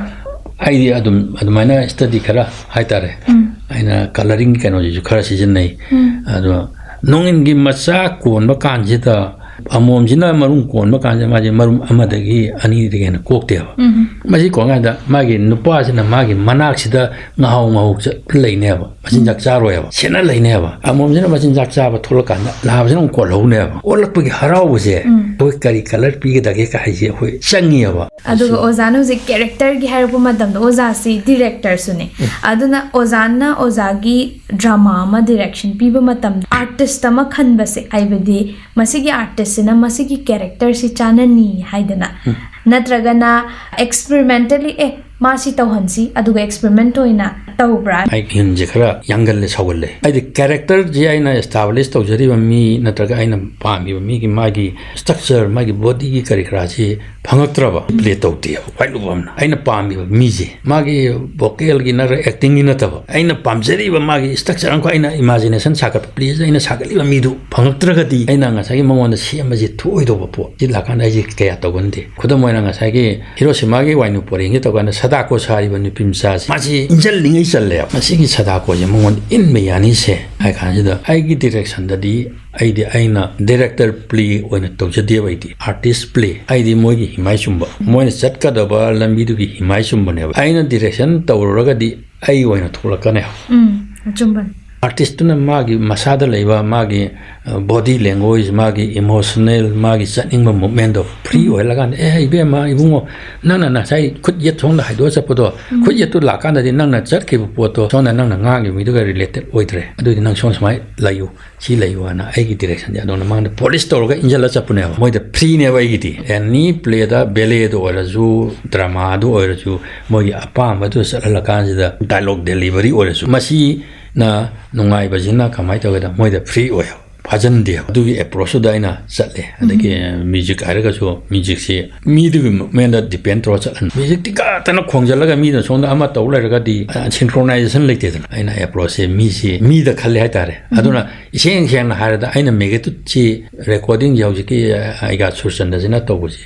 ꯑꯩꯗꯤ ꯑꯗꯨꯝ ꯑꯗꯨꯃꯥꯏꯅ study ꯈꯔ ꯍꯥꯏꯇꯥꯔꯦ꯫ ꯎꯝ꯫ ꯑꯩꯅ colouring ꯀꯩꯅꯣꯁꯤꯁꯨ ꯈꯔ ꯁꯤꯖꯤꯟꯅꯩ꯫ ꯎꯝ꯫ ꯑꯗꯣ ꯅꯣꯡꯏꯟꯒꯤ ꯃꯆꯥ ꯀꯣꯟꯕ ꯀꯥꯟꯁꯤꯗ ꯑꯃꯣꯝꯁꯤꯅ ꯃꯔꯨꯝ ꯀꯣꯟꯕ ꯀꯥꯟꯁꯤꯗ ꯃꯥꯁꯦ ꯃꯔꯨꯝ ꯑꯃꯗꯒꯤ ꯑꯅꯤꯗꯒꯤ ꯍꯦꯟꯅ ꯀꯣꯛꯇꯦꯕ꯫ ꯎꯝ꯫ ꯃꯁꯤ ꯀꯣꯟ ꯀꯥꯟꯗ ꯃꯥꯒꯤ ꯅꯨꯄꯥꯁꯤꯅ ꯃꯥꯒꯤ ꯃꯅꯥꯛꯁꯤꯗ ꯉꯥꯍꯧ ꯉꯥꯍꯧ ꯆꯠ-, ꯂꯩꯅꯦꯕ꯫ ꯃꯆꯤꯟꯖꯥꯛ ꯆꯥꯔꯣꯏꯕ꯫ ꯁꯦꯟꯅ ꯂꯩꯅꯦꯕ꯫ ꯑꯃꯣꯝꯁꯤꯅ ꯃꯆꯤꯟꯖꯥꯛ ꯆꯥꯕ ꯊꯣꯛꯂꯀꯥꯟꯗ ꯂꯥꯕꯁꯤꯅ ꯑꯃꯨꯛ ꯀꯣꯜꯍꯧꯅꯦꯕ꯫ ꯑꯣꯜꯂꯛꯄꯒꯤ ꯍꯔꯥꯎꯕꯁꯦ ꯎꯝ꯫ ꯑꯩꯈꯣꯏ ꯀꯔꯤ colour ꯄꯤꯒꯗꯒꯦ ꯀꯥꯏꯁꯦ ꯑꯩꯈꯣꯏ ꯆꯪꯉꯤꯑꯕ꯫ ꯑꯗꯨꯒ ꯑꯣꯖꯥꯅ ꯍꯧꯖꯤꯛ characterꯒꯤ ꯍꯥꯏꯔꯛꯄ ꯃꯇꯝꯗ ꯑꯣꯖꯥꯁꯤ directorꯁꯨꯅꯦ꯫ ꯎꯝ꯫ ꯑꯗꯨꯅ ꯑꯣꯖꯥꯅ ꯑꯣꯖꯥꯒꯤ drama ꯑꯃ direction ꯄꯤꯕ ꯃꯇꯝꯗ artist ꯑꯃ ꯈꯟꯕꯁꯦ, ꯍꯥꯏꯕꯗꯤ ꯃꯁꯤꯒꯤ artistꯁꯤꯅ ꯃꯁꯤꯒꯤ characterꯁꯤ ꯆꯥꯅꯅꯤ ꯍꯥꯏꯗꯅ, ꯎꯝ꯫ ꯅꯠꯇ꯭ꯔꯒꯅ experimentally, "ꯑꯦ, ꯃꯥ ꯁꯤ ꯇꯧꯍꯟꯁꯤ," ꯑꯗꯨꯒ experiment ꯑꯣꯏꯅ ꯇꯧꯕ꯭ꯔꯥ? ꯑꯩ ꯍꯤꯟꯁꯦ ꯈꯔ ꯌꯥꯡꯒꯜꯂꯦ, ꯁꯧꯒꯜꯂꯦ꯫ ꯑꯩꯗꯤ characterꯁꯤ ꯑꯩꯅ establish ꯇꯧꯖꯔꯤꯕ ꯃꯤ ꯅꯠꯇ꯭ꯔꯒ ꯑꯩꯅ ꯄꯥꯝꯃꯤꯕ ꯃꯤꯒꯤ ꯃꯥꯒꯤ structure, ꯃꯥꯒꯤ bodyꯒꯤ ꯀꯔꯤ ꯀꯔꯥꯁꯤ ꯐꯪꯉꯛꯇ꯭ꯔꯕ play ꯇꯧꯗꯦꯕ꯫ ꯈ꯭ꯋꯥꯏ ꯂꯨꯕ ꯑꯃꯅ ꯑꯩꯅ ꯄꯥꯝꯃꯤꯕ ꯃꯤꯁꯦ ꯃꯥꯒꯤ vocalꯒꯤ ꯅꯠꯇ꯭ꯔꯒ actingꯒꯤ ꯅꯠꯇꯕ, ꯑꯩꯅ ꯄꯥꯝꯖꯔꯤꯕ ꯃꯥꯒꯤ structure ꯑꯃꯈꯛ ꯑꯩꯅ imagination ꯁꯥꯒꯠꯄ playꯁꯤꯗ ꯑꯩꯅ ꯁꯥꯒꯠꯂꯤꯕ ꯃꯤꯗꯨ ꯐꯪꯉꯛꯇ꯭ꯔꯒꯗꯤ ꯑꯩꯅ ꯉꯁꯥꯏꯒꯤ ꯃꯉꯣꯟꯗ ꯁꯦꯝꯕꯁꯤ ꯊꯣꯛꯑꯣꯏꯗꯧꯕ ꯄꯣꯠ꯫ ꯁꯤ ꯂꯥꯛꯀꯥꯟꯗ ꯑꯩꯁꯦ ꯀꯌꯥ ꯇꯧꯒꯟꯗꯦ꯫ ꯈꯨꯗꯝ ꯑꯣꯏꯅ ꯉꯁꯥꯏꯒꯤ ꯍꯤꯔꯣꯁꯤꯃꯥꯒꯤ ꯋꯥꯏꯅꯨ ꯄꯣꯔꯦꯡꯒꯤ ꯇꯧꯀꯥꯟꯗ ꯁꯗꯥꯀꯣ ꯁꯥꯔꯤꯕ ꯅꯨꯄꯤ ꯃꯆꯥꯁꯦ ꯃꯥꯁꯤ ꯏꯟꯖꯜꯂꯤꯉꯩ ꯆꯜꯂꯦꯕ꯫ ꯃꯁꯤꯒꯤ ꯁꯗꯥꯀꯣꯁꯦ ꯃꯉꯣꯟꯗ ꯏꯟꯕ ꯌꯥꯅꯤꯁꯦ ꯍꯥꯏ ꯀꯥꯟꯁꯤꯗ ꯑꯩꯒꯤ directionꯗꯗꯤ ꯑꯩꯗꯤ ꯑꯩꯅ director play ꯑꯣꯏꯅ ꯇꯧꯖꯗꯦꯕ꯫ ꯑꯩꯗꯤ artist play꯫ ꯑꯩꯗꯤ ꯃꯣꯏꯒꯤ ꯍꯤꯃꯥꯏ ꯆꯨꯝꯕ, ꯃꯣꯏꯅ ꯆꯠꯀꯗꯕ ꯂꯝꯕꯤꯗꯨꯒꯤ ꯍꯤꯃꯥꯏ ꯆꯨꯝꯕꯅꯦꯕ꯫ ꯑꯩꯅ direction ꯇꯧꯔꯨꯔꯒꯗꯤ ꯑꯩ ꯑꯣꯏꯅ ꯊꯣꯛꯂꯛꯀꯅꯦꯕ꯫ ꯎꯝ, ꯑꯆꯨꯝꯕꯅꯤ꯫ Artistꯇꯨꯅ ꯃꯥꯒꯤ ꯃꯁꯥꯗ ꯂꯩꯕ ꯃꯥꯒꯤ, ꯑ, body language, ꯃꯥꯒꯤ emotional, ꯃꯥꯒꯤ ꯆꯠꯅꯤꯡꯕ movementꯗꯣ free ꯎꯝ꯫ ꯑꯣꯏꯍꯜꯂꯀꯥꯟꯗ, "ꯑꯦ, ꯏꯕꯦꯝꯃ, ꯏꯕꯨꯡꯉꯣ, ꯅꯪꯅ ꯉꯁꯥꯏ ꯈꯨꯠ ꯌꯦꯠ ꯁꯣꯝꯗ ꯍꯥꯏꯗꯣꯛꯑ ꯆꯠꯄꯗꯣ, ꯎꯝ꯫ ꯈꯨꯠ ꯌꯦꯠꯇꯨ ꯂꯥꯛꯀꯥꯟꯗꯗꯤ ꯅꯪꯅ ꯆꯠꯈꯤꯕ ꯄꯣꯠꯇꯣ ꯁꯣꯝꯗ ꯅꯪꯅ ꯉꯥꯡꯈꯤꯕ ꯃꯤꯗꯨꯒ related ꯑꯣꯏꯗ꯭ꯔꯦ꯫ ꯑꯗꯨꯗꯤ ꯅꯪ ꯁꯣꯝ ꯁꯨꯃꯥꯏꯅ ꯂꯩꯌꯨ, ꯁꯤ ꯂꯩꯌꯨ" ꯍꯥꯏꯅ ꯑꯩꯒꯤ directionꯗꯤ ꯑꯗꯣꯝꯗ ꯃꯉꯣꯟꯗ polish ꯇꯧꯔꯒ ꯏꯟꯖꯜꯂ ꯆꯠꯄꯅꯦꯕ꯫ ꯃꯣꯏꯗ freeꯅꯦꯕ ꯑꯩꯒꯤꯗꯤ꯫ Any playꯗ, balletꯗ ꯑꯣꯏꯔꯁꯨ, dramaꯗ ꯑꯣꯏꯔꯁꯨ, ꯃꯣꯏꯒꯤ ꯑꯄꯥꯝꯕꯗꯨ ꯆꯠꯍꯜꯂꯀꯥꯟꯁꯤꯗ dialogue delivery ꯑꯣꯏꯔꯁꯨ, ꯃꯁꯤꯅ ꯅꯨꯡꯉꯥꯏꯕꯁꯤꯅ ꯀꯃꯥꯏꯅ ꯇꯧꯒꯦꯗ, ꯃꯣꯏꯗ free ꯑꯣꯏ꯫ ꯐꯥꯖꯟꯗꯦꯕ꯫ ꯑꯗꯨꯒꯤ approach ꯇꯨꯗ ꯑꯩꯅ ꯆꯠꯂꯦ꯫ ꯑꯗꯒꯤ music ꯍꯥꯏꯔꯒꯁꯨ, music ꯁꯤ ꯃꯤꯗꯨꯒꯤ movement ꯇ depend ꯇꯧꯔ ꯆꯠꯍꯟ꯫ Music ꯇꯤ ꯀꯠꯇꯅ ꯈꯣꯡꯖꯜꯂꯒ ꯃꯤꯅ ꯁꯣꯝꯗ ꯑꯃ ꯇꯧ ꯂꯩꯔꯒꯗꯤ, synchronization ꯂꯩꯇꯦꯗꯅ꯫ ꯑꯩꯅ approach ꯁꯦ ꯃꯤꯁꯤ, ꯃꯤꯗ ꯈꯜꯂꯦ ꯍꯥꯏꯇꯥꯔꯦ꯫ ꯑꯗꯨꯅ ꯏꯁꯦꯡ ꯁꯦꯡꯅ ꯍꯥꯏꯔꯗ, ꯑꯩꯅ magnitude ꯁꯤ, recording ꯁꯤ ꯍꯧꯖꯤꯛꯀꯤ ꯑꯩꯒ ꯁꯨꯔꯆꯟꯗ꯭ꯔꯁꯤꯅ ꯇꯧꯕꯁꯤ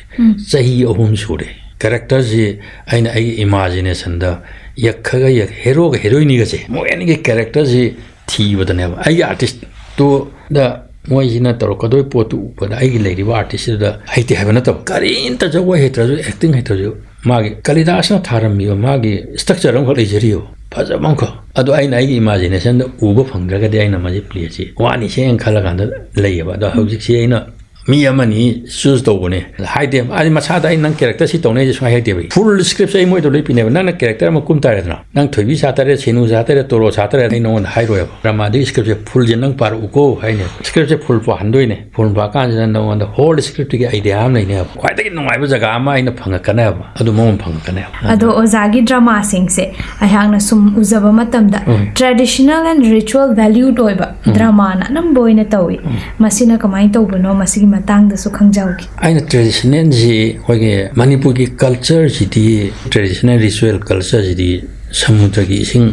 ꯆꯍꯤ ꯑꯍꯨꯝ ꯁꯨꯔꯦ꯫ Character ꯁꯤ ꯑꯩꯅ ꯑꯩꯒꯤ imagination ꯗ ꯌꯛꯈꯒ ꯌꯛ-, hero ꯒ heroine ꯒꯁꯦ, ꯃꯣꯏ ꯑꯅꯤꯒꯤ character ꯁꯤ ꯊꯤꯕꯗꯅꯦꯕ, ꯑꯩꯒꯤ artist ꯇꯨꯗ ꯃꯣꯏꯁꯤꯅ ꯇꯧꯔꯛꯀꯗꯣꯏ ꯄꯣꯠꯇꯨ ꯎꯕꯗ, ꯑꯩꯒꯤ ꯂꯩꯔꯤꯕ artist ꯁꯤꯗ ꯍꯩꯇꯦ ꯍꯥꯏꯕ ꯅꯠꯇꯕ, ꯀꯔꯤꯝꯇ ꯖꯒꯣꯏ ꯍꯩꯇ꯭ꯔꯁꯨ, acting ꯍꯩꯇ꯭ꯔꯁꯨ, ꯃꯥꯒꯤ ꯀꯥꯂꯤꯗꯥꯁꯅ ꯊꯥꯔꯝꯃꯤꯕ ꯃꯥꯒꯤ structure ꯑꯃꯈꯛ ꯂꯩꯖꯔꯤꯕ, ꯐꯖꯕ ꯑꯃꯈꯛ꯫ ꯑꯗꯣ ꯑꯩꯅ ꯑꯩꯒꯤ imagination ꯗ ꯎꯕ ꯐꯪꯗ꯭ꯔꯒꯗꯤ, ꯑꯩꯅ ꯃꯁꯤ play ꯁꯤ ꯋꯥꯅꯤ ꯁꯦꯡꯅ ꯈꯜꯂ ꯀꯥꯟꯗ ꯂꯩꯌꯦꯕ꯫ ꯑꯗꯣ ꯍꯧꯖꯤꯛꯁꯤ ꯑꯩꯅ ꯃꯤ ꯑꯃꯅꯤ choose ꯇꯧꯕꯅꯦ꯫ ꯍꯥꯏꯗꯦ, ꯑꯩ ꯃꯁꯥꯗ ꯑꯩ ꯅꯪ character ꯁꯤ ꯇꯧꯅꯦ ꯍꯥꯏꯁꯦ ꯁꯨꯡꯍꯥꯏ ꯍꯥꯏꯗꯦꯕ꯫ Full script ꯁꯦ ꯑꯩ ꯃꯣꯏꯗ ꯂꯣꯏ ꯄꯤꯅꯦꯕ꯫ "ꯅꯪꯅ character ꯑꯃ ꯀꯨꯝ ꯇꯥꯔꯦꯗꯅ, ꯅꯪ ꯊꯣꯏꯕꯤ ꯁꯥ ꯇꯥꯔꯦ, ꯁꯦꯅꯨ ꯁꯥ ꯇꯥꯔꯦ, ꯇꯣꯔꯣ ꯁꯥ ꯇꯥꯔꯦ, ꯑꯩ ꯅꯉꯣꯟꯗ ꯍꯥꯏꯔꯣꯏꯕ꯫ Drama ꯗꯨꯒꯤ script ꯁꯦ full ꯁꯦ ꯅꯪ ꯄꯥꯔꯛꯎꯀꯣ" ꯍꯥꯏꯅꯦ꯫ Script ꯁꯦ full ꯄꯥꯍꯟꯗꯣꯏꯅꯦ꯫ Full ꯄꯥꯀꯥꯟꯁꯤꯗ ꯅꯉꯣꯟꯗ whole script ꯀꯤ idea ꯑꯃ ꯂꯩꯅꯦꯕ꯫ ꯈ꯭ꯋꯥꯏꯗꯒꯤ ꯅꯨꯡꯉꯥꯏꯕ ꯖꯒꯥ ꯑꯃ ꯑꯩꯅ ꯐꯪꯉꯛꯀꯅꯦꯕ꯫ ꯑꯗꯨ ꯃꯉꯣꯟꯗ ꯐꯪꯉꯛꯀꯅꯦꯕ꯫ ꯑꯗꯣ ꯑꯣꯖꯥꯒꯤ drama ꯁꯤꯡꯁꯦ ꯑꯩꯍꯥꯛꯅ ꯁꯨꯝ ꯎꯖꯕ ꯃꯇꯝꯗ, ꯎꯝ꯫ Traditional and ritual valued ꯑꯣꯏꯕ ꯎꯝ꯫ Drama ꯅ ꯑꯅꯝꯕ ꯑꯣꯏꯅ ꯇꯧꯏ꯫ ꯎꯝ꯫ ꯃꯁꯤꯅ ꯀꯃꯥꯏꯅ ꯇꯧꯕꯅꯣ? ꯃꯁꯤꯒꯤ ꯃꯇꯥꯡꯗꯁꯨ ꯈꯪꯖꯍꯧꯒꯦ꯫ ꯑꯩꯅ traditional ꯁꯤ ꯑꯩꯈꯣꯏꯒꯤ ꯃꯅꯤꯄꯨꯔꯒꯤ culture ꯁꯤꯗꯤ, traditional ritual culture ꯁꯤꯗꯤ ꯁꯃꯨꯗ꯭ꯔꯒꯤ ꯏꯁꯤꯡ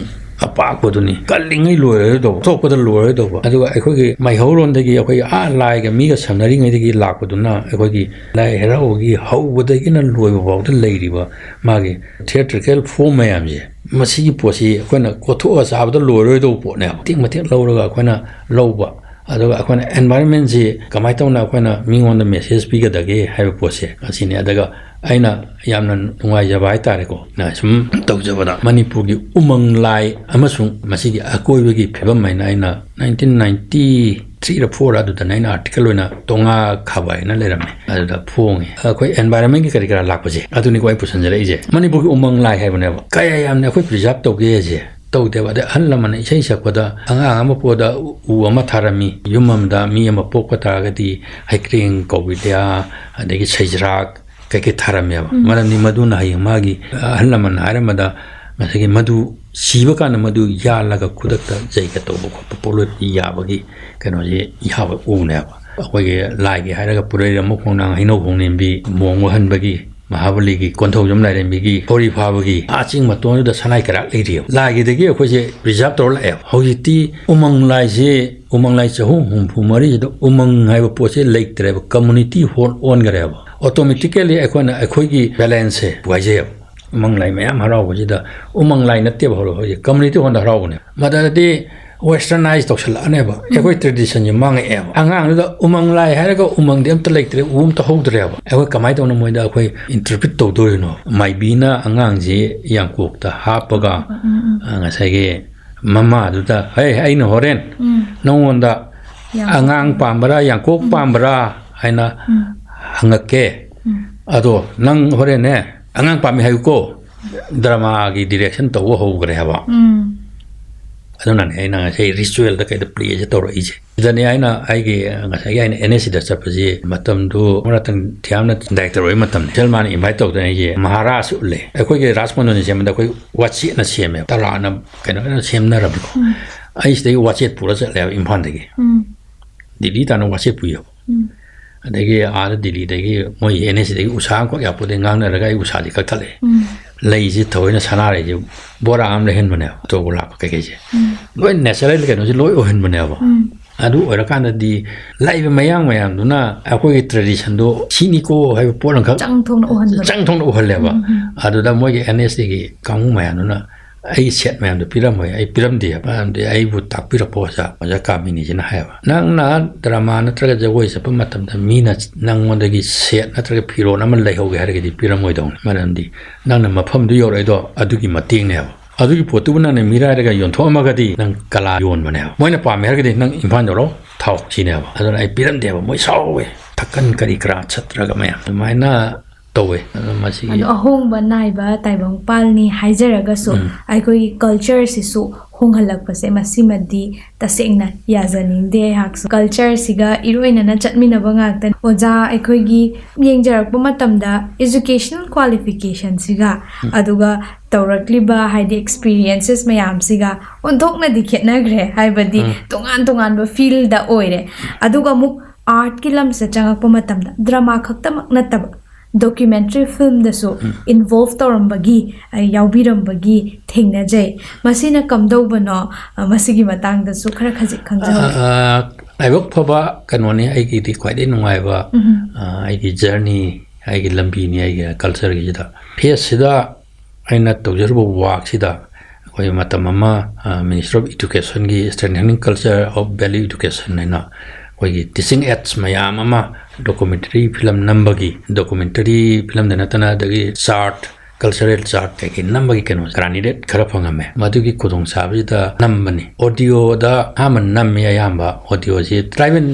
ꯑꯄꯥꯛꯄꯗꯨꯅꯤ꯫ ꯀꯜꯂꯤꯉꯩ ꯂꯣꯏꯔꯣꯏꯗꯧꯕ, ꯊꯣꯛꯄꯗ ꯂꯣꯏꯔꯣꯏꯗꯧꯕ꯫ ꯑꯗꯨꯒ ꯑꯩꯈꯣꯏꯒꯤ ꯃꯩꯍꯧꯔꯣꯟꯗꯒꯤ, ꯑꯩꯈꯣꯏꯒꯤ ꯑꯥ ꯂꯥꯏꯒ ꯃꯤꯒ ꯁꯝꯅꯔꯤꯉꯩꯗꯒꯤ ꯂꯥꯛꯄꯗꯨꯅ, ꯑꯩꯈꯣꯏꯒꯤ ꯂꯥꯏ ꯍꯔꯥꯎꯕꯒꯤ ꯍꯧꯕꯗꯒꯤꯅ ꯂꯣꯏꯕ ꯐꯥꯎꯗ ꯂꯩꯔꯤꯕ ꯃꯥꯒꯤ theatrical form ꯃꯌꯥꯝꯁꯦ, ꯃꯁꯤꯒꯤ ꯄꯣꯠꯁꯤ ꯑꯩꯈꯣꯏꯅ ꯀꯣꯠꯊꯣꯛꯑ ꯆꯥꯕꯗ ꯂꯣꯏꯔꯣꯏꯗꯧꯕ ꯄꯣꯠꯅꯦꯕ꯫ ꯃꯇꯦꯛ ꯃꯇꯦꯛ ꯂꯧꯔꯒ ꯑꯩꯈꯣꯏꯅ ꯂꯧꯕ, ꯑꯗꯨꯒ ꯑꯩꯈꯣꯏꯅ environment ꯁꯤ ꯀꯃꯥꯏꯅ ꯇꯧꯅ ꯑꯩꯈꯣꯏꯅ ꯃꯤꯉꯣꯟꯗ message ꯄꯤꯒꯗꯒꯦ ꯍꯥꯏꯕ ꯄꯣꯠꯁꯦ ꯑꯁꯤꯅꯤ꯫ ꯑꯗꯨꯒ ꯑꯩꯅ ꯌꯥꯝꯅ ꯅꯨꯡꯉꯥꯏꯖꯕ ꯍꯥꯏꯇꯥꯔꯦꯀꯣ, ꯅ ꯁꯨꯝ ꯇꯧꯖꯕꯗ, ꯃꯅꯤꯄꯨꯔꯒꯤ ꯎꯃꯪ ꯂꯥꯏ ꯑꯃꯁꯨꯡ ꯃꯁꯤꯒꯤ ꯑꯀꯣꯏꯕꯒꯤ ꯐꯤꯕꯝ ꯍꯥꯏꯅ ꯑꯩꯅ nineteen ninety three ꯔ four ꯔ ꯑꯗꯨꯗꯅ ꯑꯩꯅ article ꯑꯣꯏꯅ ꯇꯣꯉꯥ ꯈꯥꯕ ꯍꯥꯏꯅ ꯂꯩꯔꯝꯃꯦ, ꯑꯗꯨꯗ ꯐꯣꯡꯉꯦ꯫ ꯑꯩꯈꯣꯏ environment ꯀꯤ ꯀꯔꯤ ꯀꯔꯥ ꯂꯥꯛꯄꯁꯦ, ꯑꯗꯨꯅꯤꯀꯣ ꯑꯩ ꯄꯨꯁꯟꯖꯔꯛꯏꯁꯦ꯫ ꯃꯅꯤꯄꯨꯔꯒꯤ ꯎꯃꯪ ꯂꯥꯏ ꯍꯥꯏꯕꯅꯦꯕ꯫ ꯀꯌꯥ ꯌꯥꯝꯅ ꯑꯩꯈꯣꯏ preserve ꯇꯧꯒꯦ ꯍꯥꯏꯁꯦ ꯇꯧꯗꯦꯕ꯫ ꯑꯗꯩ ꯑꯍꯜ ꯂꯃꯟꯅ ꯏꯁꯩ ꯁꯛꯄꯗ, ꯑꯉꯥꯡ ꯑꯃ ꯄꯣꯛꯄꯗ ꯎ ꯑꯃ ꯊꯥꯔꯝꯃꯤ, ꯌꯨꯝ ꯑꯃꯗ ꯃꯤ ꯑꯃ ꯄꯣꯛꯄ ꯇꯥꯔꯒꯗꯤ ꯍꯩꯀ꯭ꯔꯦꯡ, ꯀꯧꯕꯤꯂꯤꯌꯥ, ꯑꯗꯒꯤ ꯁꯩꯖ꯭ꯔꯥꯛ ꯀꯩꯀꯩ ꯊꯥꯔꯝꯃꯦꯕ꯫ ꯎꯝ꯫ ꯃꯔꯝꯗꯤ ꯃꯗꯨꯅ ꯍꯌꯦꯡ ꯃꯥꯒꯤ, ꯑꯍꯜ ꯂꯃꯟꯅ ꯍꯥꯏꯔꯝꯕꯗ, ꯉꯁꯥꯏꯒꯤ ꯃꯗꯨ ꯁꯤꯕ ꯀꯥꯟꯗ ꯃꯗꯨ ꯌꯥꯜꯂꯒ ꯈꯨꯗꯛꯇ ꯖꯩꯒ ꯇꯧꯕ ꯈꯣꯠꯄ ꯄꯣꯠꯂꯣꯏ ꯌꯥꯕꯒꯤ ꯀꯩꯅꯣꯁꯦ ꯌꯥꯕ ꯎꯅꯦꯕ꯫ ꯑꯩꯈꯣꯏꯒꯤ ꯂꯥꯏꯒꯤ ꯍꯥꯏꯔꯒ ꯄꯨꯔꯩꯔꯝꯕ ꯈꯣꯡꯅꯥꯡ ꯍꯩꯅꯧ ꯈꯣꯡꯅꯦꯝꯕꯤ ꯃꯣꯡ ꯑꯣꯏꯍꯟꯕꯒꯤ ꯃꯍꯥꯕꯂꯤꯒꯤ ꯀꯣꯟꯊꯧꯖꯝ ꯂꯥꯏꯔꯦꯝꯕꯤꯒꯤ ꯊꯧꯔꯤ ꯐꯥꯕꯒꯤ ꯑꯥ ꯆꯤꯡ ꯃꯇꯣꯟꯗꯨꯗ ꯁꯅꯥꯏ ꯀꯩꯔꯥꯛ ꯂꯩꯔꯤꯑꯕ꯫ ꯂꯥꯏꯒꯤꯗꯒꯤ ꯑꯩꯈꯣꯏꯁꯦ preserve ꯇꯧꯔ ꯂꯥꯛꯑꯦꯕ꯫ ꯍꯧꯖꯤꯛꯇꯤ ꯎꯃꯪ ꯂꯥꯏꯁꯦ ꯎꯃꯪ ꯂꯥꯏ ꯆꯍꯨꯝ ꯍꯨꯝꯐꯨ ꯃꯔꯤꯁꯤꯗ ꯎꯃꯪ ꯍꯥꯏꯕ ꯄꯣꯠꯁꯦ ꯂꯩꯇ꯭ꯔꯦꯕ, community hall ꯑꯣꯟꯈ꯭ꯔꯦꯕ꯫ Automatically ꯑꯩꯈꯣꯏꯅ ꯑꯩꯈꯣꯏꯒꯤ balance ꯁꯦ ꯊꯨꯒꯥꯏꯖꯩꯑꯕ꯫ ꯎꯃꯪ ꯂꯥꯏ ꯃꯌꯥꯝ ꯍꯔꯥꯎꯕꯁꯤꯗ ꯎꯃꯪ ꯂꯥꯏ ꯅꯠꯇꯦꯕ ꯍꯧꯔ-, ꯍꯧꯖꯤꯛ community hall ꯗ ꯍꯔꯥꯎꯕꯅꯦ꯫ ꯃꯗꯨꯗꯗꯤ westernized ꯇꯧꯁꯜꯂꯛꯑꯅꯦꯕ꯫ ꯑꯩꯈꯣꯏ tradition ꯁꯦ ꯃꯥꯡꯉꯛꯑꯦꯕ꯫ ꯑꯉꯥꯡꯗꯨꯗ ꯎꯃꯪ ꯂꯥꯏ ꯍꯥꯏꯔꯒ ꯎꯃꯪꯗꯤ ꯑꯝꯇ ꯂꯩꯇ꯭ꯔꯦ, ꯎ ꯑꯝꯇ ꯍꯧꯗ꯭ꯔꯦꯕ꯫ ꯑꯩꯈꯣꯏ ꯀꯃꯥꯏꯅ ꯇꯧꯅ ꯃꯣꯏꯗ ꯑꯩꯈꯣꯏ interpret ꯇꯧꯗꯣꯔꯤꯅꯣ? ꯃꯥꯏꯕꯤꯅ ꯑꯉꯥꯡꯁꯤ ꯌꯥꯡꯀꯣꯛꯇ ꯍꯥꯞꯄꯒ, ꯎꯝ, ꯎꯝ꯫ ꯑ, ꯉꯁꯥꯏꯒꯤ ꯃꯃꯥꯗꯨꯗ, "ꯍꯦ, ꯑꯩꯅ ꯍꯣꯔꯦꯟ ꯎꯝ꯫ ꯅꯉꯣꯟꯗ ꯌꯥꯡꯀꯣꯛ ꯑꯉꯥꯡ ꯄꯥꯝꯕ꯭ꯔꯥ, ꯌꯥꯡꯀꯣꯛ ꯎꯝ꯫ ꯄꯥꯝꯕ꯭ꯔꯥ ꯍꯥꯏꯅ ꯎꯝ꯫ ꯍꯪꯉꯛꯀꯦ꯫ ꯎꯝ꯫ ꯑꯗꯣ ꯅꯪ ꯍꯣꯔꯦꯟꯅꯦ ꯑꯉꯥꯡ ꯄꯥꯝꯃꯤ ꯍꯥꯏꯌꯨꯀꯣ"꯫ ꯗ꯭ꯔꯃꯥꯒꯤ direction ꯇꯧꯕ ꯍꯧꯈ꯭ꯔꯦ ꯍꯥꯏꯕ꯫ ꯎꯝ꯫ ꯑꯗꯨꯅꯅꯦ ꯑꯩꯅ ꯉꯁꯥꯏ ritual ꯗ ꯀꯩꯗ play ꯁꯦ ꯇꯧꯔꯛꯏꯁꯦ꯫ ꯁꯤꯗꯅꯦ ꯑꯩꯅ ꯑꯩꯒꯤ ꯉꯁꯥꯏꯒꯤ ꯑꯩꯅ N S C ꯗ ꯆꯠꯄꯁꯤ ꯃꯇꯝꯗꯨ ꯃꯔꯥꯇꯪ ꯊꯤꯌꯥꯝꯅ director ꯑꯣꯏꯕ ꯃꯇꯝꯅꯤ꯫ ꯁꯜꯃꯥꯟ invite ꯇꯧꯗꯅ ꯑꯩꯁꯦ ꯃꯍꯥꯔꯥꯖ ꯎꯠꯂꯦ꯫ ꯑꯩꯈꯣꯏꯒꯤ ꯔꯥꯖ ꯃꯟꯗꯟ ꯁꯦꯝꯕꯗ ꯑꯩꯈꯣꯏ ꯋꯥꯆꯦꯠꯅ ꯁꯦꯝꯃꯦꯕ, ꯇꯔꯥꯅ ꯀꯩꯅꯣ ꯁꯦꯝꯅꯔꯝꯃꯤꯀꯣ꯫ ꯎꯝ꯫ ꯑꯩ ꯁꯤꯗꯒꯤ ꯋꯥꯆꯦꯠ ꯄꯨꯔ ꯆꯠꯂꯦꯕ ꯏꯝꯐꯥꯜꯗꯒꯤ꯫ ꯎꯝ꯫ ꯗꯤꯜꯂꯤ ꯇꯥꯟꯅ ꯋꯥꯆꯦꯠ ꯄꯨꯏꯌꯦꯕ꯫ ꯎꯝ꯫ ꯑꯗꯒꯤ ꯑꯥꯗ ꯗꯤꯜꯂꯤꯗꯒꯤ ꯃꯣꯏ N S C ꯗꯒꯤ ꯎꯁꯥ ꯑꯃꯈꯛ ꯌꯥꯄꯣꯠꯇꯩ ꯉꯥꯡꯅꯔꯒ ꯑꯩ ꯎꯁꯥꯁꯦ ꯀꯛꯊꯠꯂꯛꯑꯦ꯫ ꯎꯝ꯫ ꯂꯩꯁꯦ ꯊꯑꯣꯏꯅ ꯁꯅꯥꯔꯩꯁꯦ ꯕꯣꯔꯥ ꯑꯃ ꯂꯩꯍꯟꯕꯅꯦꯕ, ꯑꯆꯧꯕ ꯂꯥꯛꯄ ꯀꯩꯀꯩꯁꯦ꯫ ꯎꯝ꯫ ꯂꯣꯏ natural ꯀꯩꯅꯣꯁꯦ ꯂꯣꯏ ꯑꯣꯏꯍꯟꯕꯅꯦꯕ꯫ ꯎꯝ꯫ ꯑꯗꯨ ꯑꯣꯏꯔꯀꯥꯟꯗꯗꯤ ꯂꯥꯛꯏꯕ ꯃꯌꯥꯡ ꯃꯌꯥꯝꯗꯨꯅ ꯑꯩꯈꯣꯏꯒꯤ tradition ꯗꯣ ꯁꯤꯅꯤꯀꯣ ꯍꯥꯏꯕ ꯄꯣꯠ ꯑꯃꯈꯛ ꯆꯪ ꯊꯣꯛꯅ ꯎꯍꯟꯕꯗꯣ꯫ ꯆꯪ ꯊꯣꯛꯅ ꯎꯍꯜꯂꯦꯕ꯫ ꯎꯝ, ꯎꯝ꯫ ꯑꯗꯨꯗ ꯃꯣꯏꯒꯤ N S C ꯒꯤ ꯀꯥꯡꯕꯨ ꯃꯌꯥꯝꯗꯨꯅ ꯑꯩ set ꯃꯌꯥꯝꯗꯣ ꯄꯤꯔꯝꯃꯣꯏ, ꯑꯩ ꯄꯤꯔꯝꯗꯦ꯫ ꯃꯔꯝꯗꯤ ꯑꯩꯕꯨ ꯇꯥꯛꯄꯤꯔꯛꯄ ꯑꯣꯖꯥ, ꯑꯣꯖꯥ ꯀꯥꯃꯤꯅꯤꯁꯤꯅ ꯍꯥꯏꯌꯦꯕ, "ꯅꯪꯅ ꯗ꯭ꯔꯃꯥ ꯅꯠꯇ꯭ꯔꯒ ꯖꯒꯣꯏ ꯆꯠꯄ ꯃꯇꯝꯗ ꯃꯤꯅ ꯅꯪꯉꯣꯟꯗꯒꯤ set ꯅꯠꯇ꯭ꯔꯒ ꯐꯤꯔꯣꯜ ꯑꯃ ꯂꯩꯍꯧꯒꯦ ꯍꯥꯏꯔꯒꯗꯤ ꯄꯤꯔꯝꯃꯣꯏꯗꯧꯅꯤ, ꯃꯔꯝꯗꯤ ꯅꯪꯅ ꯃꯐꯝꯗꯨ ꯌꯧꯔꯛꯏꯗꯣ ꯑꯗꯨꯒꯤ ꯃꯇꯦꯡꯅꯦꯕ꯫ ꯑꯗꯨꯒꯤ ꯄꯣꯠꯇꯨꯕꯨ ꯅꯪꯅ ꯃꯤꯔꯥꯏꯔꯒ ꯌꯣꯟꯊꯣꯛꯑꯝꯃꯒꯗꯤ ꯅꯪ ꯀꯂꯥ ꯌꯣꯟꯕꯅꯦꯕ꯫ ꯃꯣꯏꯅ ꯄꯥꯝꯃꯦ ꯍꯥꯏꯔꯒꯗꯤ ꯅꯪ ꯏꯝꯐꯥꯜ ꯌꯧꯔꯛꯑꯣ, ꯊꯥꯎ ꯁꯤꯅꯦꯕ꯫ ꯑꯗꯨꯅ ꯑꯩ ꯄꯤꯔꯝꯗꯦꯕ, ꯃꯣꯏ ꯁꯥꯎꯋꯦ, ꯊꯛꯀꯟ ꯀꯔꯤ ꯀꯔꯥ ꯆꯠꯇ꯭ꯔꯒ ꯃꯌꯥꯝ ꯑꯗꯨꯃꯥꯏꯅ ꯇꯧꯋꯦ꯫ ꯑꯗꯣ ꯃꯁꯤꯒꯤ ꯑꯗꯣ ꯑꯍꯣꯡꯕ ꯅꯥꯏꯕ ꯇꯥꯏꯕꯪꯄꯥꯜꯅꯤ ꯍꯥꯏꯖꯔꯒꯁꯨ, ꯎꯝ꯫ ꯑꯩꯈꯣꯏꯒꯤ ꯀꯜꯆꯔꯁꯤꯁꯨ ꯍꯣꯡꯍꯜꯂꯛꯄꯁꯦ, ꯃꯁꯤꯃꯗꯤ ꯇꯁꯦꯡꯅ ꯌꯥꯖꯅꯤꯡꯗꯦ꯫ ꯑꯩꯍꯥꯛꯁꯨ ꯀꯜꯆꯔꯁꯤꯒ ꯏꯔꯣꯏꯅꯅ ꯆꯠꯃꯤꯟꯅꯕ ꯉꯥꯛꯇꯅꯤ꯫ ꯑꯣꯖꯥ, ꯑꯩꯈꯣꯏꯒꯤ ꯌꯦꯡꯖꯔꯛꯄ ꯃꯇꯝꯗ educational qualificationꯁꯤꯒ ꯑꯗꯨꯒ ꯇꯧꯔꯛꯂꯤꯕ, ꯍꯥꯏꯗꯤ, experiences ꯃꯌꯥꯝꯁꯤꯒ ꯑꯣꯟꯊꯣꯛꯅꯗꯤ ꯈꯦꯠꯅꯈ꯭ꯔꯦ꯫ ꯍꯥꯏꯕꯗꯤ, ꯇꯣꯉꯥꯟ ꯇꯣꯉꯥꯟꯕ fieldꯗ ꯑꯣꯏꯔꯦ꯫ ꯑꯗꯨꯒ ꯑꯃꯨꯛ artꯀꯤ ꯂꯝꯁꯤꯗ ꯆꯪꯉꯛꯄ ꯃꯇꯝꯗ drama ꯈꯛꯇꯃꯛ ꯅꯠꯇꯕ, documentary filmꯗꯁꯨ involve ꯇꯧꯔꯝꯕꯒꯤ, ꯑ, ꯌꯥꯎꯕꯤꯔꯝꯕꯒꯤ ꯊꯦꯡꯅꯖꯩ꯫ ꯃꯁꯤꯅ ꯀꯝꯗꯧꯕꯅꯣ? ꯑ, ꯃꯁꯤꯒꯤ ꯃꯇꯥꯡꯗꯁꯨ ꯈꯔ ꯈꯖꯤꯛ ꯈꯪꯖꯍꯧꯒꯦ꯫ ꯑ, ꯂꯥꯏꯕꯛ ꯐꯕ ꯀꯩꯅꯣꯅꯤ, ꯑꯩꯒꯤꯗꯤ ꯈ꯭ꯋꯥꯏꯗꯒꯤ ꯅꯨꯡꯉꯥꯏꯕ, ꯑ, ꯑꯩꯒꯤ journey, ꯑꯩꯒꯤ ꯂꯝꯕꯤꯅꯤ, ꯑꯩꯒꯤ cultureꯒꯤꯁꯤꯗ꯫ Phaseꯁꯤꯗ ꯑꯩꯅ ꯇꯧꯖꯔꯨꯕ workꯁꯤꯗ ꯑꯩꯈꯣꯏ ꯃꯇꯝ ꯑꯃ, ꯑ, Ministry of Educationꯒꯤ Strengthening Culture of Value Education ꯍꯥꯏꯅ ꯑꯩꯈꯣꯏꯒꯤ teaching aids ꯃꯌꯥꯝ ꯑꯃ documentary film ꯅꯝꯕꯒꯤ, documentary filmꯗ ꯅꯠꯇꯅ ꯑꯗꯒꯤ chart, cultural chart ꯀꯩꯀꯩ ꯅꯝꯕꯒꯤ ꯀꯩꯅꯣ candidate ꯈꯔ ꯐꯪꯉꯝꯃꯦ꯫ ꯃꯗꯨꯒꯤ ꯈꯨꯗꯣꯡꯆꯥꯕꯁꯤꯗ ꯅꯝꯕꯅꯤ꯫ Audioꯗ ꯑꯍꯥꯟꯕ ꯅꯝꯃꯤ꯫ ꯑꯌꯥꯝꯕ audioꯁꯤ tribal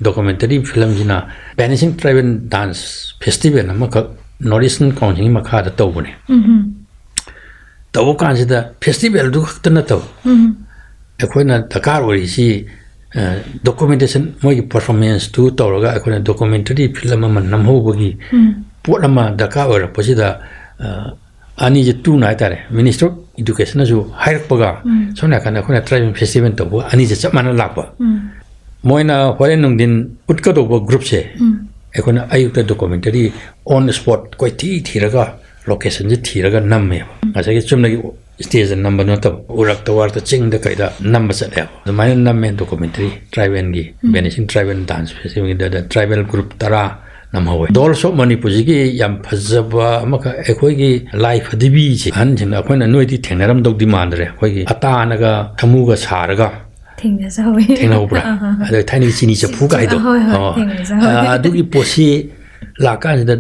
documentary filmꯁꯤꯅ Vanishing Tribal Dance Festival ꯑꯃꯈꯛ North Eastern Councilꯒꯤ ꯃꯈꯥꯗ ꯇꯧꯕꯅꯦ꯫ ꯇꯧꯕ ꯀꯥꯟꯁꯤꯗ festivalꯗꯨ ꯈꯛꯇ ꯅꯠꯇꯕ, ꯑꯩꯈꯣꯏꯅ ꯗꯔꯀꯥꯔ ꯑꯣꯏꯔꯤꯁꯤ, ꯑ, documentation, ꯃꯣꯏꯒꯤ performanceꯇꯨ ꯇꯧꯔꯒ ꯑꯩꯈꯣꯏꯅ documentary film ꯑꯃ ꯅꯝꯍꯧꯕꯒꯤ ꯄꯣꯠ ꯑꯃ ꯗꯔꯀꯥꯔ ꯑꯣꯏꯔꯛꯄꯁꯤꯗ, ꯑ, ꯑꯅꯤꯁꯦ ꯇꯨꯅ ꯍꯥꯏꯇꯥꯔꯦ, Ministry of Educationꯅꯁꯨ ꯍꯥꯏꯔꯛꯄꯒ, ꯁꯣꯝ ꯅꯥꯀꯟꯗ ꯑꯩꯈꯣꯏꯅ tribal festival ꯇꯧꯕꯒ ꯑꯅꯤꯁꯦ ꯆꯞ ꯃꯥꯟꯅ ꯂꯥꯛꯄ꯫ ꯃꯣꯏꯅ ꯍꯣꯔꯦꯟ ꯅꯨꯡꯊꯤꯟ ꯎꯠꯀꯗꯧꯕ groupꯁꯦ ꯑꯩꯈꯣꯏꯅ ꯑꯌꯨꯛꯇ documentary on spot ꯀꯣꯏꯊꯤ ꯊꯤꯔꯒ, locationꯁꯦ ꯊꯤꯔꯒ ꯅꯝꯃꯦꯕ꯫ ꯉꯁꯥꯏꯒꯤ ꯆꯨꯝꯅꯒꯤ stageꯇ ꯅꯝꯕ ꯅꯠꯇꯕ, ꯎꯔꯛꯇ ꯋꯥꯔꯛꯇ ꯆꯤꯡꯗ ꯀꯩꯗ ꯅꯝꯕ ꯆꯠꯂꯦꯕ꯫ ꯑꯗꯨꯃꯥꯏꯅ ꯅꯝꯃꯦ documentary tribal ꯒꯤ, Vanishing Tribal Dance Festival ꯒꯤꯗ tribal group ꯇꯔꯥ ꯅꯝꯍꯧꯋꯦ꯫ Dolls of Manipur ꯁꯤꯒꯤ ꯌꯥꯝ ꯐꯖꯕ ꯑꯃꯈꯛ, ꯑꯩꯈꯣꯏꯒꯤ ꯂꯥꯏ ꯐꯗꯤꯕꯤꯁꯦ, ꯑꯍꯟꯁꯤꯡꯅ, ꯑꯩꯈꯣꯏꯅ ꯅꯣꯏꯗꯤ ꯊꯦꯡꯅꯔꯝꯗꯧꯗꯤ ꯃꯥꯟꯗ꯭ꯔꯦ, ꯑꯩꯈꯣꯏꯒꯤ ꯑꯇꯥꯅꯒ ꯊꯃꯨꯒ ꯁꯥꯔꯒ ꯊꯦꯡꯅꯖꯍꯧꯋꯤ꯫ ꯊꯦꯡꯅꯍꯧꯕ꯭ꯔꯥ? ꯑꯗ ꯊꯥꯏꯅꯒꯤ ꯆꯤꯅꯤ ꯆꯐꯨ ꯀꯥꯏꯗꯣ? ꯍꯣꯏ, ꯍꯣꯏ, ꯑꯣ꯫ ꯊꯦꯡꯅꯖꯍꯧꯋꯤ꯫ ꯑ, ꯑꯗꯨꯒꯤ ꯄꯣꯠꯁꯤ ꯂꯥꯛꯀꯥꯟꯁꯤꯗ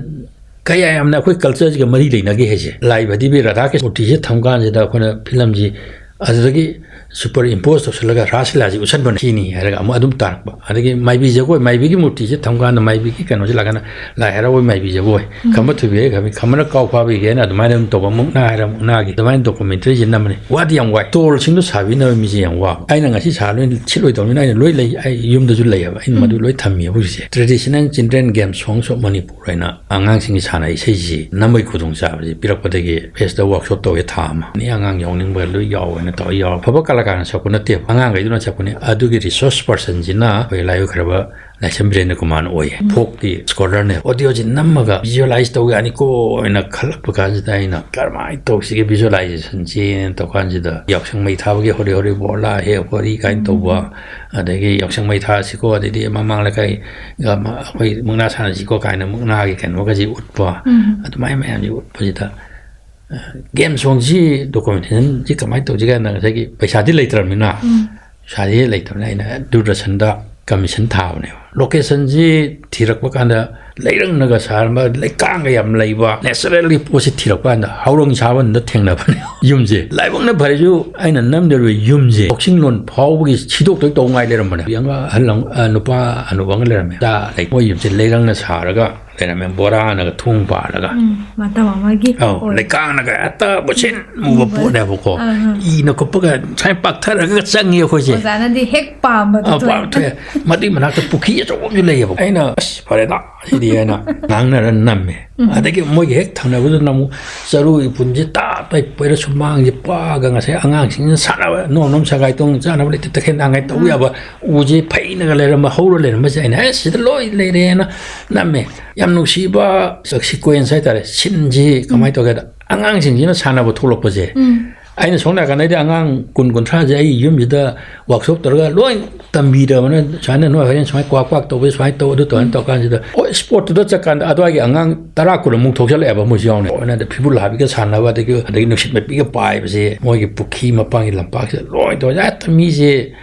ꯀꯌꯥ ꯌꯥꯝꯅ ꯑꯩꯈꯣꯏ cultureꯁꯤꯒ ꯃꯔꯤ ꯂꯩꯅꯒꯦ ꯍꯥꯏꯁꯦ꯫ ꯂꯥꯏ ꯐꯗꯤꯕꯤ ꯔꯥꯙꯥ ꯀ꯭ꯔꯤꯁꯅ ꯃꯨꯔꯇꯤꯁꯦ ꯊꯝ ꯀꯥꯟꯁꯤꯗ ꯑꯩꯈꯣꯏꯅ filmꯁꯤ ꯑꯗꯨꯗꯒꯤ ꯁꯨꯄꯔ ꯏꯝꯄꯣꯁ ꯇꯧꯁꯤꯜꯂꯒ ꯔꯥꯁ ꯂꯤꯂꯥꯁꯤ ꯎꯠꯁꯟꯕꯅ ꯁꯤꯅꯤ ꯍꯥꯏꯔꯒ ꯑꯃꯨꯛ ꯑꯗꯨꯝ ꯇꯥꯔꯛꯄ꯫ ꯑꯗꯒꯤ ꯃꯥꯏꯕꯤ ꯖꯒꯣꯏ, ꯃꯥꯏꯕꯤꯒꯤ ꯃꯨꯔꯇꯤꯁꯦ ꯊꯝꯀꯥꯟꯗ ꯃꯥꯏꯕꯤꯒꯤ ꯀꯩꯅꯣꯁꯦ ꯂꯥꯛꯀꯥꯟꯗ ꯂꯥꯏ ꯍꯔꯥꯎꯕꯒꯤ ꯃꯥꯏꯕꯤ ꯖꯒꯣꯏ, ꯈꯝꯕ ꯊꯣꯏꯕꯤ ꯍꯥꯏꯔꯒ ꯈꯝꯕ-, ꯈꯝꯕꯅ ꯀꯥꯎ ꯐꯥꯕꯤ ꯍꯥꯏꯅ ꯑꯗꯨꯃꯥꯏꯅ ꯑꯗꯨꯝ ꯇꯧꯕ, ꯃꯨꯛꯅꯥ ꯍꯥꯏꯔꯒ ꯃꯨꯛꯅꯥꯒꯤ ꯑꯗꯨꯃꯥꯏꯅ ꯗꯣꯀꯨꯃꯦꯟꯇꯔꯤꯁꯦ ꯅꯝꯕꯅꯤ꯫ ꯋꯥꯗꯤ ꯌꯥꯝ ꯋꯥꯏ꯫ ꯇꯣꯜꯁꯤꯡꯗꯣ ꯁꯥꯕꯤꯅꯕ ꯃꯤꯁꯦ ꯌꯥꯝ ꯋꯥꯕ꯫ ꯑꯩꯅ ꯉꯁꯤ ꯁꯥꯔ ꯂꯣꯏꯅ ꯁꯤꯠꯂꯣꯏꯗꯧꯅꯤꯅ ꯑꯩꯅ ꯂꯣꯏ ꯂꯩ꯫ ꯑꯩ ꯌꯨꯝꯗꯁꯨ ꯂꯩꯌꯦꯕ꯫ ꯑꯩꯅ ꯃꯗꯨ ꯂꯣꯏ ꯊꯝꯃꯤꯌꯦꯕ ꯍꯧꯖꯤꯛꯁꯦ꯫ Traditional Children Game Songs of Manipur ꯍꯥꯏꯅ ꯑꯉꯥꯡꯁꯤꯡꯒꯤ ꯁꯥꯟꯅ ꯏꯁꯩꯁꯤ ꯅꯝꯕꯒꯤ ꯈꯨꯗꯣꯡꯆꯥꯕꯁꯤ ꯄꯤꯔꯛꯄꯗꯒꯤ ꯐꯦꯁꯇ ꯋꯥꯛꯁꯣꯞ ꯇꯧꯋꯦ ꯊꯥ ꯑꯃ꯫ ꯑꯦꯅꯤ ꯑꯉꯥꯡ ꯌꯥꯎꯅꯤꯡꯕ ꯂꯣꯏ ꯌꯥꯎꯋꯦꯅ ꯇꯧꯔ ꯌꯥꯎꯔꯦ꯫ ꯑꯐꯕ ꯀꯂꯥꯀꯥꯔꯅ ꯁꯛꯄ ꯅꯠꯇꯦꯕ, ꯑꯉꯥꯡꯈꯩꯗꯨꯅ ꯁꯛꯄꯅꯤ꯫ ꯑꯗꯨꯒꯤ resource personꯁꯤꯅ ꯑꯩꯈꯣꯏ ꯂꯥꯏꯑꯣꯏꯈ꯭ꯔꯕ ꯂꯥꯏꯁ꯭ꯔꯝ ꯕꯤꯔꯦꯟꯗ꯭ꯔ ꯀꯨꯃꯥꯔꯅ ꯑꯣꯏꯌꯦ꯫ ꯐꯣꯛꯀꯤ ꯁ꯭ꯀꯣꯂꯔꯅꯦ꯫ ꯑꯣꯗꯤꯑꯣꯁꯤ ꯅꯝꯃꯒ ꯚꯤꯖꯨꯑꯦꯂꯥꯏꯁ ꯇꯧ ꯌꯥꯅꯤꯀꯣ ꯍꯥꯏꯅ ꯈꯜꯂꯛꯄ ꯀꯥꯟꯁꯤꯗ ꯑꯩꯅ ꯀꯔꯝꯍꯥꯏꯅ ꯇꯧꯁꯤꯒꯦ ꯚꯤꯖꯨꯑꯦꯂꯥꯏꯖꯦꯁꯟꯁꯤꯅ ꯇꯧ ꯀꯥꯟꯁꯤꯗ ꯌꯥꯎꯁꯪ ꯃꯩ ꯊꯥꯕꯒꯤ ꯍꯣꯔꯤ ꯍꯣꯔꯤ ꯕꯣꯔꯂꯥ ꯍꯦ ꯍꯣꯔꯤ ꯀꯥꯏꯅ ꯇꯧꯕ, ꯑꯗꯒꯤ ꯌꯥꯎꯁꯪ ꯃꯩ ꯊꯥꯁꯤꯀꯣ, ꯑꯗꯩꯗꯤ ꯃꯃꯥꯡ ꯂꯩꯀꯥꯏꯒ ꯃ-, ꯑꯩꯈꯣꯏ ꯃꯨꯛꯅꯥ ꯁꯥꯟꯅꯁꯤꯀꯣ ꯀꯥꯏꯅ ꯃꯨꯛꯅꯥꯒꯤ ꯀꯩꯅꯣꯒꯁꯤ ꯎꯠꯄ, ꯑꯗꯨꯃꯥꯏꯅ ꯃꯌꯥꯝꯁꯤ ꯎꯠꯄꯁꯤꯗ, ꯑ, ꯒꯦꯝ ꯁꯣꯡꯁꯤ ꯗꯣꯀꯨꯃꯦꯟꯇꯦꯁꯟꯁꯤ ꯀꯃꯥꯏꯅ ꯇꯧꯁꯤ ꯀꯥꯏꯅ ꯉꯁꯥꯏꯒꯤ ꯄꯩꯁꯥꯗꯤ ꯂꯩꯇ꯭ꯔꯕꯅꯤꯅ, ꯄꯩꯁꯥꯗꯤ ꯂꯩꯇꯕꯅꯤꯅ ꯑꯩꯅ ꯗꯨꯔꯗꯔꯁꯟꯗ ꯀꯃꯤꯁꯟ ꯊꯥꯕꯅꯦꯕ꯫ ꯂꯣꯀꯦꯁꯟꯁꯤ ꯊꯤꯔꯛꯄ ꯀꯥꯟꯗ ꯂꯩꯔꯪꯅꯒ ꯁꯥꯔꯝꯕ, ꯂꯩꯀꯥꯡꯒ ꯌꯥꯝ ꯂꯩꯕ, ꯅꯦꯆꯔꯦꯜꯒꯤ ꯄꯣꯠꯁꯤ ꯊꯤꯔꯛꯄ ꯀꯥꯟꯗ ꯍꯥꯎꯔꯪ ꯁꯥꯕꯗ ꯊꯦꯡꯅꯕꯅꯦ꯫ ꯌꯨꯝꯁꯦ ꯂꯥꯏꯕꯛꯅ ꯐꯔꯤꯁꯨ ꯑꯩꯅ ꯅꯝꯗꯧꯔꯤꯕ ꯌꯨꯝꯁꯦ ꯂꯧꯁꯤꯡꯂꯣꯟ ꯐꯥꯎꯕꯒꯤ ꯁꯤꯗꯣꯛꯇꯣꯏ ꯇꯧ ꯉꯥꯏ ꯂꯩꯔꯝꯕꯅꯦ꯫ ꯌꯥꯝ ꯑꯍꯜ ꯑꯃ, ꯑ, ꯅꯨꯄꯥ ꯍꯅꯨꯕ ꯑꯃ ꯂꯩꯔꯝꯃꯦ꯫ ꯆꯥ ꯂꯩ-, ꯃꯣꯏ ꯌꯨꯝꯁꯦ ꯂꯩꯔꯪꯅ ꯁꯥꯔꯒ ꯂꯩꯔꯝꯃꯦ꯫ ꯕꯣꯔꯥꯅꯒ ꯊꯣꯡ ꯄꯥꯜꯂꯒ꯫ ꯎꯝ, ꯃꯇꯝ ꯑꯃꯒꯤ ꯑꯧ, ꯑꯣꯏ꯫ ꯂꯩꯀꯥꯡꯅꯒ ꯍꯦꯛꯇ ꯃꯨꯁꯤꯟ ꯃꯨꯕ ꯎꯝ, ꯄꯣꯠꯅꯦꯕꯀꯣ꯫ ꯑꯥ, ꯑꯥ꯫ ꯏꯅ ꯈꯨꯞꯄꯒ ꯁꯨꯃꯥꯏꯅ ꯄꯥꯛꯊꯔꯒ ꯆꯪꯉꯤ ꯑꯩꯈꯣꯏꯁꯦ꯫ ꯑꯣꯖꯥꯅꯗꯤ ꯍꯦꯛ ꯄꯥꯝꯕꯗꯣ ꯑꯥ, ꯊꯣꯛꯑꯦ꯫ ꯄꯥꯝꯊꯣꯛꯑꯦ꯫ ꯃꯗꯨꯏ ꯃꯅꯥꯛꯇ ꯄꯨꯈ꯭ꯔꯤ ꯑꯆꯧꯕ ꯑꯃꯁꯨ ꯂꯩꯌꯦꯕ꯫ ꯑꯩꯅ, "ꯑꯁ, ꯐꯔꯦꯗ, ꯁꯤꯗꯤ," ꯍꯥꯏꯅ ꯉꯥꯡꯅꯔ ꯅꯝꯃꯦ꯫ ꯎꯝ꯫ ꯑꯗꯒꯤ ꯃꯣꯏꯒꯤ ꯍꯦꯛ ꯊꯪꯅꯕꯗꯨꯅ ꯑꯃꯨꯛ ꯆꯔꯨ ꯏꯄꯨꯟꯁꯦ ꯇꯥꯞ ꯇꯥꯏ ꯄꯩꯔ ꯁꯨꯃꯥꯡꯁꯦ ꯄꯥꯛꯑꯒ ꯉꯁꯥꯏ ꯑꯉꯥꯡꯁꯤꯡꯅ ꯁꯥꯟꯅꯕ, ꯅꯣꯝ ꯅꯣꯝ ꯁꯒꯥꯏ ꯇꯣꯡ ꯆꯥꯅꯕ ꯂꯩꯇ ꯇꯈꯦꯟ ꯊꯥꯡꯒꯥꯏ ꯇꯧꯕ ꯑꯥ꯫ ꯌꯥꯕ ꯎꯁꯦ ꯐꯩꯅꯒ ꯂꯩꯔꯝꯕ, ꯍꯧꯔ ꯂꯩꯔꯝꯕꯁꯦ ꯑꯩꯅ, "ꯑꯦ, ꯁꯤꯗ ꯂꯣꯏ ꯂꯩꯔꯦꯅ" ꯅꯝꯃꯦ꯫ ꯌꯥꯝ ꯅꯨꯡꯁꯤꯕ sequence ꯍꯥꯏꯇꯥꯔꯦ, ꯁꯤꯟꯁꯤ ꯀꯃꯥꯏꯅ ꯇꯧꯒꯦꯗ, ꯑꯉꯥꯡꯁꯤꯡꯁꯤꯅ ꯁꯥꯟꯅꯕ ꯊꯣꯛꯂꯛꯄꯁꯦ, ꯎꯝ꯫ ꯑꯩꯅ ꯁꯣꯝ ꯅꯥꯀꯟꯗꯩꯗꯤ ꯑꯉꯥꯡ ꯀꯨꯟ ꯀꯨꯟꯊ꯭ꯔꯥꯁꯦ ꯑꯩ ꯌꯨꯝꯁꯤꯗ ꯋꯥꯛꯁꯣꯞ ꯇꯧꯔꯒ ꯂꯣꯏ ꯇꯝꯕꯤꯔꯕꯅ, ꯁꯨꯃꯥꯏꯅ ꯅꯣꯏ ꯍꯣꯔꯦꯟ ꯁꯨꯃꯥꯏꯅ ꯀ꯭ꯋꯥꯛ ꯀ꯭ꯋꯥꯛ ꯇꯧꯕ, ꯁꯨꯃꯥꯏꯅ ꯇꯧ, ꯑꯗꯨ ꯇꯧ, ꯍꯥꯏꯅ ꯇꯧꯔ ꯀꯥꯟꯁꯤꯗ, ꯍꯣꯏ, ꯁ꯭ꯄꯣꯔꯠꯇꯨꯗ ꯆꯠꯀꯥꯟꯗ ꯑꯗꯨꯋꯥꯏꯒꯤ ꯑꯉꯥꯡ ꯇꯔꯥ ꯀꯨꯟ ꯑꯃꯨꯛ ꯊꯣꯛꯆꯜꯂꯛꯑꯦꯕ, ꯃꯣꯏꯁꯨ ꯌꯥꯎꯅ꯫ ꯑꯣꯏꯅ ꯐꯤꯕꯨꯜ ꯍꯥꯕꯤꯒ ꯁꯥꯟꯅꯕ, ꯑꯗꯒꯤ, ꯑꯗꯒꯤ ꯅꯨꯡꯁꯤꯠ ꯃꯄꯤꯒ ꯄꯥꯏꯕꯁꯦ, ꯃꯣꯏꯒꯤ ꯄꯨꯈ꯭ꯔꯤ ꯃꯄꯥꯟꯒꯤ ꯂꯝꯄꯥꯛꯁꯤꯗ ꯂꯣꯏ ꯇꯧꯔ, ꯍꯦꯛꯇ ꯃꯤꯁꯦ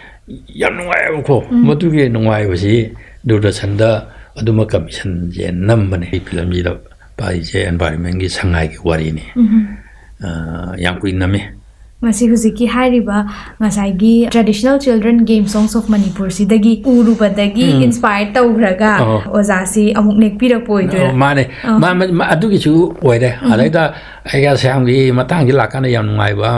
ꯌꯥꯝ ꯅꯨꯡꯉꯥꯏꯕꯀꯣ꯫ ꯎꯝ꯫ ꯃꯗꯨꯒꯤ ꯅꯨꯡꯉꯥꯏꯕꯁꯤ ꯗꯨꯔꯗꯔꯁꯟꯗ ꯑꯗꯨꯃꯛ ꯀꯃꯤꯁꯟꯁꯦ ꯅꯝꯕꯅꯦ꯫ ꯑꯩ ꯐꯤꯂꯝꯁꯤꯗ ꯄꯥꯏꯔꯤꯁꯦ environmentꯀꯤ ꯁꯉꯥꯏꯒꯤ ꯋꯥꯔꯤꯅꯤ꯫ ꯎꯝ꯫ ꯑ, ꯌꯥꯝ ꯀꯨꯏꯅ ꯅꯝꯃꯤ꯫ ꯃꯁꯤ ꯍꯧꯖꯤꯛꯀꯤ ꯍꯥꯏꯔꯤꯕ ꯉꯁꯥꯏꯒꯤ traditional children game songs of ꯃꯅꯤꯄꯨꯔꯁꯤꯗꯒꯤ ꯎꯔꯨꯕꯗꯒꯤ ꯎꯝ꯫ Inspire ꯇꯧꯈ꯭ꯔꯒ ꯑꯣ꯫ ꯑꯣꯖꯥꯁꯤ ꯑꯃꯨꯛ ꯅꯦꯛꯄꯤꯔꯛꯄ ꯑꯣꯏꯗꯣꯏꯔꯥ? ꯑꯣ, ꯃꯥꯅꯦ꯫ ꯑꯥ꯫ ꯃꯥ-, ꯃꯥ-, ꯃꯥ-, ꯑꯗꯨꯒꯤꯁꯨ ꯑꯣꯏꯔꯦ꯫ ꯎꯝ꯫ ꯑꯗꯩꯗ ꯑꯩꯒ ꯁ꯭ꯌꯥꯝꯒꯤ ꯃꯇꯥꯡꯁꯤ ꯂꯥꯛꯀꯥꯟꯗ ꯌꯥꯝ ꯅꯨꯡꯉꯥꯏꯕ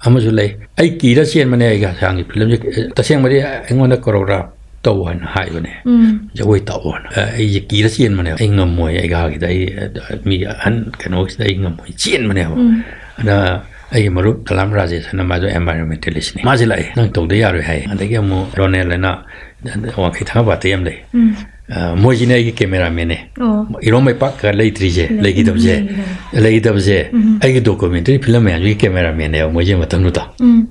ꯑꯃꯁꯨ ꯂꯩ꯫ ꯑꯩ ꯀꯤꯔ ꯆꯦꯟꯕꯅꯦ ꯑꯩꯒ ꯁ꯭ꯌꯥꯝꯒꯤ ꯐꯤꯂꯝꯁꯦ꯫ ꯇꯁꯦꯡꯕꯗꯤ ꯑꯩꯉꯣꯟꯗ choreograph ꯇꯧ ꯍꯥꯏꯅ ꯍꯥꯏꯕꯅꯦ꯫ ꯎꯝ꯫ ꯖꯒꯣꯏ ꯇꯧꯑꯣꯅ꯫ ꯑ, ꯑꯩꯁꯦ ꯀꯤꯔ ꯆꯦꯟꯕꯅꯦꯕ꯫ ꯑꯩ ꯉꯝꯃꯣꯏ, ꯑꯩꯒꯥꯒꯤꯗ ꯑꯩ, ꯑ, ꯃꯤꯒꯤ ꯑꯍꯟ ꯀꯩꯅꯣꯁꯤꯗ ꯑꯩ ꯉꯝꯃꯣꯏ, ꯆꯦꯟꯕꯅꯦꯕ꯫ ꯎꯝ꯫ ꯑꯗ ꯑꯩꯒꯤ ꯃꯔꯨꯞ ꯀꯂꯥꯝ ꯔꯥꯖꯦꯁ ꯍꯥꯏꯅ, ꯃꯥꯁꯨ environmentalistꯅꯤ꯫ ꯃꯥꯁꯦ ꯂꯥꯛꯑꯦ, "ꯅꯪ ꯇꯧꯗ ꯌꯥꯔꯣꯏ," ꯍꯥꯏ꯫ ꯑꯗꯒꯤ ꯑꯃꯨꯛ ꯔꯣꯅꯦꯜ ꯍꯥꯏꯅ ꯋꯥꯡꯈꯩ ꯊꯥꯡꯒꯄꯥꯠꯇ ꯌꯥꯝ ꯂꯩ꯫ ꯎꯝ꯫ ꯑ, ꯃꯣꯏꯁꯤꯅ ꯑꯩꯒꯤ cameramanꯅꯦ꯫ ꯑꯣ꯫ ꯏꯔꯣꯝ ꯃꯩꯄꯥꯛ ꯂꯩꯇ꯭ꯔꯤꯁꯦ, ꯂꯩ-, ꯂꯩꯈꯤꯗꯕꯁꯦ, ꯎꯝ, ꯂꯩꯈꯤꯗꯕ꯫ ꯂꯩꯈꯤꯗꯕꯁꯦ, ꯎꯝ꯫ ꯑꯩꯒꯤ documentary ꯐꯤꯂꯝ ꯃꯌꯥꯝꯁꯤꯒꯤ cameramanꯅꯦꯕ ꯃꯣꯏꯁꯦ ꯃꯇꯝꯗꯨꯗ꯫ ꯎꯝ꯫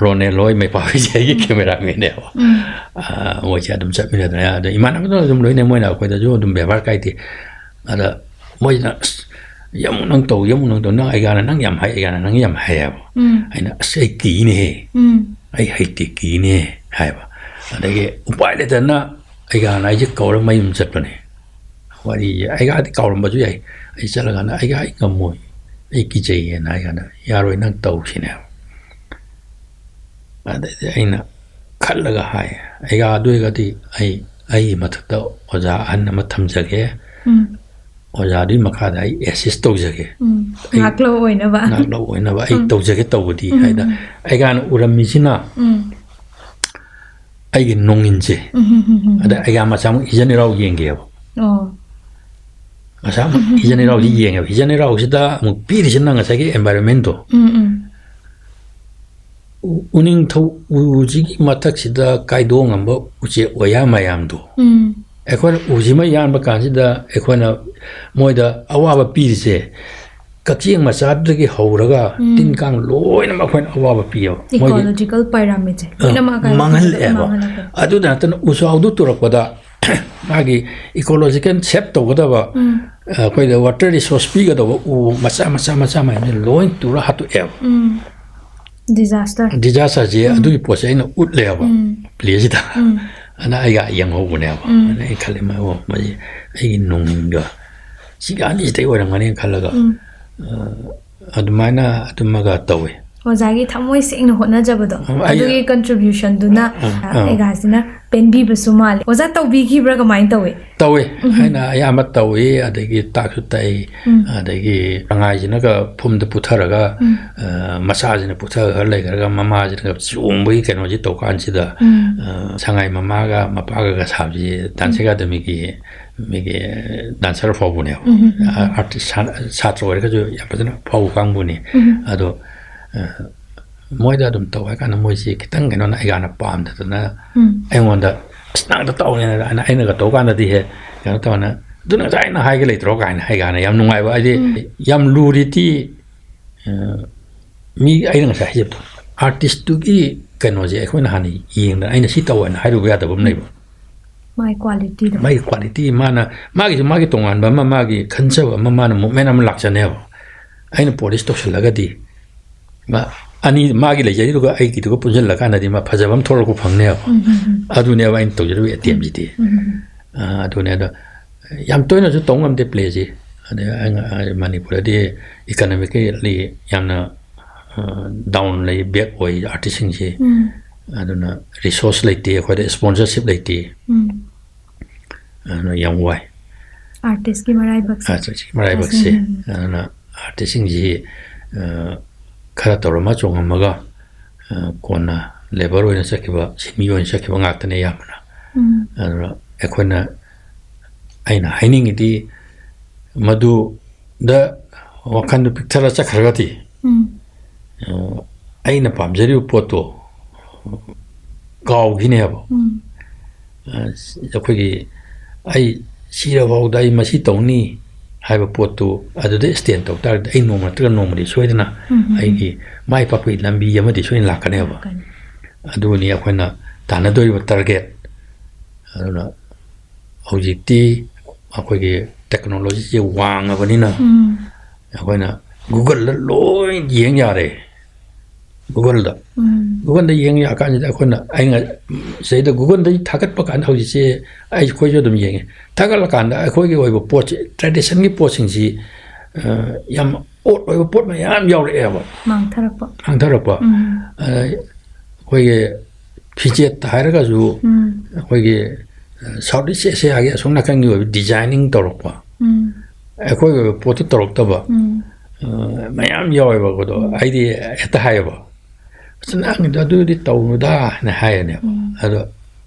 ꯔꯣꯅꯦꯜ ꯍꯣꯏ ꯃꯩꯄꯥꯛ ꯍꯣꯏꯁꯦ ꯑꯩꯒꯤ ꯎꯝ꯫ Cameramanꯅꯦꯕ꯫ ꯎꯝ꯫ ꯑ, ꯃꯣꯏꯁꯦ ꯑꯗꯨꯝ ꯆꯠꯃꯤꯟꯅꯗꯅ, ꯑꯗ ꯏꯃꯥꯟꯅꯕꯗꯨꯅ ꯑꯗꯨꯝ ꯂꯣꯏꯅ, ꯃꯣꯏꯅ ꯑꯩꯈꯣꯏꯗꯁꯨ ꯑꯗꯨꯝ ꯕꯦꯕꯥꯔ ꯀꯥꯏꯗꯦ꯫ ꯑꯗ ꯃꯣꯏꯅ, "ꯑꯁ, ꯌꯥꯝ ꯅꯪ ꯇꯧ, ꯌꯥꯝ ꯅꯪ ꯇꯧ, ꯅꯪ ꯑꯩꯒꯥꯅ ꯅꯪ ꯌꯥꯝ ꯍꯥꯏ, ꯑꯩꯒꯥꯅ ꯅꯪ ꯌꯥꯝ ꯍꯥꯏꯌꯦꯕ"꯫ ꯎꯝ꯫ ꯑꯩꯅ, "ꯑꯁ, ꯑꯩ ꯀꯤꯅꯦꯍꯦ꯫ ꯎꯝ꯫ ꯑꯩ ꯍꯩꯇꯦ, ꯀꯤꯅꯦ" ꯍꯥꯏꯕ꯫ ꯑꯗꯒꯤ ꯎꯄꯥꯏ ꯂꯩꯇꯗꯅ ꯑꯩꯒꯥꯅ ꯑꯩꯁꯦ ꯀꯧꯔ ꯃꯌꯨꯝ ꯆꯠꯄꯅꯦ꯫ ꯋꯥꯔꯤꯁꯦ ꯑꯩꯒꯥꯗꯤ ꯀꯥꯎꯔꯝꯕꯁꯨ ꯌꯥꯏ꯫ ꯑꯩ ꯆꯠꯂꯀꯥꯟꯗ, "ꯑꯩꯒꯥ, ꯑꯩ ꯉꯝꯃꯣꯏ, ꯑꯩ ꯀꯤꯖꯩꯌꯦꯅ" ꯍꯥꯏꯀꯥꯟꯗ, "ꯌꯥꯔꯣꯏ, ꯅꯪ ꯇꯧꯁꯤꯅꯦ"꯫ ꯑꯗꯩꯗꯤ ꯑꯩꯅ ꯈꯜꯂꯒ ꯍꯥꯏ, "ꯑꯩꯒꯥ, ꯑꯗꯨ ꯑꯣꯏꯔꯒꯗꯤ ꯑꯩ, ꯑꯩꯒꯤ ꯃꯊꯛꯇ ꯑꯣꯖꯥ ꯑꯍꯟ ꯑꯃ ꯊꯝꯖꯒꯦ꯫ ꯎꯝ꯫ ꯑꯣꯖꯥꯗꯨꯒꯤ ꯃꯈꯥꯗ ꯑꯩ assist ꯇꯧꯖꯒꯦ꯫ ꯎꯝ꯫ ꯑꯩ ꯉꯥꯛꯂꯧ ꯑꯣꯏꯅꯕ꯫ ꯉꯥꯛꯂꯧ ꯑꯣꯏꯅꯕ ꯑꯩ ꯎꯝ꯫ ꯇꯧꯖꯒꯦ ꯇꯧꯕꯗꯤ" ꯎꯝ, ꯍꯥꯏꯗ, ꯎꯝ꯫ ꯑꯩꯒꯥꯅ ꯎꯔꯝꯃꯤꯁꯤꯅ ꯎꯝ꯫ ꯑꯩꯒꯤ ꯅꯣꯡꯏꯟꯁꯦ꯫ ꯎꯝ, ꯎꯝ, ꯎꯝ, ꯎꯝ꯫ ꯑꯗ ꯑꯩꯒꯥ ꯃꯆꯥ ꯑꯃꯨꯛ ꯍꯤꯖꯟ ꯏꯔꯥꯎ ꯌꯦꯡꯒꯦꯕ꯫ ꯑꯣ꯫ ꯃꯆꯥ ꯑꯃꯨꯛ ꯎꯝ, ꯎꯝ, ꯍꯤꯖꯟ ꯎꯝ, ꯏꯔꯥꯎꯁꯤ ꯎꯝ꯫ ꯌꯦꯡꯉꯦꯕ꯫ ꯍꯤꯖꯟ ꯏꯔꯥꯎꯁꯤꯗ ꯑꯃꯨꯛ ꯄꯤꯔꯤꯁꯤꯅ ꯉꯁꯥꯏꯒꯤ environmentꯗꯣ꯫ ꯎꯝ, ꯎꯝ꯫ ꯎ-, ꯎꯅꯤꯡꯊꯧ ꯎꯁꯤꯒꯤ ꯃꯊꯛꯁꯤꯗ ꯀꯥꯏꯗꯣꯡꯉꯝꯕ ꯎꯆꯦꯛ ꯋꯥꯌꯥ ꯃꯌꯥꯝꯗꯣ꯫ ꯎꯝ꯫ ꯑꯩꯈꯣꯏꯅ ꯎꯁꯤꯃ ꯌꯥꯟꯕ ꯀꯥꯟꯁꯤꯗ ꯑꯩꯈꯣꯏꯅ ꯃꯣꯏꯗ ꯑꯋꯥꯕ ꯄꯤꯔꯤꯁꯦ ꯀꯛꯆꯦꯡ ꯃꯆꯥꯗꯨꯗꯒꯤ ꯍꯧꯔꯒ ꯎꯝ꯫ ꯇꯤꯟ ꯀꯥꯡ ꯂꯣꯏꯅꯃꯛ ꯑꯩꯈꯣꯏꯅ ꯑꯋꯥꯕ ꯄꯤꯌꯦꯕ꯫ ꯃꯣꯏꯒꯤ ecological pyramidꯁꯦ ꯑ, ꯂꯣꯏꯅꯃꯛ ꯀꯥꯏꯗ ꯃꯥꯡꯍꯜꯂꯛꯑꯦꯕ꯫ ꯃꯥꯡꯍꯜꯂꯛꯄ꯫ ꯑꯗꯨꯗ ꯅꯠꯇꯅ ꯎꯆꯥꯎꯗꯨ ꯇꯨꯔꯛꯄꯗ ꯃꯥꯒꯤ ecological shape ꯇꯧꯒꯗꯕ, ꯎꯝ꯫ ꯑ, ꯑꯩꯈꯣꯏꯗ water resource ꯄꯤꯒꯗꯧꯕ ꯎ ꯃꯆꯥ, ꯃꯆꯥ, ꯃꯆꯥ ꯃꯌꯥꯝꯁꯦ ꯂꯣꯏ ꯇꯨꯔ ꯍꯥꯠꯇꯣꯛꯑꯦꯕ꯫ ꯎꯝ꯫ Disaster꯫ Disasterꯁꯦ ꯎꯝ꯫ ꯑꯗꯨꯒꯤ ꯄꯣꯠꯁꯦ ꯑꯩꯅ ꯎꯠꯂꯦꯕ ꯎꯝ꯫ Playꯁꯤꯗ꯫ ꯎꯝ꯫ ꯑꯗꯨꯅ ꯑꯩꯒ ꯌꯦꯡꯍꯧꯕꯅꯦꯕ꯫ ꯎꯝ꯫ ꯑꯗ ꯑꯩ ꯈꯜꯂꯦ, "ꯃꯥ, ꯑꯣ, ꯃꯁꯤ ꯑꯩꯒꯤ ꯅꯣꯡꯏꯟꯒ ꯁꯤꯒꯤ ꯑꯅꯤꯁꯤꯗꯩ ꯑꯣꯏꯔꯝꯒꯅꯤ" ꯈꯜꯂꯒ, ꯎꯝ꯫ ꯑ, ꯑꯗꯨꯃꯥꯏꯅ ꯑꯗꯨꯃꯒ ꯇꯧꯋꯦ꯫ ꯑꯣꯖꯥꯒꯤ ꯊꯃꯣꯏ ꯁꯦꯡꯅ ꯍꯣꯠꯅꯖꯕꯗꯣ, ꯑꯩ ꯑꯗꯨꯒꯤ contribution ꯗꯨꯅ, ꯑꯥ, ꯑꯥ, ꯑꯥ꯫ ꯑꯩꯒꯥꯁꯤꯅ ꯄꯦꯟꯕꯤꯕꯁꯨ ꯃꯥꯜꯂꯦ꯫ ꯑꯣꯖꯥ ꯇꯧꯕꯤꯈꯤꯕ꯭ꯔꯥ, ꯀꯃꯥꯏꯅ ꯇꯧꯏ? ꯇꯧꯏ꯫ ꯎꯝ꯫ ꯑꯩꯅ ꯑꯌꯥꯝꯕ ꯇꯧꯏ, ꯑꯗꯒꯤ ꯇꯥꯛꯁꯨ ꯇꯥꯛꯏ, ꯎꯝ꯫ ꯑꯗꯒꯤ ꯑꯉꯥꯏꯁꯤꯅꯒ ꯐꯨꯝꯗ ꯄꯨꯊꯔꯒ, ꯎꯝ꯫ ꯑ, ꯃꯆꯥꯁꯤꯅ ꯄꯨꯊꯔꯒ ꯂꯩꯈ꯭ꯔꯒ ꯃꯃꯥꯁꯤꯅꯒ ꯆꯣꯡꯕꯒꯤ ꯀꯩꯅꯣꯁꯤ ꯇꯧꯀꯥꯟꯁꯤꯗ, ꯎꯝ꯫ ꯑ, ꯁꯉꯥꯏ ꯃꯃꯥꯒ ꯃꯄꯥꯒꯒ ꯁꯥꯕꯁꯤ dance ꯎꯝ꯫ academy ꯒꯤ ꯃꯤꯒꯤ dancer ꯐꯥꯎꯕꯅꯦꯕ꯫ ꯎꯝ, ꯎꯝ, ꯎꯝ꯫ ꯑ-, artist ꯁꯥ-, ꯁꯥꯇ꯭ꯔ ꯑꯣꯏꯔꯒꯁꯨ ꯌꯥꯝ ꯐꯖꯅ ꯐꯥꯎꯕ ꯀꯥꯡꯕꯨꯅꯤ꯫ ꯎꯝ꯫ ꯑꯗꯣ, ꯑ, ꯃꯣꯏꯗ ꯑꯗꯨꯝ ꯇꯧ ꯍꯥꯏ ꯀꯥꯟꯗ ꯃꯣꯏꯁꯤ ꯈꯤꯇꯪ ꯀꯩꯅꯣꯅ ꯑꯩꯒꯥꯅ ꯄꯥꯝꯗꯗꯅ ꯎꯝ꯫ ꯑꯩꯉꯣꯟꯗ, "ꯑꯁ, ꯅꯪꯗ ꯇꯧꯅꯦꯅ" ꯑꯩꯅ, ꯑꯩꯅꯒ ꯇꯧ ꯀꯥꯟꯗꯗꯤ ꯍꯦꯛ ꯀꯩꯅꯣ ꯇꯧꯅ, "ꯑꯗꯨ ꯅꯪ ꯉꯁꯥꯏ ꯑꯩꯅ ꯍꯥꯏꯒꯦ ꯂꯩꯇ꯭ꯔꯣ?" ꯀꯥꯏꯅ ꯑꯩꯒꯥꯅ ꯌꯥꯝ ꯅꯨꯡꯉꯥꯏꯕ, ꯍꯥꯏꯗꯤ ꯎꯝ꯫ ꯌꯥꯝ ꯂꯨꯔꯤꯗꯤ, ꯑ, ꯃꯤ ꯑꯩꯅ ꯉꯁꯥꯏ ꯍꯥꯏꯖꯕꯗꯣ, artist ꯇꯨꯒꯤ ꯀꯩꯅꯣꯁꯦ ꯑꯩꯈꯣꯏꯅ ꯍꯥꯟꯅ ꯌꯦꯡꯗꯅ ꯑꯩꯅ ꯁꯤ ꯇꯧ ꯍꯥꯏꯅ ꯍꯥꯏꯔꯨꯕ ꯌꯥꯗꯕ ꯑꯃ ꯂꯩꯕ꯫ ꯃꯥꯒꯤ quality ꯗꯣ꯫ ꯃꯥꯒꯤ quality, ꯃꯥꯅ, ꯃꯥꯒꯤꯁꯨ ꯃꯥꯒꯤ ꯇꯣꯉꯥꯟꯕ ꯑꯃ, ꯃꯥꯒꯤ ꯈꯟꯖꯕ ꯑꯃ, ꯃꯥꯅ movement ꯑꯃ ꯂꯥꯛꯆꯅꯦꯕ꯫ ꯑꯩꯅ polish ꯇꯧꯁꯤꯜꯂꯒꯗꯤ, ꯃꯥ, ꯑꯅꯤ, ꯃꯥꯒꯤ ꯂꯩꯖꯔꯤꯗꯨꯒ ꯑꯩꯒꯤꯗꯨꯒ ꯄꯨꯟꯁꯤꯜꯂꯀꯥꯟꯗꯗꯤ ꯃꯥ ꯐꯖꯕ ꯑꯃ ꯊꯣꯛꯂꯛꯄ ꯐꯪꯅꯦꯕ꯫ ꯎꯝ, ꯎꯝ, ꯎꯝ꯫ ꯑꯗꯨꯅꯦꯕ ꯑꯩꯅ ꯇꯧꯖꯔꯤꯕ attempt ꯁꯤꯗꯤ꯫ ꯎꯝ, ꯎꯝ, ꯎꯝ꯫ ꯑ, ꯑꯗꯨꯅꯦ꯫ ꯑꯗꯣ ꯌꯥꯝ ꯇꯣꯏꯅꯁꯨ ꯇꯧ ꯉꯝꯗꯦ play ꯁꯤ꯫ ꯑꯗꯩ ꯑꯩꯅ, ꯑ, ꯃꯅꯤꯄꯨꯔꯗꯗꯤ economically ꯌꯥꯝꯅ, ꯑ, down ꯂꯩ, back ꯑꯣꯏ artist ꯁꯤꯡꯁꯤ꯫ ꯎꯝ꯫ ꯑꯗꯨꯅ resource ꯂꯩꯇꯦ, ꯑꯩꯈꯣꯏꯗ sponsorship ꯂꯩꯇꯦ꯫ ꯎꯝ꯫ ꯑꯗꯨꯅ ꯌꯥꯝ ꯋꯥꯏ꯫ Artist ꯀꯤ ꯃꯔꯥꯏꯕꯛꯁꯦ꯫ Artist ꯀꯤ ꯃꯔꯥꯏꯕꯛꯁꯦ꯫ ꯎꯝ꯫ ꯑꯗꯨꯅ artist ꯁꯤꯡꯁꯤ, ꯑ, ꯈꯔ ꯇꯧꯔꯝꯃ ꯆꯣꯡꯉꯝꯃꯒ, ꯑ, ꯀꯣꯟꯅ labour ꯑꯣꯏꯅ ꯆꯠꯈꯤꯕ, ꯁꯤꯟꯃꯤ ꯑꯣꯏꯅ ꯆꯠꯈꯤꯕ ꯉꯥꯛꯇꯅꯦ ꯑꯌꯥꯝꯕꯅ꯫ ꯎꯝ꯫ ꯑꯗꯨꯅ ꯑꯩꯈꯣꯏꯅ, ꯑꯩꯅ ꯍꯥꯏꯅꯤꯡꯉꯤꯗꯤ, ꯃꯗꯨꯗ ꯋꯥꯈꯜꯗꯨ ꯄꯤꯛꯊꯔ ꯆꯠꯈ꯭ꯔꯒꯗꯤ, ꯎꯝ꯫ ꯑ, ꯑꯩꯅ ꯄꯥꯝꯖꯔꯤꯕ ꯄꯣꯠꯇꯣ ꯀꯥꯎꯈꯤꯅꯦꯕ꯫ ꯎꯝ꯫ ꯑ, ꯑꯩꯈꯣꯏꯒꯤ, "ꯑꯩ ꯁꯤꯔꯐꯥꯎꯗ ꯑꯩ ꯃꯁꯤ ꯇꯧꯅꯤ" ꯍꯥꯏꯕ ꯄꯣꯠꯇꯨ ꯑꯗꯨꯗ stand ꯇꯧ ꯇꯥꯔꯒꯗꯤ, ꯑꯩ ꯅꯣꯡꯃ ꯅꯠꯇ꯭ꯔꯒ ꯅꯣꯡꯃꯗꯤ ꯁꯣꯏꯗꯅ ꯎꯝ, ꯎꯝ, ꯎꯝ꯫ ꯑꯩꯒꯤ ꯃꯥꯏ ꯄꯥꯛꯄꯒꯤ ꯂꯝꯕꯤ ꯑꯃꯗꯤ ꯁꯣꯏꯗꯅ ꯂꯥꯛꯀꯅꯦꯕ꯫ ꯂꯥꯛꯀꯅꯤ꯫ ꯑꯗꯨꯅꯤ ꯑꯩꯈꯣꯏꯅ ꯇꯥꯟꯅꯗꯣꯔꯤꯕ target꯫ ꯑꯗꯨꯅ ꯍꯧꯖꯤꯛꯇꯤ ꯑꯩꯈꯣꯏꯒꯤ technology ꯁꯦ ꯋꯥꯡꯉꯕꯅꯤꯅ, ꯎꯝ꯫ ꯑꯩꯈꯣꯏꯅ Google ꯗ ꯂꯣꯏ ꯌꯦꯡ ꯌꯥꯔꯦ꯫ Google ꯗ꯫ ꯎꯝ꯫ Google ꯗ ꯌꯦꯡ ꯌꯥꯔꯀꯥꯟꯁꯤꯗ ꯑꯩꯈꯣꯏꯅ, ꯑꯩꯅ ꯁꯤꯗꯩꯗ Google ꯗ ꯊꯥꯒꯠꯄ ꯀꯥꯟꯗ ꯍꯧꯖꯤꯛꯁꯦ ꯑꯩꯈꯣꯏꯁꯨ ꯑꯗꯨꯝ ꯌꯦꯡꯉꯦ꯫ ꯊꯥꯒꯠꯂꯀꯥꯟꯗ ꯑꯩꯈꯣꯏꯒꯤ ꯑꯣꯏꯕ ꯄꯣꯠꯁꯤ, tradition ꯒꯤ ꯄꯣꯠꯁꯤꯡꯁꯤ, ꯑ, ꯌꯥꯝ ꯑꯣꯠ ꯑꯣꯏꯕ ꯄꯣꯠ ꯃꯌꯥꯝ ꯌꯥꯎꯔꯛꯑꯦꯕ꯫ ꯃꯥꯡꯊꯔꯛꯄ꯫ ꯃꯥꯡꯊꯔꯛꯄ꯫ ꯎꯝ꯫ ꯑ, ꯑꯩꯈꯣꯏꯒꯤ ꯐꯤꯖꯦꯠ ꯍꯥꯏꯔꯒꯁꯨ, ꯎꯝ꯫ ꯑꯩꯈꯣꯏꯒꯤ, ꯑ, South East Asiaꯒꯤ ꯑꯁꯣꯝ ꯅꯥꯀꯟꯒꯤ ꯑꯣꯏꯕ designing ꯇꯧꯔꯛꯄ, ꯎꯝ꯫ ꯑꯩꯈꯣꯏꯒꯤ ꯑꯣꯏꯕ ꯄꯣꯠꯇ ꯇꯧꯔꯛꯇꯕ, ꯎꯝ꯫ ꯑ, ꯃꯌꯥꯝ ꯌꯥꯎꯋꯦꯕ꯫ ꯑꯩꯈꯣꯏꯗꯣ ꯎꯝ꯫ ꯑꯩꯗꯤ ꯍꯦꯛꯇ ꯍꯥꯏꯌꯦꯕ, "ꯑꯁ, ꯅꯪꯒꯤꯗꯣ ꯑꯗꯨꯗꯤ ꯇꯧꯅꯨꯗ" ꯍꯥꯏꯅ ꯍꯥꯏꯔꯅꯦꯕ꯫ ꯎꯝ꯫ ꯑꯗꯣ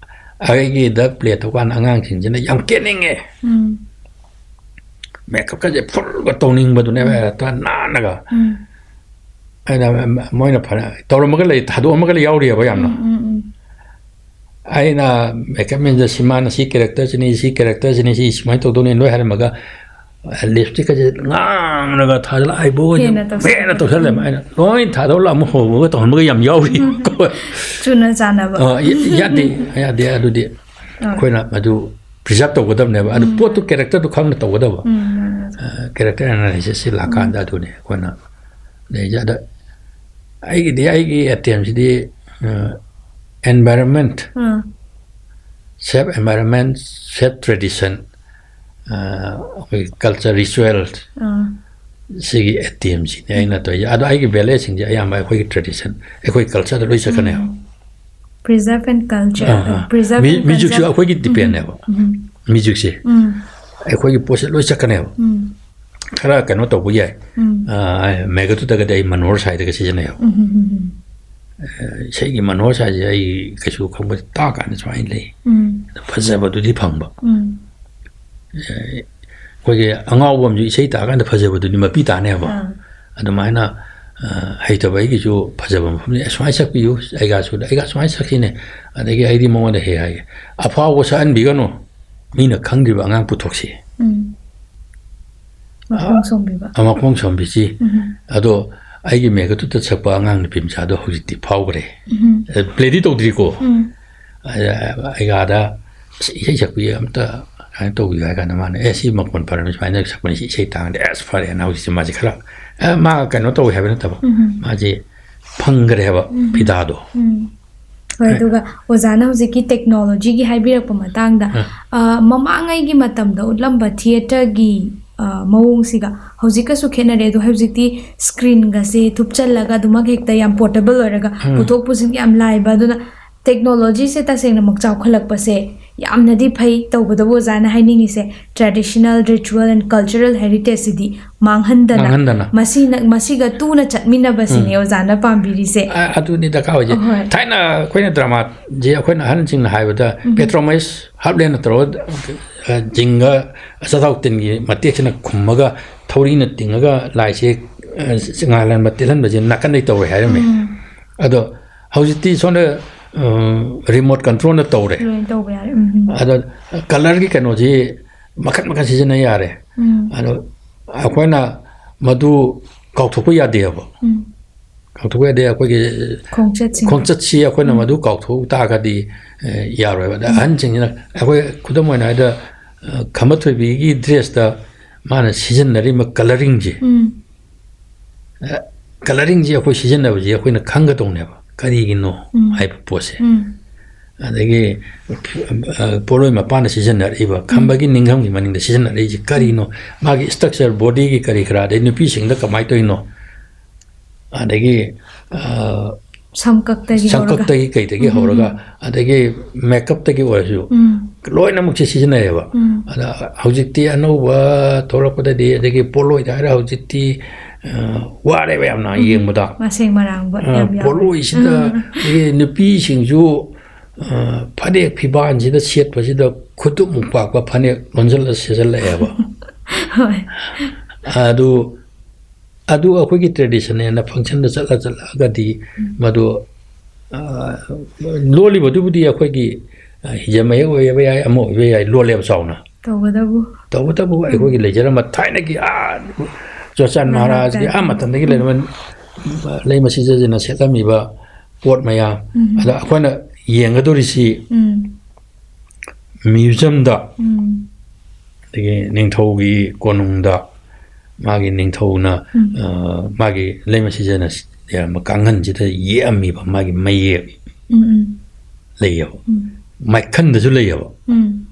ꯑꯩꯒꯤꯗ play ꯇꯧꯀꯥꯟꯗ ꯑꯉꯥꯡꯁꯤꯡꯁꯤꯅ ꯌꯥꯝ ꯀꯦꯅꯤꯡꯉꯦ, ꯎꯝ꯫ makeupꯀꯁꯦ fullꯒ ꯇꯧꯅꯤꯡꯕꯗꯨꯅꯦꯕ, ꯎꯝ꯫ ꯍꯦꯛꯇ ꯅꯥꯟꯅꯒ꯫ ꯎꯝ꯫ ꯑꯩꯅ, ꯃꯣꯏꯅ ꯐꯅ ꯇꯧꯔꯝꯃꯒ ꯂꯩ, ꯊꯥꯗꯣꯛꯑꯝꯃꯒ ꯌꯥꯎꯔꯤꯑꯕ ꯌꯥꯝꯅ꯫ ꯎꯝ, ꯎꯝ, ꯎꯝ꯫ ꯑꯩꯅ makeup manꯁꯦ ꯁꯤ ꯃꯥꯅ ꯁꯤ characterꯁꯤꯅꯤ, ꯁꯤ characterꯁꯤꯅꯤ, ꯁꯤ ꯁꯨꯃꯥꯏꯅ ꯇꯧꯗꯧꯅꯤ ꯂꯣꯏ ꯍꯥꯏꯔꯝꯃꯒ, lipstickꯀꯁꯦ ꯉꯥꯡꯉꯒ ꯊꯥꯖꯤꯜꯂ eyebrow ꯍꯦꯟꯅ ꯇꯧꯁꯜꯂꯦ꯫ ꯍꯦꯟꯅ ꯇꯧꯁꯜꯂꯦ꯫ ꯑꯩꯅ ꯂꯣꯏ ꯊꯥꯗꯣꯛꯂꯒ ꯑꯃꯨꯛ ꯍꯧꯕꯒ ꯇꯧꯍꯟꯕꯒ ꯌꯥꯝ ꯌꯥꯎꯔꯤ꯫ ꯎꯝ꯫ ꯆꯨꯅ ꯆꯥꯟꯅꯕ꯫ ꯑ, ꯌꯥ-, ꯌꯥꯗꯦ, ꯌꯥꯗꯦ꯫ ꯑꯗꯨꯗꯤ ꯑꯥ꯫ ꯑꯩꯈꯣꯏꯅ ꯃꯗꯨ preserve ꯇꯧꯒꯗꯕꯅꯦꯕ꯫ ꯑꯗꯨ ꯎꯝ꯫ ꯄꯣꯠꯇꯨ characterꯗꯨ ꯈꯪꯅ ꯇꯧꯒꯗꯕ꯫ ꯎꯝ, ꯃꯥꯅꯦ, ꯃꯥꯅꯦ꯫ ꯑ, character analysisꯁꯤ ꯂꯥꯛꯀꯥꯟꯗ ꯑꯗꯨꯅꯤ ꯑꯩꯈꯣꯏꯅ ꯂꯩꯔꯤꯁꯦ꯫ ꯑꯗ ꯑꯩꯒꯤꯗꯤ, ꯑꯩꯒꯤ attemptꯁꯤꯗꯤ, ꯑ, environment, ꯑꯥ꯫ safe environment, safe tradition, ꯑ, ꯑꯩꯈꯣꯏꯒꯤ culture ritual, ꯑꯥ꯫ ꯁꯤꯒꯤ attemptꯁꯤꯅꯤ ꯑꯩꯅ ꯇꯧꯔꯤꯁꯦ꯫ ꯑꯗꯣ ꯑꯩꯒꯤ balletꯁꯤꯡꯁꯦ ꯑꯌꯥꯝꯕ ꯑꯩꯈꯣꯏꯒꯤ tradition, ꯑꯩꯈꯣꯏ cultureꯗ ꯂꯣꯏ ꯆꯠꯀꯅꯦꯕ꯫ ꯎꯝ꯫ Preserve and culture, ah, ah. preserve ꯃ꯭ꯌꯨ-, and musicꯁꯨ conserve. ꯑꯩꯈꯣꯏꯒꯤ ꯎꯝ, dependꯅꯦꯕ꯫ ꯎꯝ, Musicꯁꯦ ꯎꯝ, ꯑꯩꯈꯣꯏꯒꯤ ꯄꯣꯠꯁꯦ ꯂꯣꯏ ꯆꯠꯀꯅꯦꯕ꯫ ꯎꯝ, ꯈꯔ ꯀꯩꯅꯣ ꯇꯧꯕ ꯌꯥꯏ꯫ ꯎꯝ꯫ ꯑ, ꯃꯦꯘꯗꯨꯇꯒꯗꯤ ꯑꯩ ꯃꯅꯣꯍꯔ ꯁꯥꯏꯗꯒ ꯁꯤꯖꯤꯟꯅꯩꯕ꯫ ꯎꯝ, ꯎꯝ, ꯎꯝ, ꯎꯝ꯫ ꯑ, ꯏꯁꯩꯒꯤ ꯃꯅꯣꯍꯔ ꯁꯥꯏꯁꯦ ꯑꯩ ꯀꯩꯁꯨ ꯈꯪꯕ, ꯇꯥꯛꯀꯥꯟꯗ ꯁꯨꯃꯥꯏꯅ ꯂꯩ꯫ ꯎꯝ꯫ ꯐꯖꯕꯗꯨꯗꯤ ꯐꯪꯕ꯫ ꯎꯝ꯫ ꯑ, ꯑꯩꯈꯣꯏꯒꯤ ꯑꯉꯥꯎꯕ ꯑꯃꯁꯨ ꯏꯁꯩ ꯇꯥꯛꯀꯥꯟꯗ ꯐꯖꯕꯗꯨꯗꯤ ꯃꯄꯤ ꯇꯥꯅꯦꯕ꯫ ꯑꯥ꯫ ꯑꯗꯨꯃꯥꯏꯅ, ꯑ, ꯍꯩꯇꯕ ꯑꯩꯒꯤꯁꯨ ꯐꯖꯕ ꯃꯐꯝꯅꯤ, "ꯑꯦ, ꯁꯨꯃꯥꯏꯅ ꯁꯛꯄꯤꯌꯨ, ꯑꯩꯒꯥꯁꯨ, ꯑꯩꯒ ꯁꯨꯃꯥꯏꯅ ꯁꯛꯈꯤꯅꯦ"꯫ ꯑꯗꯒꯤ ꯑꯩꯗꯤ ꯃꯉꯣꯟꯗ ꯍꯦꯛ ꯍꯥꯏꯒꯦ, "ꯑꯐꯥꯎꯕ ꯁꯛꯍꯟꯕꯤꯒꯅꯨ, ꯃꯤꯅ ꯈꯪꯗ꯭ꯔꯤꯕ ꯑꯉꯥꯡ ꯄꯨꯊꯣꯛꯁꯤ"꯫ ꯎꯝ꯫ ꯃꯈꯣꯡ ꯁꯣꯝꯕꯤꯕ꯫ ꯑ, ꯃꯈꯣꯡ ꯁꯣꯝꯕꯤꯁꯤ꯫ ꯎꯝ꯫ ꯑꯗꯣ ꯑꯩꯒꯤ ꯃꯦꯘꯗꯨꯇ ꯁꯛꯄ ꯑꯉꯥꯡ ꯅꯨꯄꯤ ꯃꯆꯥꯗꯣ ꯍꯧꯖꯤꯛꯇꯤ ꯐꯥꯎꯈ꯭ꯔꯦ꯫ ꯎꯝ꯫ ꯑ, playꯗꯤ ꯇꯧꯗ꯭ꯔꯤꯀꯣ꯫ ꯎꯝ꯫ ꯑ, ꯑꯩꯒꯥꯗ, "ꯑꯁ, ꯏꯁꯩ ꯁꯛꯄꯤ ꯑꯝꯇ ꯀꯩꯅꯣ ꯇꯧꯕꯤꯌꯨ" ꯍꯥꯏ ꯀꯥꯟꯗ ꯃꯥꯅ, "ꯑꯦ, ꯁꯤ ꯃꯈꯣꯟ ꯐꯔꯝꯃꯤ, ꯁꯨꯃꯥꯏꯅ ꯁꯛꯄꯅꯤ, ꯁꯤ ꯏꯁꯩ ꯇꯥꯡꯗꯦ, ꯑꯁ, ꯐꯔꯦꯅ" ꯍꯧꯖꯤꯛꯁꯦ ꯃꯥꯁꯦ ꯈꯔ, ꯑ, ꯃꯥ ꯀꯩꯅꯣ ꯇꯧꯋꯦ ꯍꯥꯏꯕ ꯅꯠꯇꯕ, ꯎꯝ꯫ ꯃꯥꯁꯦ ꯐꯪꯈ꯭ꯔꯦꯕ ꯎꯝ꯫ ꯐꯤꯗꯥꯗꯣ꯫ ꯎꯝ꯫ ꯍꯣꯏ, ꯑꯗꯨꯒ ꯑꯣꯖꯥꯅ ꯍꯧꯖꯤꯛꯀꯤ technologyꯒꯤ ꯍꯥꯏꯕꯤꯔꯛꯄ ꯃꯇꯥꯡꯗ, ꯑ꯫ ꯑ, ꯃꯃꯥꯡꯉꯩꯒꯤ ꯃꯇꯝꯗ ꯎꯠꯂꯝꯕ theatreꯒꯤ ꯑ, ꯃꯑꯣꯡꯁꯤꯒ ꯍꯧꯖꯤꯛꯀꯁꯨ ꯈꯦꯠꯅꯔꯦ꯫ ꯑꯗꯣ ꯍꯧꯖꯤꯛꯇꯤ ꯁ꯭ꯀ꯭ꯔꯤꯟꯒꯁꯦ ꯊꯨꯞꯆꯜꯂꯒ ꯑꯗꯨꯃꯛ ꯍꯦꯛꯇ ꯌꯥꯝ ꯄꯣꯔꯇꯦꯕꯜ ꯑꯣꯏꯔꯒ ꯎꯝ꯫ ꯄꯨꯊꯣꯛ ꯄꯨꯁꯤꯟ ꯌꯥꯝ ꯂꯥꯏꯕ꯫ ꯑꯗꯨꯅ ꯇꯦꯛꯅꯣꯂꯣꯖꯤꯁꯦ ꯇꯁꯦꯡꯅꯃꯛ ꯆꯥꯎꯈꯠꯂꯛꯄꯁꯦ ꯌꯥꯝꯅꯗꯤ ꯐꯩ꯫ ꯇꯧꯕꯇꯕꯨ ꯑꯣꯖꯥꯅ ꯍꯥꯏꯅꯤꯡꯉꯤꯁꯦ, traditional, ritual and cultural heritageꯁꯤꯗꯤ ꯃꯥꯡꯍꯟꯗꯅ, ꯃꯥꯡꯍꯟꯗꯅ꯫ ꯃꯁꯤꯅ, ꯃꯁꯤꯒ ꯇꯨꯅ ꯆꯠꯃꯤꯟꯅꯕꯁꯤꯅꯦ ꯎꯝ꯫ ꯑꯣꯖꯥꯅ ꯄꯥꯝꯕꯤꯔꯤꯁꯦ꯫ ꯑ-, ꯑꯗꯨꯅꯤ ꯗꯔꯀꯥꯔ ꯑꯣꯏꯁꯦ꯫ ꯍꯣꯏ꯫ ꯊꯥꯏꯅ ꯑꯩꯈꯣꯏꯅ ꯗ꯭ꯔꯃꯥꯁꯦ ꯑꯩꯈꯣꯏꯅ ꯑꯍꯟꯁꯤꯡꯅ ꯍꯥꯏꯕꯗ ꯎꯝ꯫ ꯄꯦꯇ꯭ꯔꯣꯃꯥꯏꯁ ꯍꯥꯞꯂꯦꯟꯅ ꯇꯧꯔꯒ, ꯑ, ꯖꯤꯡꯒ ꯑꯆꯥꯊꯥꯎ ꯇꯤꯟꯒꯤ ꯃꯇꯦꯛꯁꯤꯅ ꯈꯨꯝꯃꯒ ꯊꯧꯔꯤꯅ ꯇꯤꯡꯉꯒ ꯂꯥꯏꯁꯦ, ꯑ, ꯉꯥꯜꯍꯟꯕ ꯇꯤꯜꯍꯟꯕꯁꯦ ꯅꯥꯀꯟꯗꯩ ꯇꯧꯔꯦ ꯍꯥꯏꯔꯝꯃꯤ꯫ ꯎꯝ꯫ ꯑꯗꯣ ꯍꯧꯖꯤꯛꯇꯤ ꯁꯣꯝꯗ, ꯑ, ꯔꯤꯃꯣꯠ ꯀꯟꯇ꯭ꯔꯣꯜꯅ ꯇꯧꯔꯦ꯫ ꯂꯣꯏꯅ ꯇꯧꯕ ꯌꯥꯔꯦ꯫ ꯎꯝ, ꯎꯝ꯫ ꯑꯗꯣ ꯀꯂꯔꯒꯤ ꯀꯩꯅꯣꯁꯤ ꯃꯈꯟ ꯃꯈꯟ ꯁꯤꯖꯤꯟꯅ ꯌꯥꯔꯦ꯫ ꯎꯝ꯫ ꯑꯗꯣ ꯑꯩꯈꯣꯏꯅ ꯃꯗꯨ ꯀꯥꯎꯊꯣꯛꯄ ꯌꯥꯗꯦꯕ꯫ ꯎꯝ꯫ ꯀꯥꯎꯊꯣꯛꯄ ꯌꯥꯗꯦ꯫ ꯑꯩꯈꯣꯏꯒꯤ ꯈꯣꯡꯆꯠꯁꯤꯡ꯫ ꯈꯣꯡꯆꯠꯁꯤ ꯑꯩꯈꯣꯏꯅ ꯎꯝ꯫ ꯃꯗꯨ ꯀꯥꯎꯊꯣꯛ ꯇꯥꯔꯒꯗꯤ, ꯑ, ꯌꯥꯔꯣꯏꯕ꯫ ꯑꯗ ꯎꯝ꯫ ꯑꯍꯟꯁꯤꯡꯁꯤꯅ ꯑꯩꯈꯣꯏ ꯈꯨꯗꯝ ꯑꯣꯏꯅ ꯍꯥꯏꯗ, ꯑ, ꯈꯝꯕ ꯊꯣꯏꯕꯤꯒꯤ ꯗ꯭ꯔꯦꯁꯇ ꯃꯥꯅ ꯁꯤꯖꯤꯟꯅꯔꯤꯕ ꯀꯂꯔꯤꯡꯁꯦ, ꯎꯝ꯫ ꯑ, ꯀꯂꯔꯤꯡꯁꯦ ꯑꯩꯈꯣꯏ ꯁꯤꯖꯤꯟꯅꯕꯁꯦ ꯑꯩꯈꯣꯏꯅ ꯈꯪꯒꯗꯧꯅꯦꯕ, ꯀꯔꯤꯒꯤꯅꯣ ꯎꯝ꯫ ꯍꯥꯏꯕ ꯄꯣꯠꯁꯦ꯫ ꯎꯝ꯫ ꯑꯗꯒꯤ, ꯑ, ꯄꯣꯠꯂꯣꯏ ꯃꯄꯥꯟꯗ ꯁꯤꯖꯤꯟꯅꯔꯛꯏꯕ, ꯎꯝ꯫ ꯈꯝꯕꯒꯤ ꯅꯤꯡꯒꯝꯒꯤ ꯃꯅꯤꯡꯗ ꯁꯤꯖꯤꯟꯅꯔꯛꯏꯁꯦ ꯀꯔꯤꯅꯣ? ꯎꯝ꯫ ꯃꯥꯒꯤ structure, bodyꯒꯤ ꯀꯔꯤ ꯀꯔꯥ, ꯑꯗꯩ ꯅꯨꯄꯤꯁꯤꯡꯗ ꯀꯃꯥꯏꯅ ꯇꯧꯔꯤꯅꯣ? ꯑꯗꯒꯤ, ꯑ, ꯁꯝꯀꯛꯇꯒꯤ ꯍꯧꯔꯒ꯫ ꯁꯝꯀꯛꯇꯒꯤ ꯀꯩꯗꯒꯤ ꯎꯝ, ꯎꯝ, ꯍꯧꯔꯒ, ꯎꯝ꯫ ꯑꯗꯒꯤ makeupꯇꯒꯤ ꯑꯣꯏꯔꯁꯨ, ꯎꯝ꯫ ꯂꯣꯏꯅꯃꯛꯁꯦ ꯁꯤꯖꯤꯟꯅꯩꯌꯦꯕ꯫ ꯎꯝ꯫ ꯑꯗ ꯍꯧꯖꯤꯛꯇꯤ ꯑꯅꯧꯕ ꯊꯣꯛꯂꯛꯄꯗꯗꯤ, ꯑꯗꯒꯤ ꯄꯣꯠꯂꯣꯏꯗ ꯍꯥꯏꯔ ꯍꯧꯖꯤꯛꯇꯤ, ꯑ, ꯋꯥꯔꯦꯕ ꯌꯥꯝꯅ ꯎꯝ꯫ ꯌꯦꯡꯕꯗ꯫ ꯃꯁꯦꯡ ꯃꯔꯥꯡꯕ ꯑ, ꯌꯥꯝ ꯌꯥꯎꯔꯦ꯫ ꯄꯣꯠꯂꯣꯏꯁꯤꯗ ꯎꯝ, ꯎꯝ, ꯎꯝ꯫ ꯑꯩꯈꯣꯏꯒꯤ ꯅꯨꯄꯤꯁꯤꯡꯁꯨ, ꯑ, ꯐꯅꯦꯛ ꯐꯤꯕꯥꯟꯁꯤꯗ ꯁꯦꯠꯄꯁꯤꯗ ꯈꯨꯇꯨꯞꯃꯨꯛ ꯄꯥꯛꯄ ꯐꯅꯦꯛ ꯂꯣꯟꯁꯤꯜꯂ ꯁꯦꯠꯆꯜꯂꯛꯑꯦꯕ꯫ ꯍꯣꯏ꯫ ꯑꯗꯨ ꯑꯗꯨ ꯑꯩꯈꯣꯏꯒꯤ traditionꯅꯦꯅ functionꯗ ꯆꯠꯂ ꯆꯠꯂꯛꯑꯒꯗꯤ ꯎꯝ꯫ ꯃꯗꯨ, ꯑ, ꯂꯣꯜꯂꯤꯕꯗꯨꯕꯨꯗꯤ ꯑꯩꯈꯣꯏꯒꯤ, ꯑ, ꯍꯤꯖꯝ ꯃꯌꯦꯛ ꯑꯣꯏꯕ ꯌꯥꯏ, ꯑꯃ ꯑꯣꯏꯕ ꯌꯥꯏ, ꯂꯣꯜꯂꯦꯕ ꯆꯥꯎꯅ꯫ ꯇꯧꯕꯇꯕꯨ꯫ ꯇꯧꯕꯇꯕꯨ ꯎꯝ꯫ ꯑꯩꯈꯣꯏꯒꯤ ꯂꯩꯖꯔꯝꯕ ꯊꯥꯏꯅꯒꯤ, ꯑꯥ, ꯆꯨꯔꯆꯥꯟ ꯃꯍꯥꯔꯥꯖꯀꯤ ꯃꯍꯥꯔꯥꯖꯀꯤ꯫ ꯑꯥ ꯃꯇꯝꯗꯒꯤ ꯎꯝ꯫ ꯂꯩꯔꯝꯕ ꯂꯩꯃ ꯁꯤꯖꯁꯤꯅ ꯁꯦꯠꯂꯝꯃꯤꯕ ꯄꯣꯠ ꯃꯌꯥꯝ꯫ ꯎꯝ꯫ ꯑꯗ ꯑꯩꯈꯣꯏꯅ ꯌꯦꯡꯒꯗꯧꯔꯤꯁꯤ ꯎꯝ꯫ museumꯗ, ꯎꯝ꯫ ꯑꯗꯒꯤ ꯅꯤꯡꯊꯧꯒꯤ ꯀꯣꯅꯨꯡꯗ ꯃꯥꯒꯤ ꯅꯤꯡꯊꯧꯅ, ꯎꯝ꯫ ꯑ, ꯃꯥꯒꯤ ꯂꯩꯃ ꯁꯤꯖꯅ ꯂꯩꯔꯝꯕ ꯀꯥꯡꯈꯟꯁꯤꯗ ꯌꯦꯛꯑꯝꯃꯤꯕ ꯃꯥꯒꯤ ꯃꯌꯦꯛ ꯎꯝ, ꯎꯝ꯫ ꯂꯩꯌꯦꯕ꯫ ꯎꯝ꯫ ꯃꯥꯏꯈꯟꯗꯁꯨ ꯂꯩꯌꯦꯕ꯫ ꯎꯝ꯫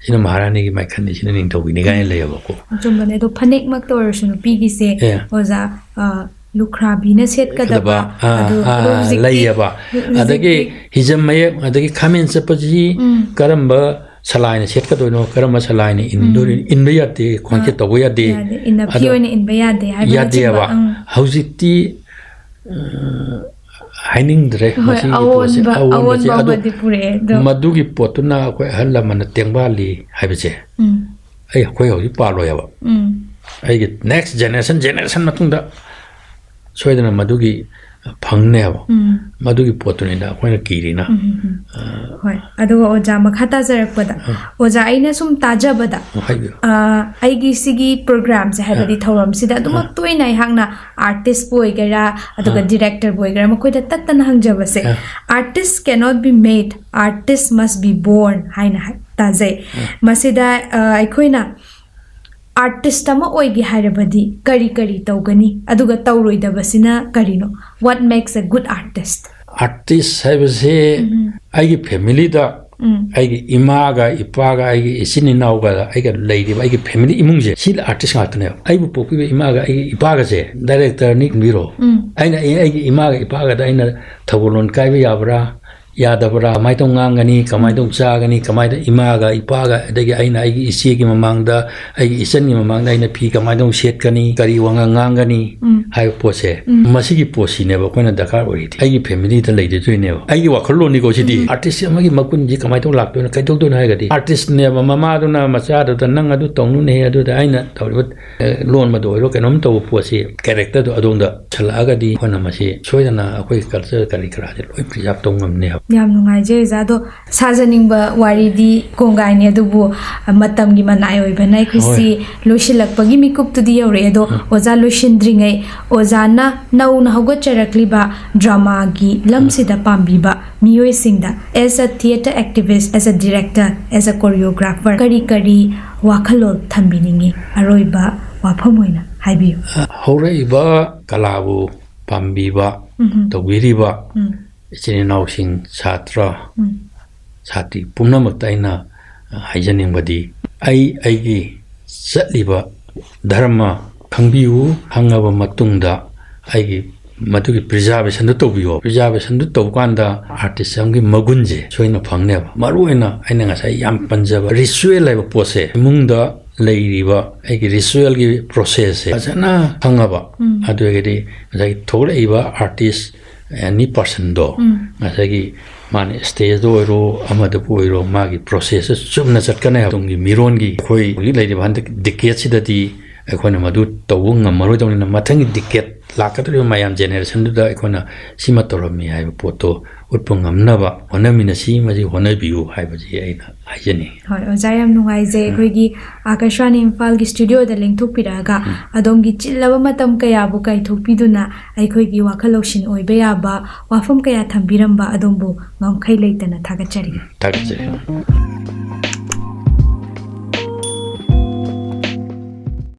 ꯁꯤꯅ ꯃꯍꯥꯔꯥꯅꯤꯒꯤ ꯃꯥꯏꯈꯟꯅꯤ, ꯁꯤꯅ ꯅꯤꯡꯊꯧꯒꯤꯅꯤ ꯀꯥꯏꯅ ꯂꯩꯌꯦꯕꯀꯣ꯫ ꯑꯆꯨꯝꯕꯅꯦ꯫ ꯑꯗꯣ ꯐꯅꯦꯛꯃꯛꯇ ꯑꯣꯏꯔꯁꯨ ꯅꯨꯄꯤꯒꯤꯁꯦ, ꯑꯦ꯫ ꯑꯣꯖꯥ, ꯑ, ꯂꯨꯈ꯭ꯔꯥꯕꯤꯅ ꯁꯦꯠꯀꯗꯕ, ꯑꯥ, ꯑꯗꯨ, ꯑꯥ, ꯑꯗꯣ ꯍꯧꯖꯤꯛꯇꯤ ꯂꯩꯌꯦꯕ꯫ ꯍꯧꯖꯤꯛꯇꯤ ꯑꯗꯒꯤ ꯍꯤꯖꯝ ꯃꯌꯦꯛ, ꯑꯗꯒꯤ ꯈꯥꯃꯦꯟ ꯆꯠꯄꯁꯤ ꯎꯝ꯫ ꯀꯔꯝꯕ ꯁꯂꯥꯏꯅ ꯁꯦꯠꯀꯗꯣꯏꯅꯣ, ꯀꯔꯝꯕ ꯁꯂꯥꯏꯅ ꯏꯟꯗꯣꯏ-, ꯏꯟꯕ ꯌꯥꯗꯦ, ꯈ꯭ꯋꯥꯡꯆꯦꯠ ꯇꯧꯕ ꯌꯥꯗꯦ꯫ ꯌꯥꯗꯦ꯫ ꯏꯟꯅꯐꯤ ꯑꯗꯣ ꯑꯣꯏꯅ ꯏꯟꯕ ꯌꯥꯗꯦ ꯍꯥꯏꯕꯅꯆꯤꯡꯕ꯫ ꯌꯥꯗꯦꯕ꯫ ꯎꯝ꯫ ꯍꯧꯖꯤꯛꯇꯤ, ꯑ, ꯍꯥꯏꯅꯤꯡꯗ꯭ꯔꯦ ꯍꯣꯏ, ꯃꯁꯤꯒꯤ ꯄꯣꯠꯁꯦ, ꯑꯑꯣꯟꯕ, ꯑꯑꯣꯟꯕꯁꯦ꯫ ꯑꯑꯣꯟꯕ ꯑꯗꯣ ꯑꯃꯗꯤ ꯄꯨꯔꯛꯑꯦ꯫ ꯑꯗꯣ ꯃꯗꯨꯒꯤ ꯄꯣꯠꯇꯨꯅ ꯑꯩꯈꯣꯏ ꯑꯍꯜ ꯂꯃꯟꯅ ꯇꯦꯡꯕꯥꯜꯂꯤ ꯍꯥꯏꯕꯁꯦ ꯎꯝ꯫ ꯑꯩ, ꯑꯩꯈꯣꯏ ꯍꯧꯖꯤꯛ ꯄꯥꯜꯂꯣꯏ ꯍꯥꯏꯕ꯫ ꯎꯝ꯫ ꯑꯩꯒꯤ next generation, generation ꯃꯇꯨꯡꯗ ꯁꯣꯏꯗꯅ ꯃꯗꯨꯒꯤ ꯐꯪꯅꯦꯕ꯫ ꯎꯝ꯫ ꯃꯗꯨꯒꯤ ꯄꯣꯠꯇꯨꯅꯤꯗ ꯑꯩꯈꯣꯏꯅ ꯀꯤꯔꯤꯅ꯫ ꯎꯝ, ꯎꯝ, ꯎꯝ꯫ ꯍꯣꯏ꯫ ꯑꯗꯨꯒ ꯑꯣꯖꯥ, ꯃꯈꯥ ꯇꯥꯖꯔꯛꯄꯗ, ꯑꯣꯖꯥ, ꯑꯩꯅ ꯁꯨꯝ ꯇꯥꯖꯕꯗ, ꯍꯥꯏꯕꯤꯌꯨ꯫ ꯑ, ꯑꯩꯒꯤ ꯁꯤꯒꯤ programꯁꯦ, ꯍꯥꯏꯕꯗꯤ ꯊꯧꯔꯝꯁꯤꯗ ꯑꯗꯨꯃꯛ ꯇꯣꯏꯅ ꯑꯩꯍꯥꯛꯅ artistꯄꯨ ꯑꯣꯏꯒꯦꯔꯥ, ꯑꯗꯨꯒ directorꯕꯨ ꯑꯣꯏꯒꯦꯔꯥ, ꯃꯈꯣꯏꯗ ꯇꯠꯇꯅ ꯍꯪꯖꯕꯁꯦ, "Artist cannot be made, artist must be born" ꯍꯥꯏꯅ ꯍꯥꯏ, ꯇꯥꯖꯩ꯫ ꯃꯁꯤꯗ, ꯑ, ꯑꯩꯈꯣꯏꯅ artist ꯑꯃ ꯑꯣꯏꯒꯦ ꯍꯥꯏꯔꯕꯗꯤ ꯀꯔꯤ ꯀꯔꯤ ꯇꯧꯒꯅꯤ? ꯑꯗꯨꯒ ꯇꯧꯔꯣꯏꯗꯕꯁꯤꯅ ꯀꯔꯤꯅꯣ? What makes a good artist? Artist ꯍꯥꯏꯕꯁꯤ ꯑꯩꯒꯤ familyꯗ, ꯑꯩꯒꯤ ꯏꯃꯥꯒ ꯏꯄꯥꯒ ꯑꯩꯒꯤ ꯏꯆꯤꯟ ꯏꯅꯥꯎꯒ ꯑꯩꯒ ꯂꯩꯔꯤꯕ ꯑꯩꯒꯤ family ꯏꯃꯨꯡꯁꯦ, ꯁꯤ artist ꯉꯥꯛꯇꯅꯦꯕ꯫ ꯑꯩꯕꯨ ꯄꯣꯛꯄꯤꯕ ꯏꯃꯥꯒ ꯑꯩꯒꯤ ꯏꯄꯥꯒꯁꯦ directorꯅꯤ ꯈꯟꯕꯤꯔꯣ꯫ ꯑꯩꯅ ꯑꯩ-, ꯑꯩꯒꯤ ꯏꯃꯥꯒ ꯏꯄꯥꯒꯗ ꯑꯩꯅ ꯊꯧꯒꯜꯂꯣꯟ ꯀꯥꯏꯕ ꯌꯥꯕ꯭ꯔꯥ, ꯌꯥꯗꯕ꯭ꯔꯥ, ꯀꯃꯥꯏꯅ ꯇꯧ ꯉꯥꯡꯒꯅꯤ, ꯀꯃꯥꯏꯅ ꯇꯧ ꯆꯥꯒꯅꯤ, ꯀꯃꯥꯏꯅ ꯏꯃꯥꯒ ꯏꯄꯥꯒ, ꯑꯗꯒꯤ ꯑꯩꯅ ꯑꯩꯒꯤ ꯏꯆꯦꯒꯤ ꯃꯃꯥꯡꯗ, ꯑꯩꯒꯤ ꯏꯆꯟꯒꯤ ꯃꯃꯥꯡꯗ ꯑꯩꯅ ꯐꯤ ꯀꯃꯥꯏꯅ ꯇꯧ ꯁꯦꯠꯀꯅꯤ, ꯀꯔꯤ ꯋꯥꯉꯥꯡ ꯉꯥꯡꯒꯅꯤ ꯍꯥꯏꯕ ꯄꯣꯠꯁꯦ, ꯃꯁꯤꯒꯤ ꯄꯣꯠꯁꯤꯅꯦꯕ ꯑꯩꯈꯣꯏꯅ ꯗꯔꯀꯥꯔ ꯑꯣꯏꯔꯤꯗꯤ꯫ ꯑꯩꯒꯤ familyꯗ ꯂꯩꯗꯣꯏꯅꯦꯕ꯫ ꯑꯩꯒꯤ ꯋꯥꯈꯜꯂꯣꯟꯅꯤꯀꯣ ꯁꯤꯗꯤ꯫ Artist ꯑꯃꯒꯤ ꯃꯒꯨꯟꯁꯤ ꯀꯃꯥꯏꯅ ꯇꯧ ꯂꯥꯛꯇꯣꯏꯅꯣ, ꯀꯩꯗꯧꯗꯣꯏꯅꯣ ꯍꯥꯏꯔꯒꯗꯤ, artistꯅꯦꯕ ꯃꯃꯥꯗꯨꯅ ꯃꯆꯥꯗꯨꯗ, "ꯅꯪ ꯑꯗꯨ ꯇꯧꯅꯨꯅꯦꯍꯦ, ꯑꯗꯨꯗ ꯑꯩꯅ ꯇꯧꯔꯤꯕ, ꯑꯦ, ꯂꯣꯟꯕꯗ ꯑꯣꯏꯔꯣ, ꯀꯩꯅꯣꯝ ꯇꯧꯕ ꯄꯣꯠꯁꯤ, characterꯗꯣ ꯑꯗꯣꯝꯗ ꯁꯜꯂꯛꯑꯒꯗꯤ ꯑꯩꯈꯣꯏꯅ ꯃꯁꯤ ꯁꯣꯏꯗꯅ ꯑꯩꯈꯣꯏ culture ꯀꯔꯤ ꯀꯔꯥꯁꯦ ꯂꯣꯏ preserve ꯇꯧ ꯉꯝꯅꯦꯕ"꯫ ꯌꯥꯝ ꯅꯨꯡꯉꯥꯏꯖꯩ ꯑꯣꯖꯥ꯫ ꯑꯗꯣ ꯁꯥꯖꯅꯤꯡꯕ ꯋꯥꯔꯤꯗꯤ ꯀꯣꯡꯒꯥꯏꯅꯤ, ꯑꯗꯨꯕꯨ ꯃꯇꯝꯒꯤ ꯃꯅꯥꯏ ꯑꯣꯏꯕꯅ ꯑꯩꯈꯣꯏꯁꯤ ꯂꯣꯏꯁꯤꯜꯂꯛꯄꯒꯤ ꯃꯤꯀꯨꯞꯇꯨꯗꯤ ꯌꯧꯔꯛꯑꯦ꯫ ꯑꯗꯣ ꯑꯣꯖꯥ, ꯂꯣꯏꯁꯤꯟꯗ꯭ꯔꯤꯉꯩ, ꯑꯣꯖꯥꯅ ꯅꯧꯅ ꯍꯧꯒꯠꯆꯔꯛꯂꯤꯕ dramaꯒꯤ ꯂꯝꯁꯤꯗ ꯄꯥꯝꯕꯤꯕ ꯃꯤꯑꯣꯏꯁꯤꯡꯗ, as a theatre activist, as a director, as a choreographer, ꯀꯔꯤ ꯀꯔꯤ ꯋꯥꯈꯜꯂꯣꯟ ꯊꯝꯕꯤꯅꯤꯡꯉꯤ? ꯑꯔꯣꯏꯕ ꯋꯥꯐꯝ ꯑꯣꯏꯅ ꯍꯥꯏꯕꯤꯌꯨ꯫ ꯍꯧꯔꯛꯏꯕ ꯀꯂꯥꯕꯨ ꯄꯥꯝꯕꯤꯕ, ꯎꯝ꯫ ꯇꯧꯕꯤꯔꯤꯕ ꯎꯝ꯫ ꯏꯆꯤꯟ ꯏꯅꯥꯎꯁꯤꯡ, ꯁꯥꯇ꯭ꯔ, ꯎꯝ꯫ ꯁꯥꯇ꯭ꯔꯤ ꯄꯨꯝꯅꯃꯛꯇ ꯑꯩꯅ, ꯍꯥꯏꯖꯅꯤꯡꯕꯗꯤ, ꯑꯩ ꯑꯩꯒꯤ ꯆꯠꯂꯤꯕ ꯙꯔꯃ ꯈꯪꯕꯤꯌꯨ, ꯈꯪꯉꯕ ꯃꯇꯨꯡꯗ ꯑꯩꯒꯤ ꯃꯗꯨꯒꯤ preservationꯗꯨ ꯇꯧꯕꯤꯌꯣ꯫ Preservationꯗꯨ ꯇꯧꯕ ꯀꯥꯟꯗ artist ꯑꯃꯒꯤ ꯃꯒꯨꯟꯁꯦ ꯁꯣꯏꯅ ꯐꯪꯅꯦꯕ꯫ ꯃꯔꯨꯑꯣꯏꯅ ꯑꯩꯅ ꯉꯁꯥꯏ ꯌꯥꯝ ꯄꯟꯖꯕ ritual ꯍꯥꯏꯕ ꯄꯣꯠꯁꯦ, ꯏꯃꯨꯡꯗ ꯂꯩꯔꯤꯕ ꯑꯩꯒꯤ ritualꯒꯤ processꯁꯦ ꯐꯖꯅ ꯈꯪꯉꯕ, ꯎꯝ꯫ ꯑꯗꯨ ꯑꯣꯏꯔꯒꯗꯤ ꯉꯁꯥꯏꯒꯤ ꯊꯣꯛꯂꯛꯏꯕ artist any personꯗꯣ, ꯎꯝ꯫ ꯉꯁꯥꯏꯒꯤ ꯃꯥꯅ stageꯇ ꯑꯣꯏꯔꯣ, ꯑꯃꯗꯕꯨ ꯑꯣꯏꯔꯣ, ꯃꯥꯒꯤ processꯁꯦ ꯆꯨꯝꯅ ꯆꯠꯀꯅꯤ ꯍꯥꯏꯕ꯫ ꯇꯨꯡꯒꯤ ꯃꯤꯔꯣꯟꯒꯤ, ꯑꯩꯈꯣꯏ ꯍꯧꯖꯤꯛ ꯂꯩꯔꯤꯕ ꯍꯟꯗꯛ decadeꯁꯤꯗꯗꯤ ꯑꯩꯈꯣꯏꯅ ꯃꯗꯨ ꯇꯧꯕ ꯉꯝꯃꯔꯣꯏꯗꯧꯅꯤꯅ, ꯃꯊꯪꯒꯤ decade ꯂꯥꯛꯀꯗꯧꯔꯤꯕ ꯃꯌꯥꯝ generationꯗꯨꯗ ꯑꯩꯈꯣꯏꯅ ꯁꯤꯃ ꯇꯧꯔꯝꯃꯤ ꯍꯥꯏꯕ ꯄꯣꯠꯇꯣ ꯎꯠꯄ ꯉꯝꯅꯕ ꯍꯣꯠꯅꯃꯤꯟꯅꯁꯤ, ꯃꯁꯤ ꯍꯣꯠꯅꯕꯤꯌꯨ ꯍꯥꯏꯕꯁꯤ ꯑꯩꯅ ꯍꯥꯏꯖꯅꯤꯡꯉꯤ꯫ ꯍꯣꯏ, ꯑꯣꯖꯥ, ꯌꯥꯝ ꯅꯨꯡꯉꯥꯏꯖꯩ꯫ ꯎꯝ꯫ ꯑꯩꯈꯣꯏꯒꯤ ꯑꯥꯀꯥꯁꯕꯥꯅꯤ ꯏꯝꯐꯥꯜꯒꯤ studioꯗ ꯂꯦꯡꯊꯣꯛꯄꯤꯔꯛꯑꯒ ꯎꯝ꯫ ꯑꯗꯣꯝꯒꯤ ꯆꯤꯜꯂꯕ ꯃꯇꯝ ꯀꯌꯥꯕꯨ ꯀꯥꯏꯊꯣꯛꯄꯤꯗꯨꯅ ꯑꯩꯈꯣꯏꯒꯤ ꯋꯥꯈꯜ ꯂꯧꯁꯤꯡ ꯑꯣꯏꯕ ꯌꯥꯕ ꯋꯥꯐꯝ ꯀꯌꯥ ꯊꯝꯕꯤꯔꯝꯕ ꯑꯗꯣꯝꯕꯨ ꯉꯝꯈꯩ ꯂꯩꯇꯅ ꯊꯥꯒꯠꯆꯔꯤ꯫ ꯊꯥꯒꯠꯆꯔꯤ꯫